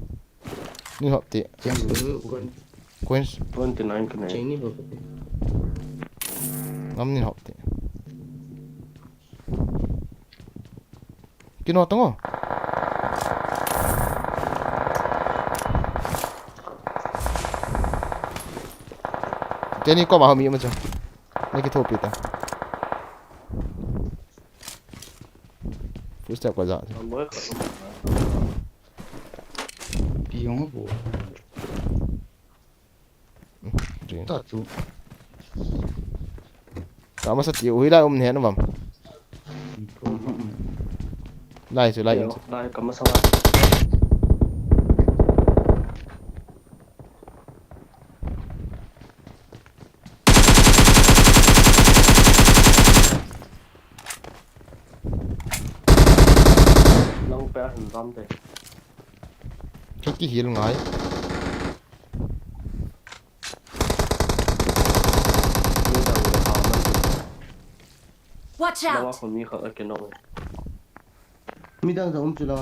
Ni hop ti. James. Coins. Twenty nine ka nei. Chini ba ka ti. Ngam ni hop ti. Kino tango. Teni ko ma ho mi ma cha. Ni ki thopi ta. Footstep ka ja. Pi yong bu. Rin. Ta tu. Ka masa ti u hi lai um ne na bam. Lai chu lai in chu. Lai ka masa. Lang pe a hin ram te. Ka ki heal ngai. Ni dang le ha man. Watch out! Lawa ko mi khat a ke nok. Mi dang jong um chu la.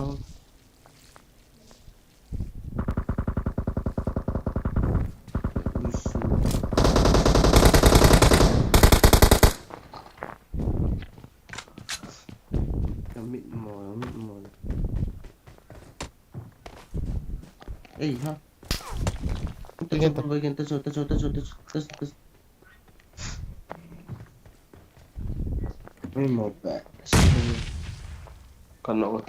Ka mit mo, mit mo. Ei, ha. Tingin ta. Tingin ta, tingin ta, tingin ta, tingin ta. Ui, mo pa. Kano.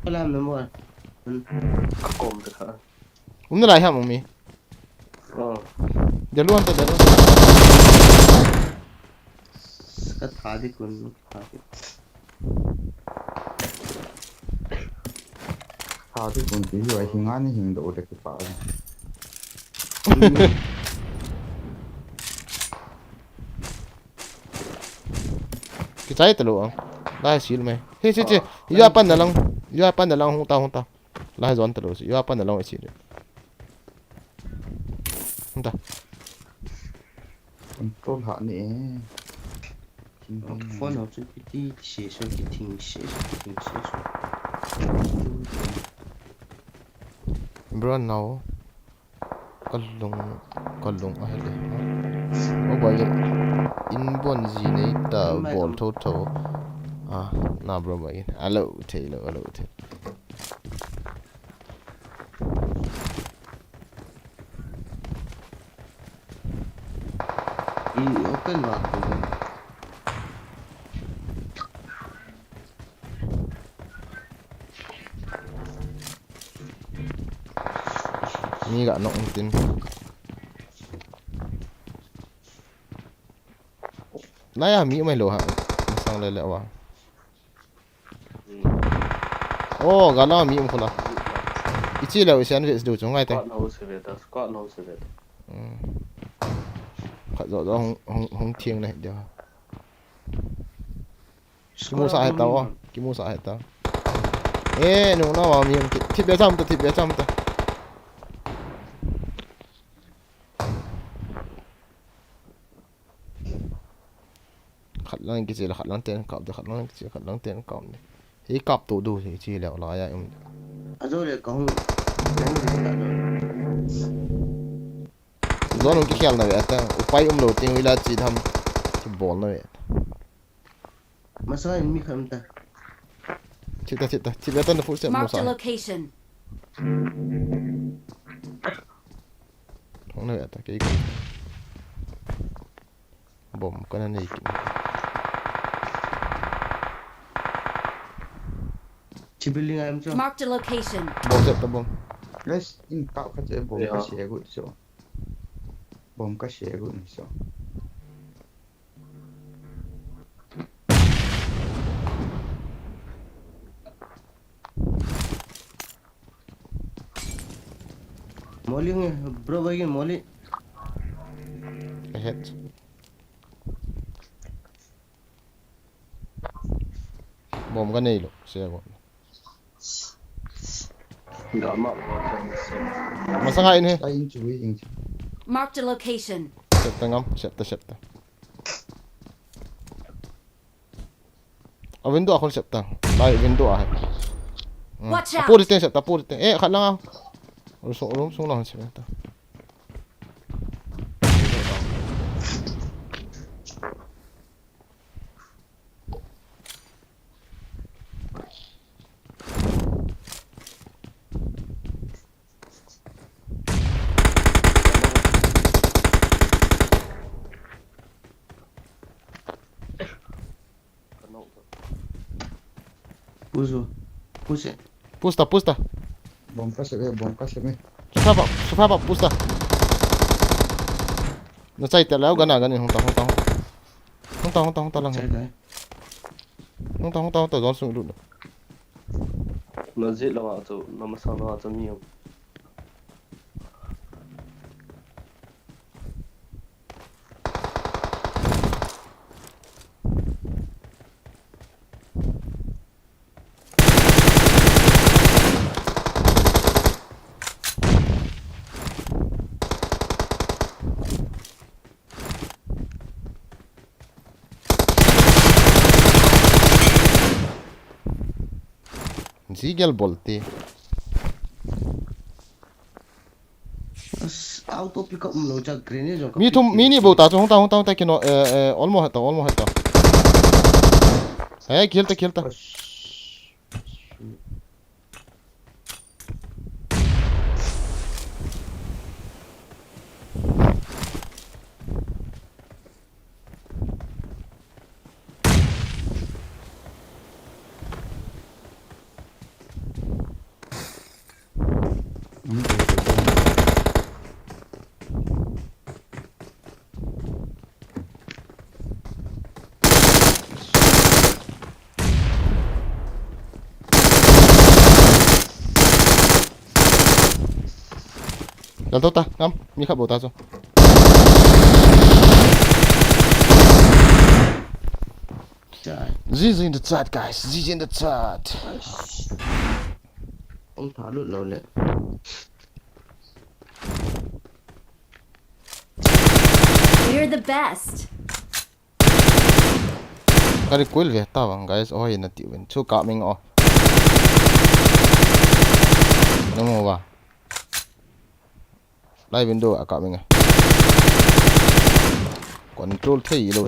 Wala mo. Ka kom ta ka. Um na lai ham umi. Oh. Dia luan ta, dia luan ta. Ka tha di kun, tha di. Tha di kun ti hi ai hinga ni hing do de ki pa. Ki chai ta lo ang. Lai sil mai. He, che, che. Ah. Yo apan na lang. Yo apan na lang hung ta, hung ta. Lai zon ta lo si. Yo apan na lang si. Hung ta. Control ha ni e. Thing thing. Phone ho chu piti se so ki thing se so ki thing se so. Bro, now. Kalung, kalung a hele. O bai in bon ji nei ta bol tho tho. Ah, na bro bai. Alo thei lo, alo thei. I open va ko. Mi ga nok um tin. Lai a mi mai lo ha. Masang le le wa. Oh, ga la mi um khula. Ichi le u sian ve du chu ngai te. Squad no se ve ta, squad no se ve ta. Hmm. Khat zo zo hung, hung, hung thiang na dia. Kimu sa heta o, kimu sa heta. Eh, nu na wa mi um thi, thi be cham ta, thi be cham ta. Khat lang kiche le khat lang ten kap de, khat lang kiche, khat lang ten kap de. Hi kap to du hi chi le la ya um. Ajo le ka hung. Zone hung kikhel na ve ta. Upai um lo ting ila chi tham. Kibol na ve. Masa in mi khat um ta. Chita, chita, chita, ta na full set. Marked a musa. Location. Hung na ve ta, kei ko. Bom, kana nei kin. Chi building a um chu. Marked a location. Bom set ta bom. Guys, in kau ka che bom ka. Yeah. Share good so. Bom ka share good so. Molly nge, bro, bagi molly. Ahead. Bom ka nei lo, se bom. Ga ma. Masanga in he. Ai, in chu, in chu. Marked a location. Septa ngam, septa, septa. A window a khol septa. Lai window a hai. Hmm. Watch out! Apu di ten septa, apu di ten. Eh, khat lang a. Room sung, room sung lang septa. Push o. Push e. Push ta, push ta. Bom ka se be, bom ka se be. Sufa pa, sufa pa, push ta. Na chai ta lau, gana, gana, hung ta, hung ta, hung ta. Hung ta, hung ta, hung ta lang. Chai ta. Hung ta, hung ta, hung ta, zone sung lut. Na jet lou a chu, na masang lou a chu mi um. Zigel bolte. As, auto pick up lo cha grenade jong ka mi pick thum, mi ni kit. Bou ta chu, hung ta, hung ta, hung ta, kino, eh, eh, almost heta, almost heta. Eh, kill ta, kill ta. As. Lal to ta, ngam, mi khat bou ta chu. Chai. G G in the chat, guys. G G in the chat. Hung tha lut lou le. We're the best. Ka recoil ve ta vang, guys. Oi, na ti ven. Chu ka ming o. Na mo ba. Lai window a ka ming e. Control thei lo.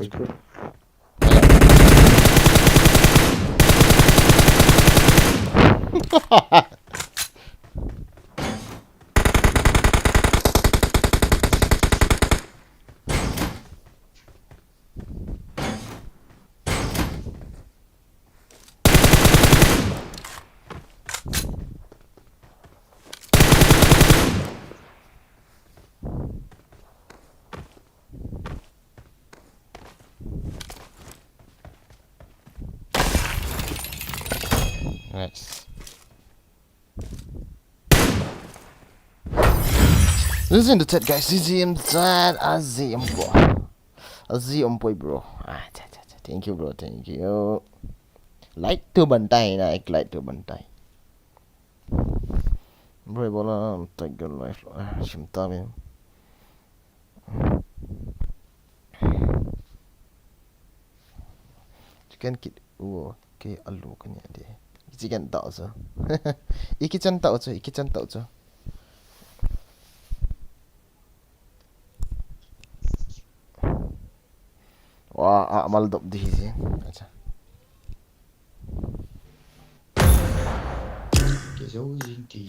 Nice. This is in the chat, guys. This is in the chat. Azi umpo. Azi umpoi, bro. Ah, cha, cha, cha. Thank you, bro. Thank you. Like tu bantai na, ek like tu bantai. Bro, bola, take your life. Ah, shim ta bhi. Chicken kit. Wo, ke alu kani ade. Chicken tau cho. Iki chan tau cho, iki chan tau cho. Wa, a mal dop di hi. Acha. Ke jo jin ti.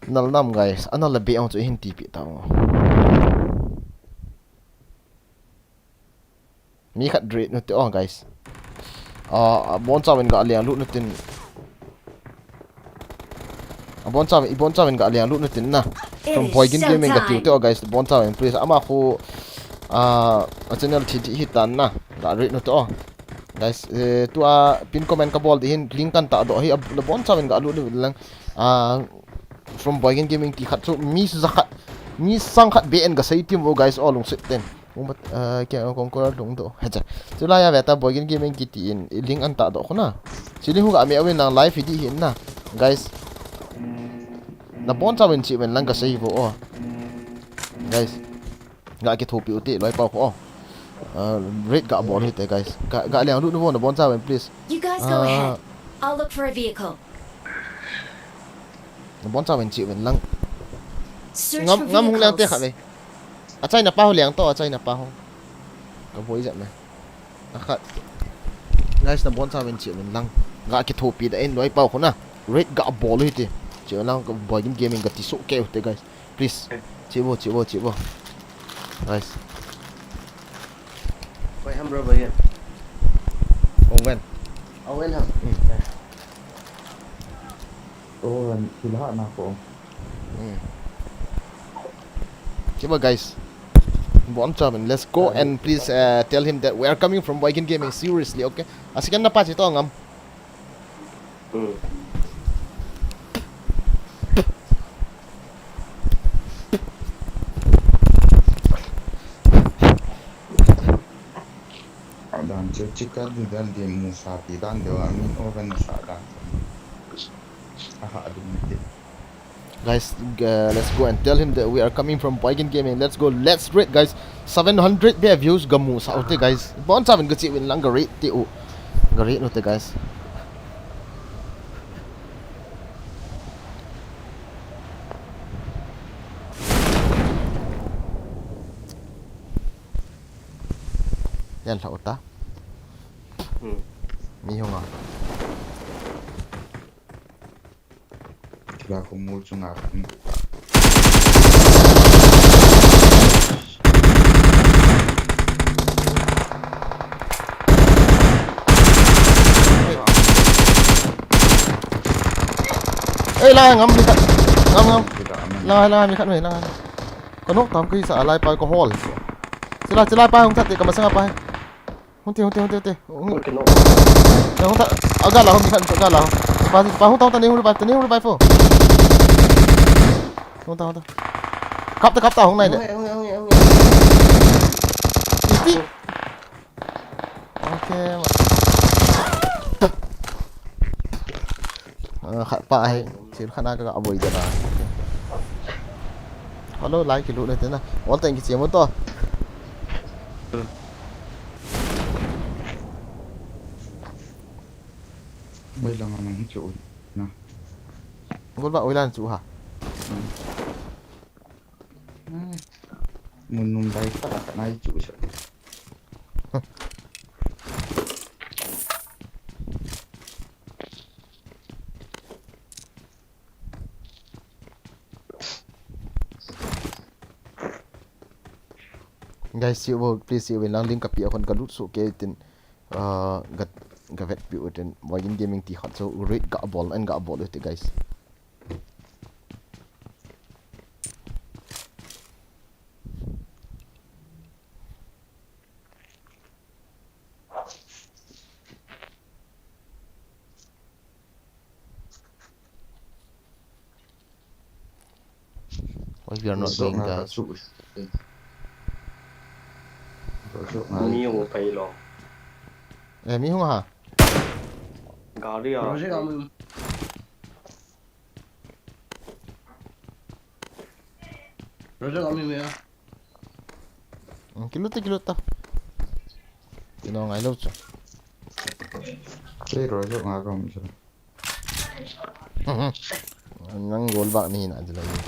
Nal nam, guys, ana la be ang chu hin ti pi ta. Mi khat rate nu te o, guys. Ah, abon chauvin ga leng lut nu tin. Abon chauvin, ibon chauvin ga leng lut nu tin na. From Boygin Gaming ga tiu te o, guys. Abon chauvin, please. Ama khu, ah, a channel thi thi hi tan na. Ga rate nu te o. Guys, eh, tua pin comment ka bol di hin link kan ta do hi abon chauvin ga lut nu lang. Ah, from Boygin Gaming ti khat chu mi za khat, mi sang khat be en ga sei tim o, guys, o lungset ten. Ung bat, ah, kya kong ko lung do. Hacha. Chulai a veta Boygin Gaming kiti in, i link an ta do khuna. Chili hu ga me awin lang live di hin na. Guys. Nabon chauvin chi ven lang ka sei vo o. Guys. Ga kithopi u te, loi pau kho o. Ah, rate ga bol hi te, guys. Ga, ga leng lut nu vo nabon chauvin, please. You guys go ahead. Ah. I'll look for a vehicle. Nabon chauvin chi ven lang. Search for vehicles. Ngam, ngam hung leng te khat ve. A China pa ho leng to, a China pa ho. Ka boi jat me. A khat. Guys, nabon chauvin chi ven lang. Ga kithopi da in loi pau khuna. Rate ga bol hi te. Chi ven lang ka Boygin Gaming ga ti so ke u te, guys. Please. Chi vo, chi vo, chi vo. Guys. Koi ham bro, bhaiya? Owen. Owen ham? Hmm. Owen, thil hahna ko. Hmm. Chi vo, guys. Bon chauvin, let's go and please, uh, tell him that we are coming from Boygin Gaming, seriously, okay? A second na pa chi to ngam. Hmm. Adan chu chika du dal di mu sa ti dan de wa mi o ben sa dan. Aha, du mi ti. Guys, uh, let's go and tell him that we are coming from Boygin Gaming. Let's go, let's rate, guys. Seven hundred be views ga mu sa u te, guys. Bon chauvin ga chi ven lang ga rate te u. Ga rate nu te, guys. Yan lha u ta. Hmm. Mi hung a. Kila ko mul chunga khat ni. Ei, la ngam mi khat. Ngam, ngam. Kila aman. La, la mi khat me, la. Ka nok tam ka hisa, a lai pa ka hol. Chila, chila pa hung that te ka masanga pa. Hung te, hung te, hung te, hung te. Hung. Hung te, no. Ya, hung ta. Aga la, hung mi khat, aga la. Pa, pa, hung ta, hung ta, ni hung revive, ni hung revive fo. Hung ta, hung ta. Kap ta, kap ta, hung nai le. Hung, hung, hung, hung. Iti. Okay. Ah, khat pa hi. Thil khat na ka avoid da na. Hello, lai kilut le te na. Wall tank ki chemo to. Bai lang ang chu na. Gol ba oi lan chu ha. Hmm. Mun num bai ta ka nai chu sa. Guys, si bo, please si bo, lang link kapi a kon ka lut so ke tin, ah, ga, ga vet pi u tin, Wagin Gaming ti khat so, raid ga bol, an ga bol u ti, guys. Why we are not going, guys? Mi hung pai lo. Eh, mi hung ha? Gari a. Project a mi. Project a mi mi a. Hmm, kilut ta, kilut ta. Kino ngai lo chu. Sei ro jo nga ro mi chu. Mhm. Nang gol bak ni na jila ni.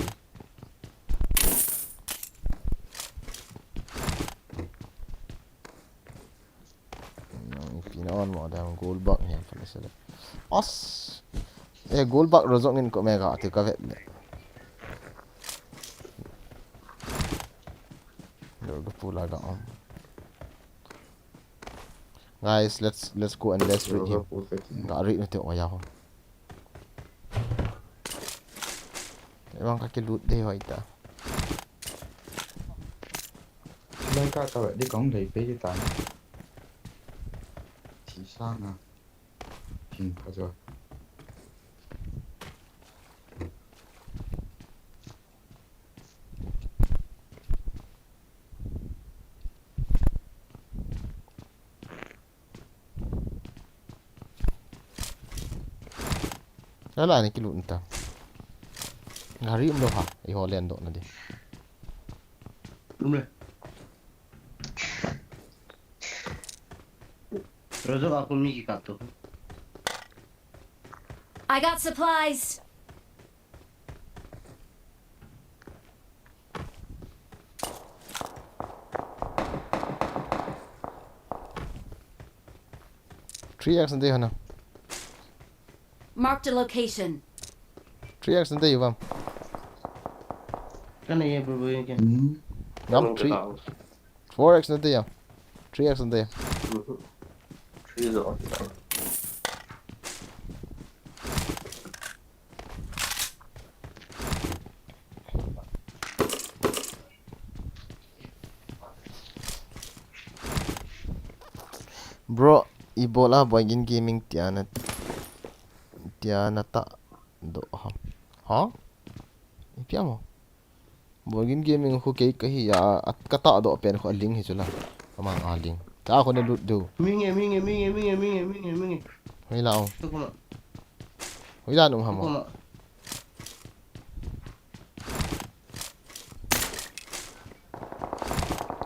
Nang ipi na on mo da gol bak ni kan sele. As. Eh, gol bak ro jong in ko mega ti ka vet le. Ro ga pula ga on. Guys, let's, let's go and let's raid him. Ga raid na te o ya ho. Ebang ka kilut de hoi ta. Lai ka ka di kong dei pe di ta. Ti sa na. King ka jo. Ala ni kilut ta. Gari um lo ha, i ho len do na di. Um le. Rojo aku mi ki kap tu. I got supplies. Three X na dei hana. Marked a location. Three X na dei vam. Kana ye bro bro ye. Hmm. Ngam three. Four X na dei ya. Three X na dei. Mhm. Three zo. Bro, ibola Boygin Gaming tia na, tia na ta do ha. Ha? Ipi amo? Boygin Gaming khu kei kahi a, a, ka ta do pen khu a link hi chu la. Ama a link. Ta khu na lut do. Minge, minge, minge, minge, minge, minge, minge. Hoi la o. Tu kuma. Hoi la nung hamo. Tu kuma.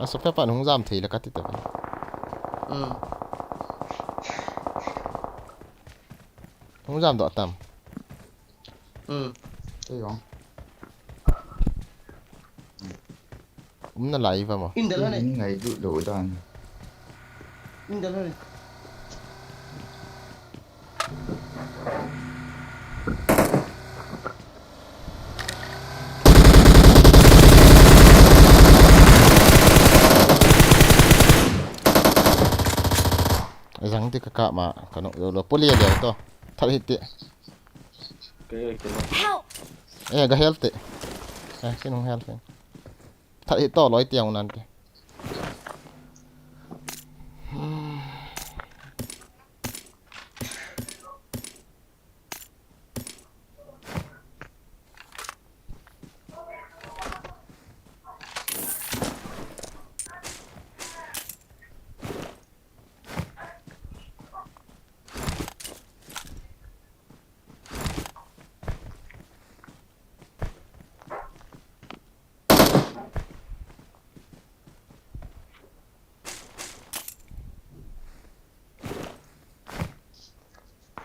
A, Sophia pa hung jam thei le ka ti ta. Hmm. Hung jam do tam. Hmm. Ei vang. Um na lai va mo. In da la ne. Ngai du lo dan. In da la ne. Jang ti ka kap ma, ka no lo poli le to. Thal hiti. Help! Eh, ga help te. Eh, sinung help te. Thal hito loi ti ang nan te.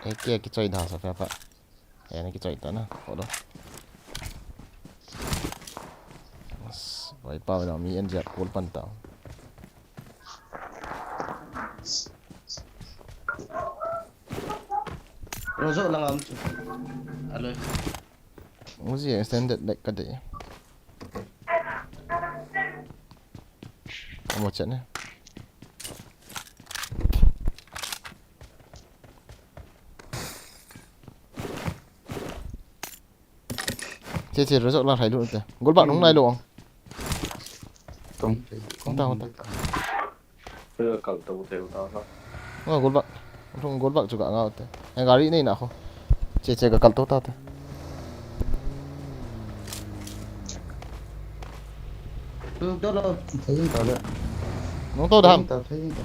Eke kichoi da sa pa pa. Ena kichoi ta na. Hold on. Vai pa na mi en ja kol pan ta. Rojo lang am chu. Alo. Uzi extended back ka de. Mo chet ne. Che, che, result la thai lu te. Gol bak nung nai lo ang. Tong. Hong ta, hong ta. Kal to te ta. Ngo gol bak. Thung gol bak chu ka ngau te. Ai gari nei na kho. Che, che, ka kal to ta te. Hm, to lo. Thei ta le. Nung to dam. Thei ta, thei ta.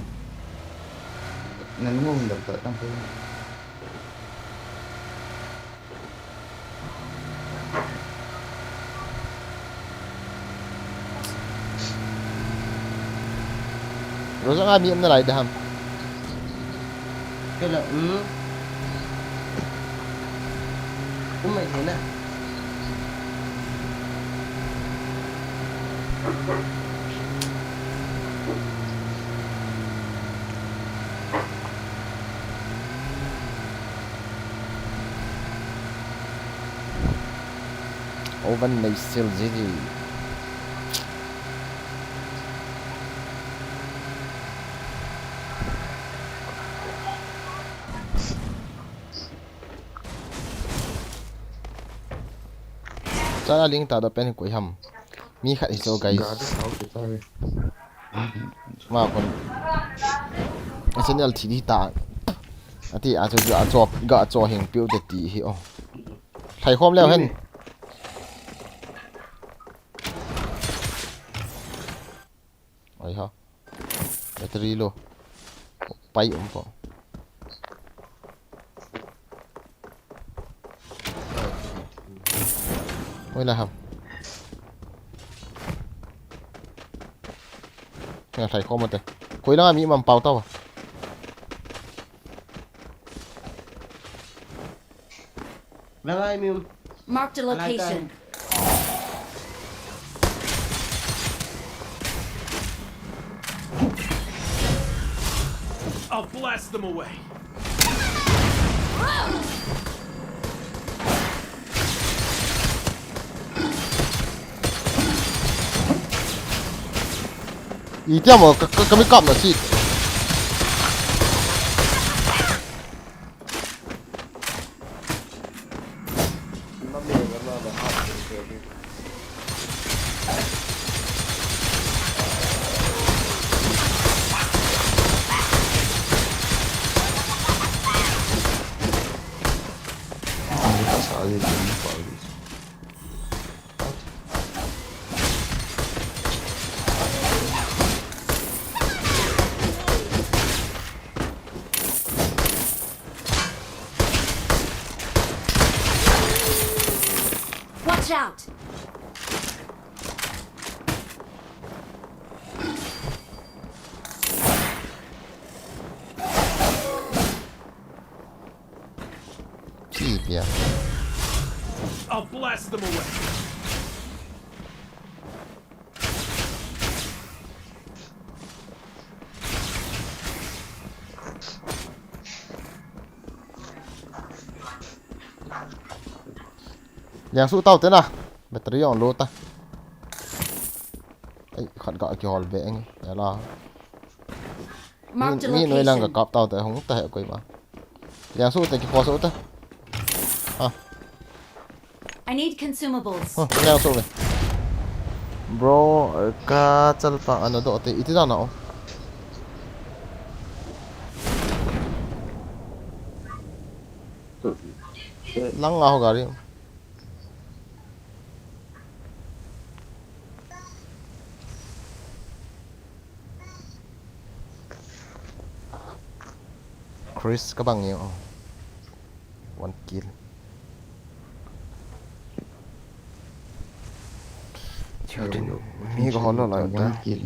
Nan ngu hum dam ta, tang thei. Rosa nga mi em na lai dam. Kala, hmm. Umay sila. Oven nei sil jiji. Chala ling ta do pen koi ham. Mi khat hi so, guys. Ga di sao ki ta ve. Ma kon. A channel thi di ta. Ati a chu ga cho, ga cho hing piu te ti hi o. Thai khom leo hen. Oi ha. Battery low. Pai um po. Oi la ham. Nga thai khom te. Koi la mi mam pau tau. Marked a location. I'll blast them away. Itiamo, ka, ka, kami kap na si. Watch out! Keep ya. I'll blast them away. Liang su tau te na. Battery on low ta. Ai, khat ga kihol be eng. Ya la. Marked a location. Mi, mi noi lang ka kap tau te, hung ta he koi ma. Liang su te, kikho su te. Ah. I need consumables. Oh, liang su le. Bro, ka chal pa ano do te, iti da na o. Lang nga ho gari. Chris ka bang yo. One kill. Chutin, mi ko holo lai ta. One kill.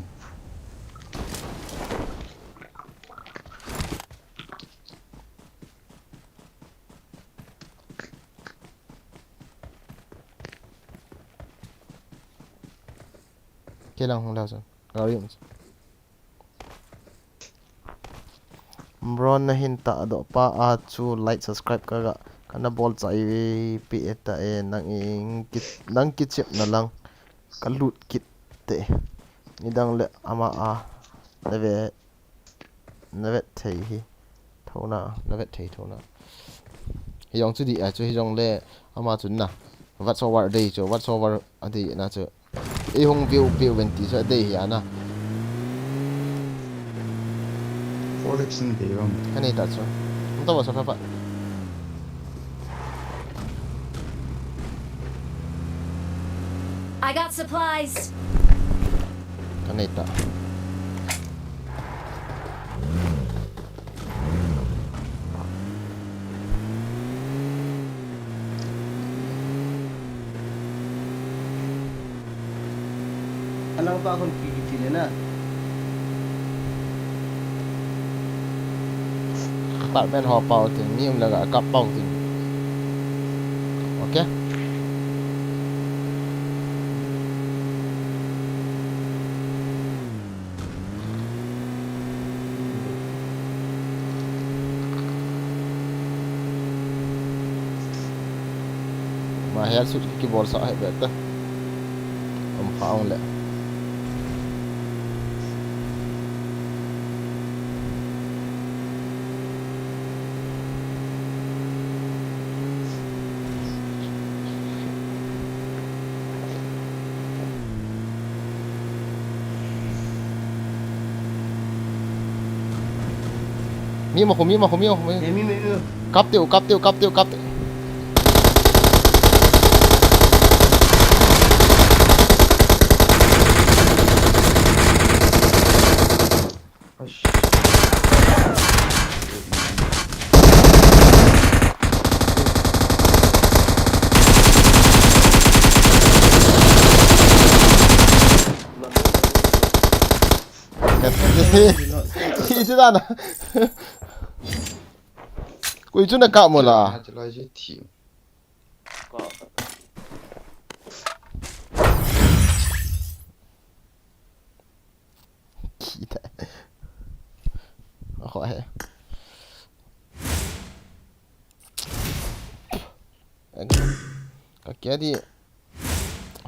Kelang hung lau sa. Gari um sa. Bro, na hin ta do pa a chu like, subscribe ka ga, kana bol chai ve pi e ta e, nang ing kit, nang kichep na lang ka lut kit te. Ni dang le ama a. Na ve, na vet thei hi. Thona, na vet thei thona. Hi jong chu di a chu hi jong le ama chun na. Whatsoever dei chu, whatsoever a dei na chu. Ei hung view, view ven ti chu a dei hi ana. Four X in dei ram. Ka nei ta chu. Hung ta va sa fa fa. I got supplies. Ka nei ta. Anang pa kon pi pi le na. Apartment ho pau tin, mi um le ga kap pau tin. Okay. Ma hel sut ki bol sa hai beta. Om kha ong le. Mi ma khu, mi ma khu, mi ma khu, mi. Ye, mi, mi, mi. Kap teu, kap teu, kap teu, kap teu. Ash. Iti dana. Kui chu na kap mo la. Chulai je thi. Kita. Ako eh. Ka kia di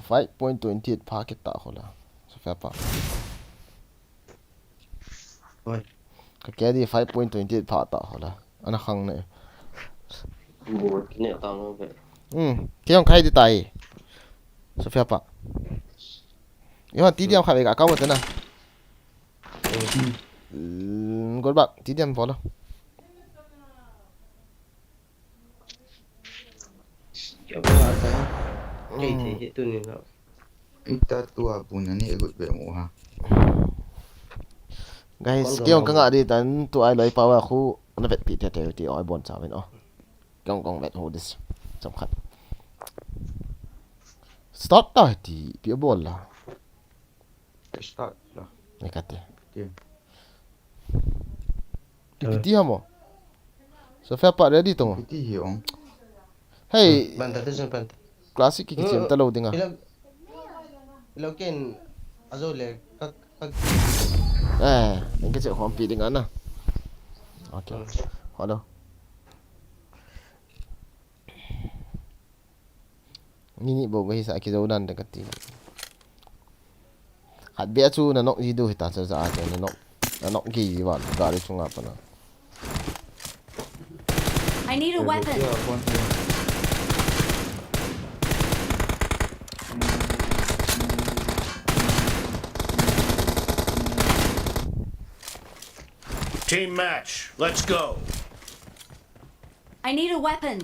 five point twenty eight pha kita ko la. Sa fa pa. Oi. Ka kia di five point twenty eight pha ta ko la. Ana khang ne. Bu kine ta ngo be. Hmm, kiyong khai di tai. Sa fa pa. Yo, ti diam kha be ka ka mo ta na. Hmm. Gol bak, ti diam bol lo. Kei ba ta. Kei thei hi tu ni lo. Ita tua bu na ni gut be mu ha. Guys, kiyong ka nga di tan tu ai loi pa wa khu na vet pi te te ti oi bon cha ven o. Kiyong kong vet ho dis. Cham khat. Start ta ti pi bol la. Start la. Ni kate. Ti. Ti, ti hamo. So fa pa ready to. Ti hi ong. Hey. Banta te sun banta. Classic ki kichim ta lo dinga. Ilo, ilo ken azo le kak, kak. Eh, ken kichim khom pi dinga na. Okay. Hello. Ni ni bo ga hi sa ki zo dan de ka ti. Khat bia chu na nok ji du hita cha cha te na nok, na nok gi ji wan gari chunga pana. I need a weapon. Team match, let's go. I need a weapon.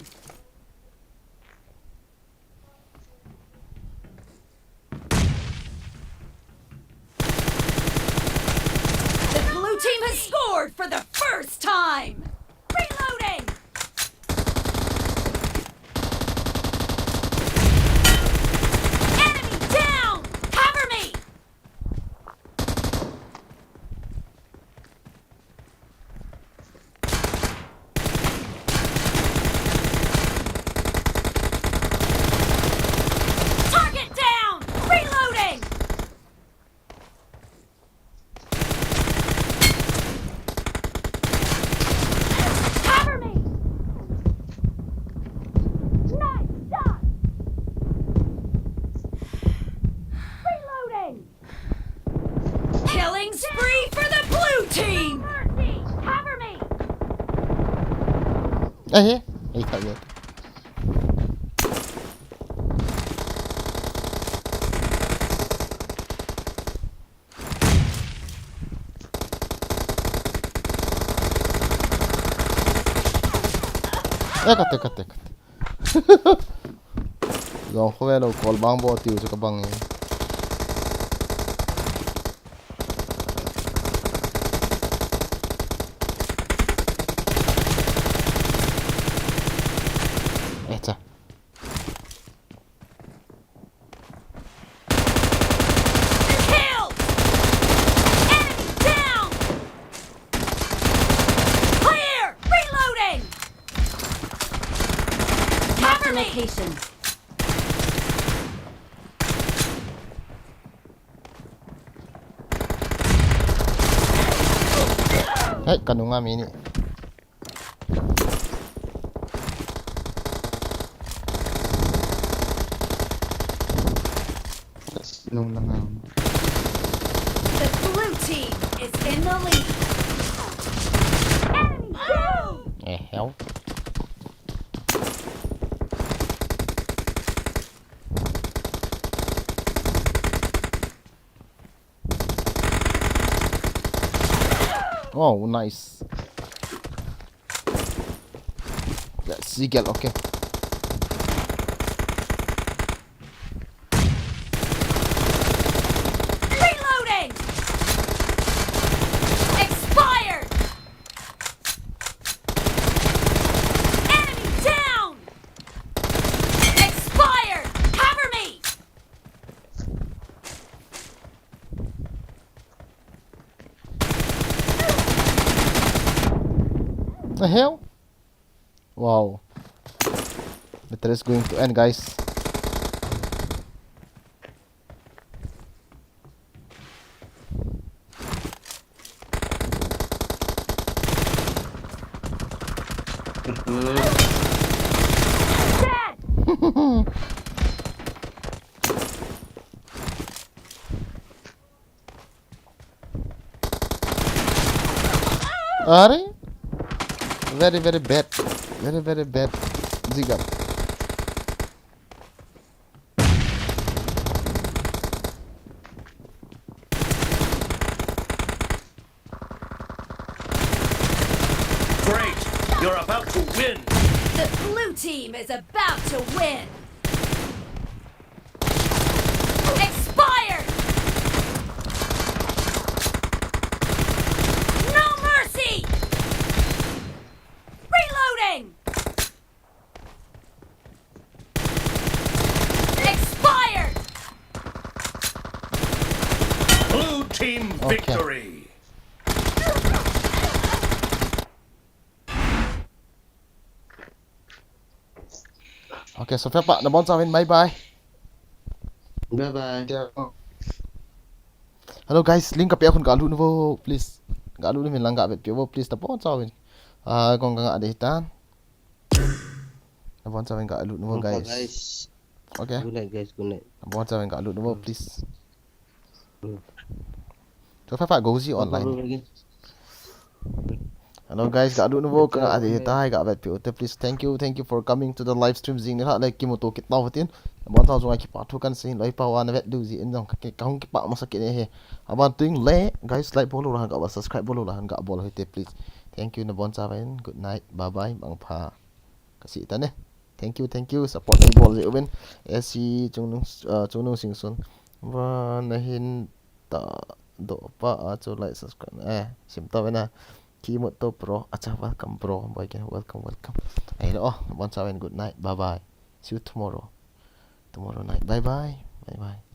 The blue team has scored for the first time. Reloading. Enemy down. Cover me. He, ei, thak le. Eh, kate, kate, kate. Jong kho ve lo, kol bang bo tiu chu ka bang e. Eh, cha. Kill! Enemy down! Clear! Reloading! Mark the location. Hey, ka nunga mi ni. Nung lang ang. The blue team is in the lead. Enemy down! Eh, hell. Oh, nice. Let's see, girl, okay. Reloading! Expired! Enemy down! Expired! Cover me! The hell? Wow. Battery is going to end, guys. Are? Very, very bad. Very, very bad. Jigap. Great! You're about to win! The blue team is about to win! Expired! No mercy! Reloading! Expired! Blue team victory! Okay, Sophia pa, nabonchauvin, bye bye. Bye bye. Hello guys, link kapeh khun galut uvo, please. Galut uvin lang gavet peh uvo, please, nabonchauvin. Ah, kong kanga dei tan. Nabonchauvin galut uvo, guys. Okay. Good night, guys. Good night. Nabonchauvin galut uvo, please. Two five five Gozi online. Hello guys, galut uvo, kanga dei tai, gavet peh ute, please. Thank you, thank you for coming to the live stream. Jing ni kha le kimuto kit tau hitin. Nabonchauva chunga kipathu kahin sei, loi pao a navet diu jeh in jong ka, kahung kipah masa kit e he. Aban tuin le, guys, like bol lou le, ga subscribe bol lou le, ga bol hite, please. Thank you, nabonchauvin. Good night, bye bye, mangpha. Kasei tan e. Thank you, thank you. Support nei bol jeh uvin. S C Chungnung, ah, Chungnung Singson. Va nahin ta doh pa a chu like subscribe. Eh, sim ta vena. Kimoto Pro. Acha, welcome, bro. Boy, welcome, welcome. Ahilou, oh, nabonchauvin, good night. Bye bye. See you tomorrow. Tomorrow night. Bye bye. Bye bye.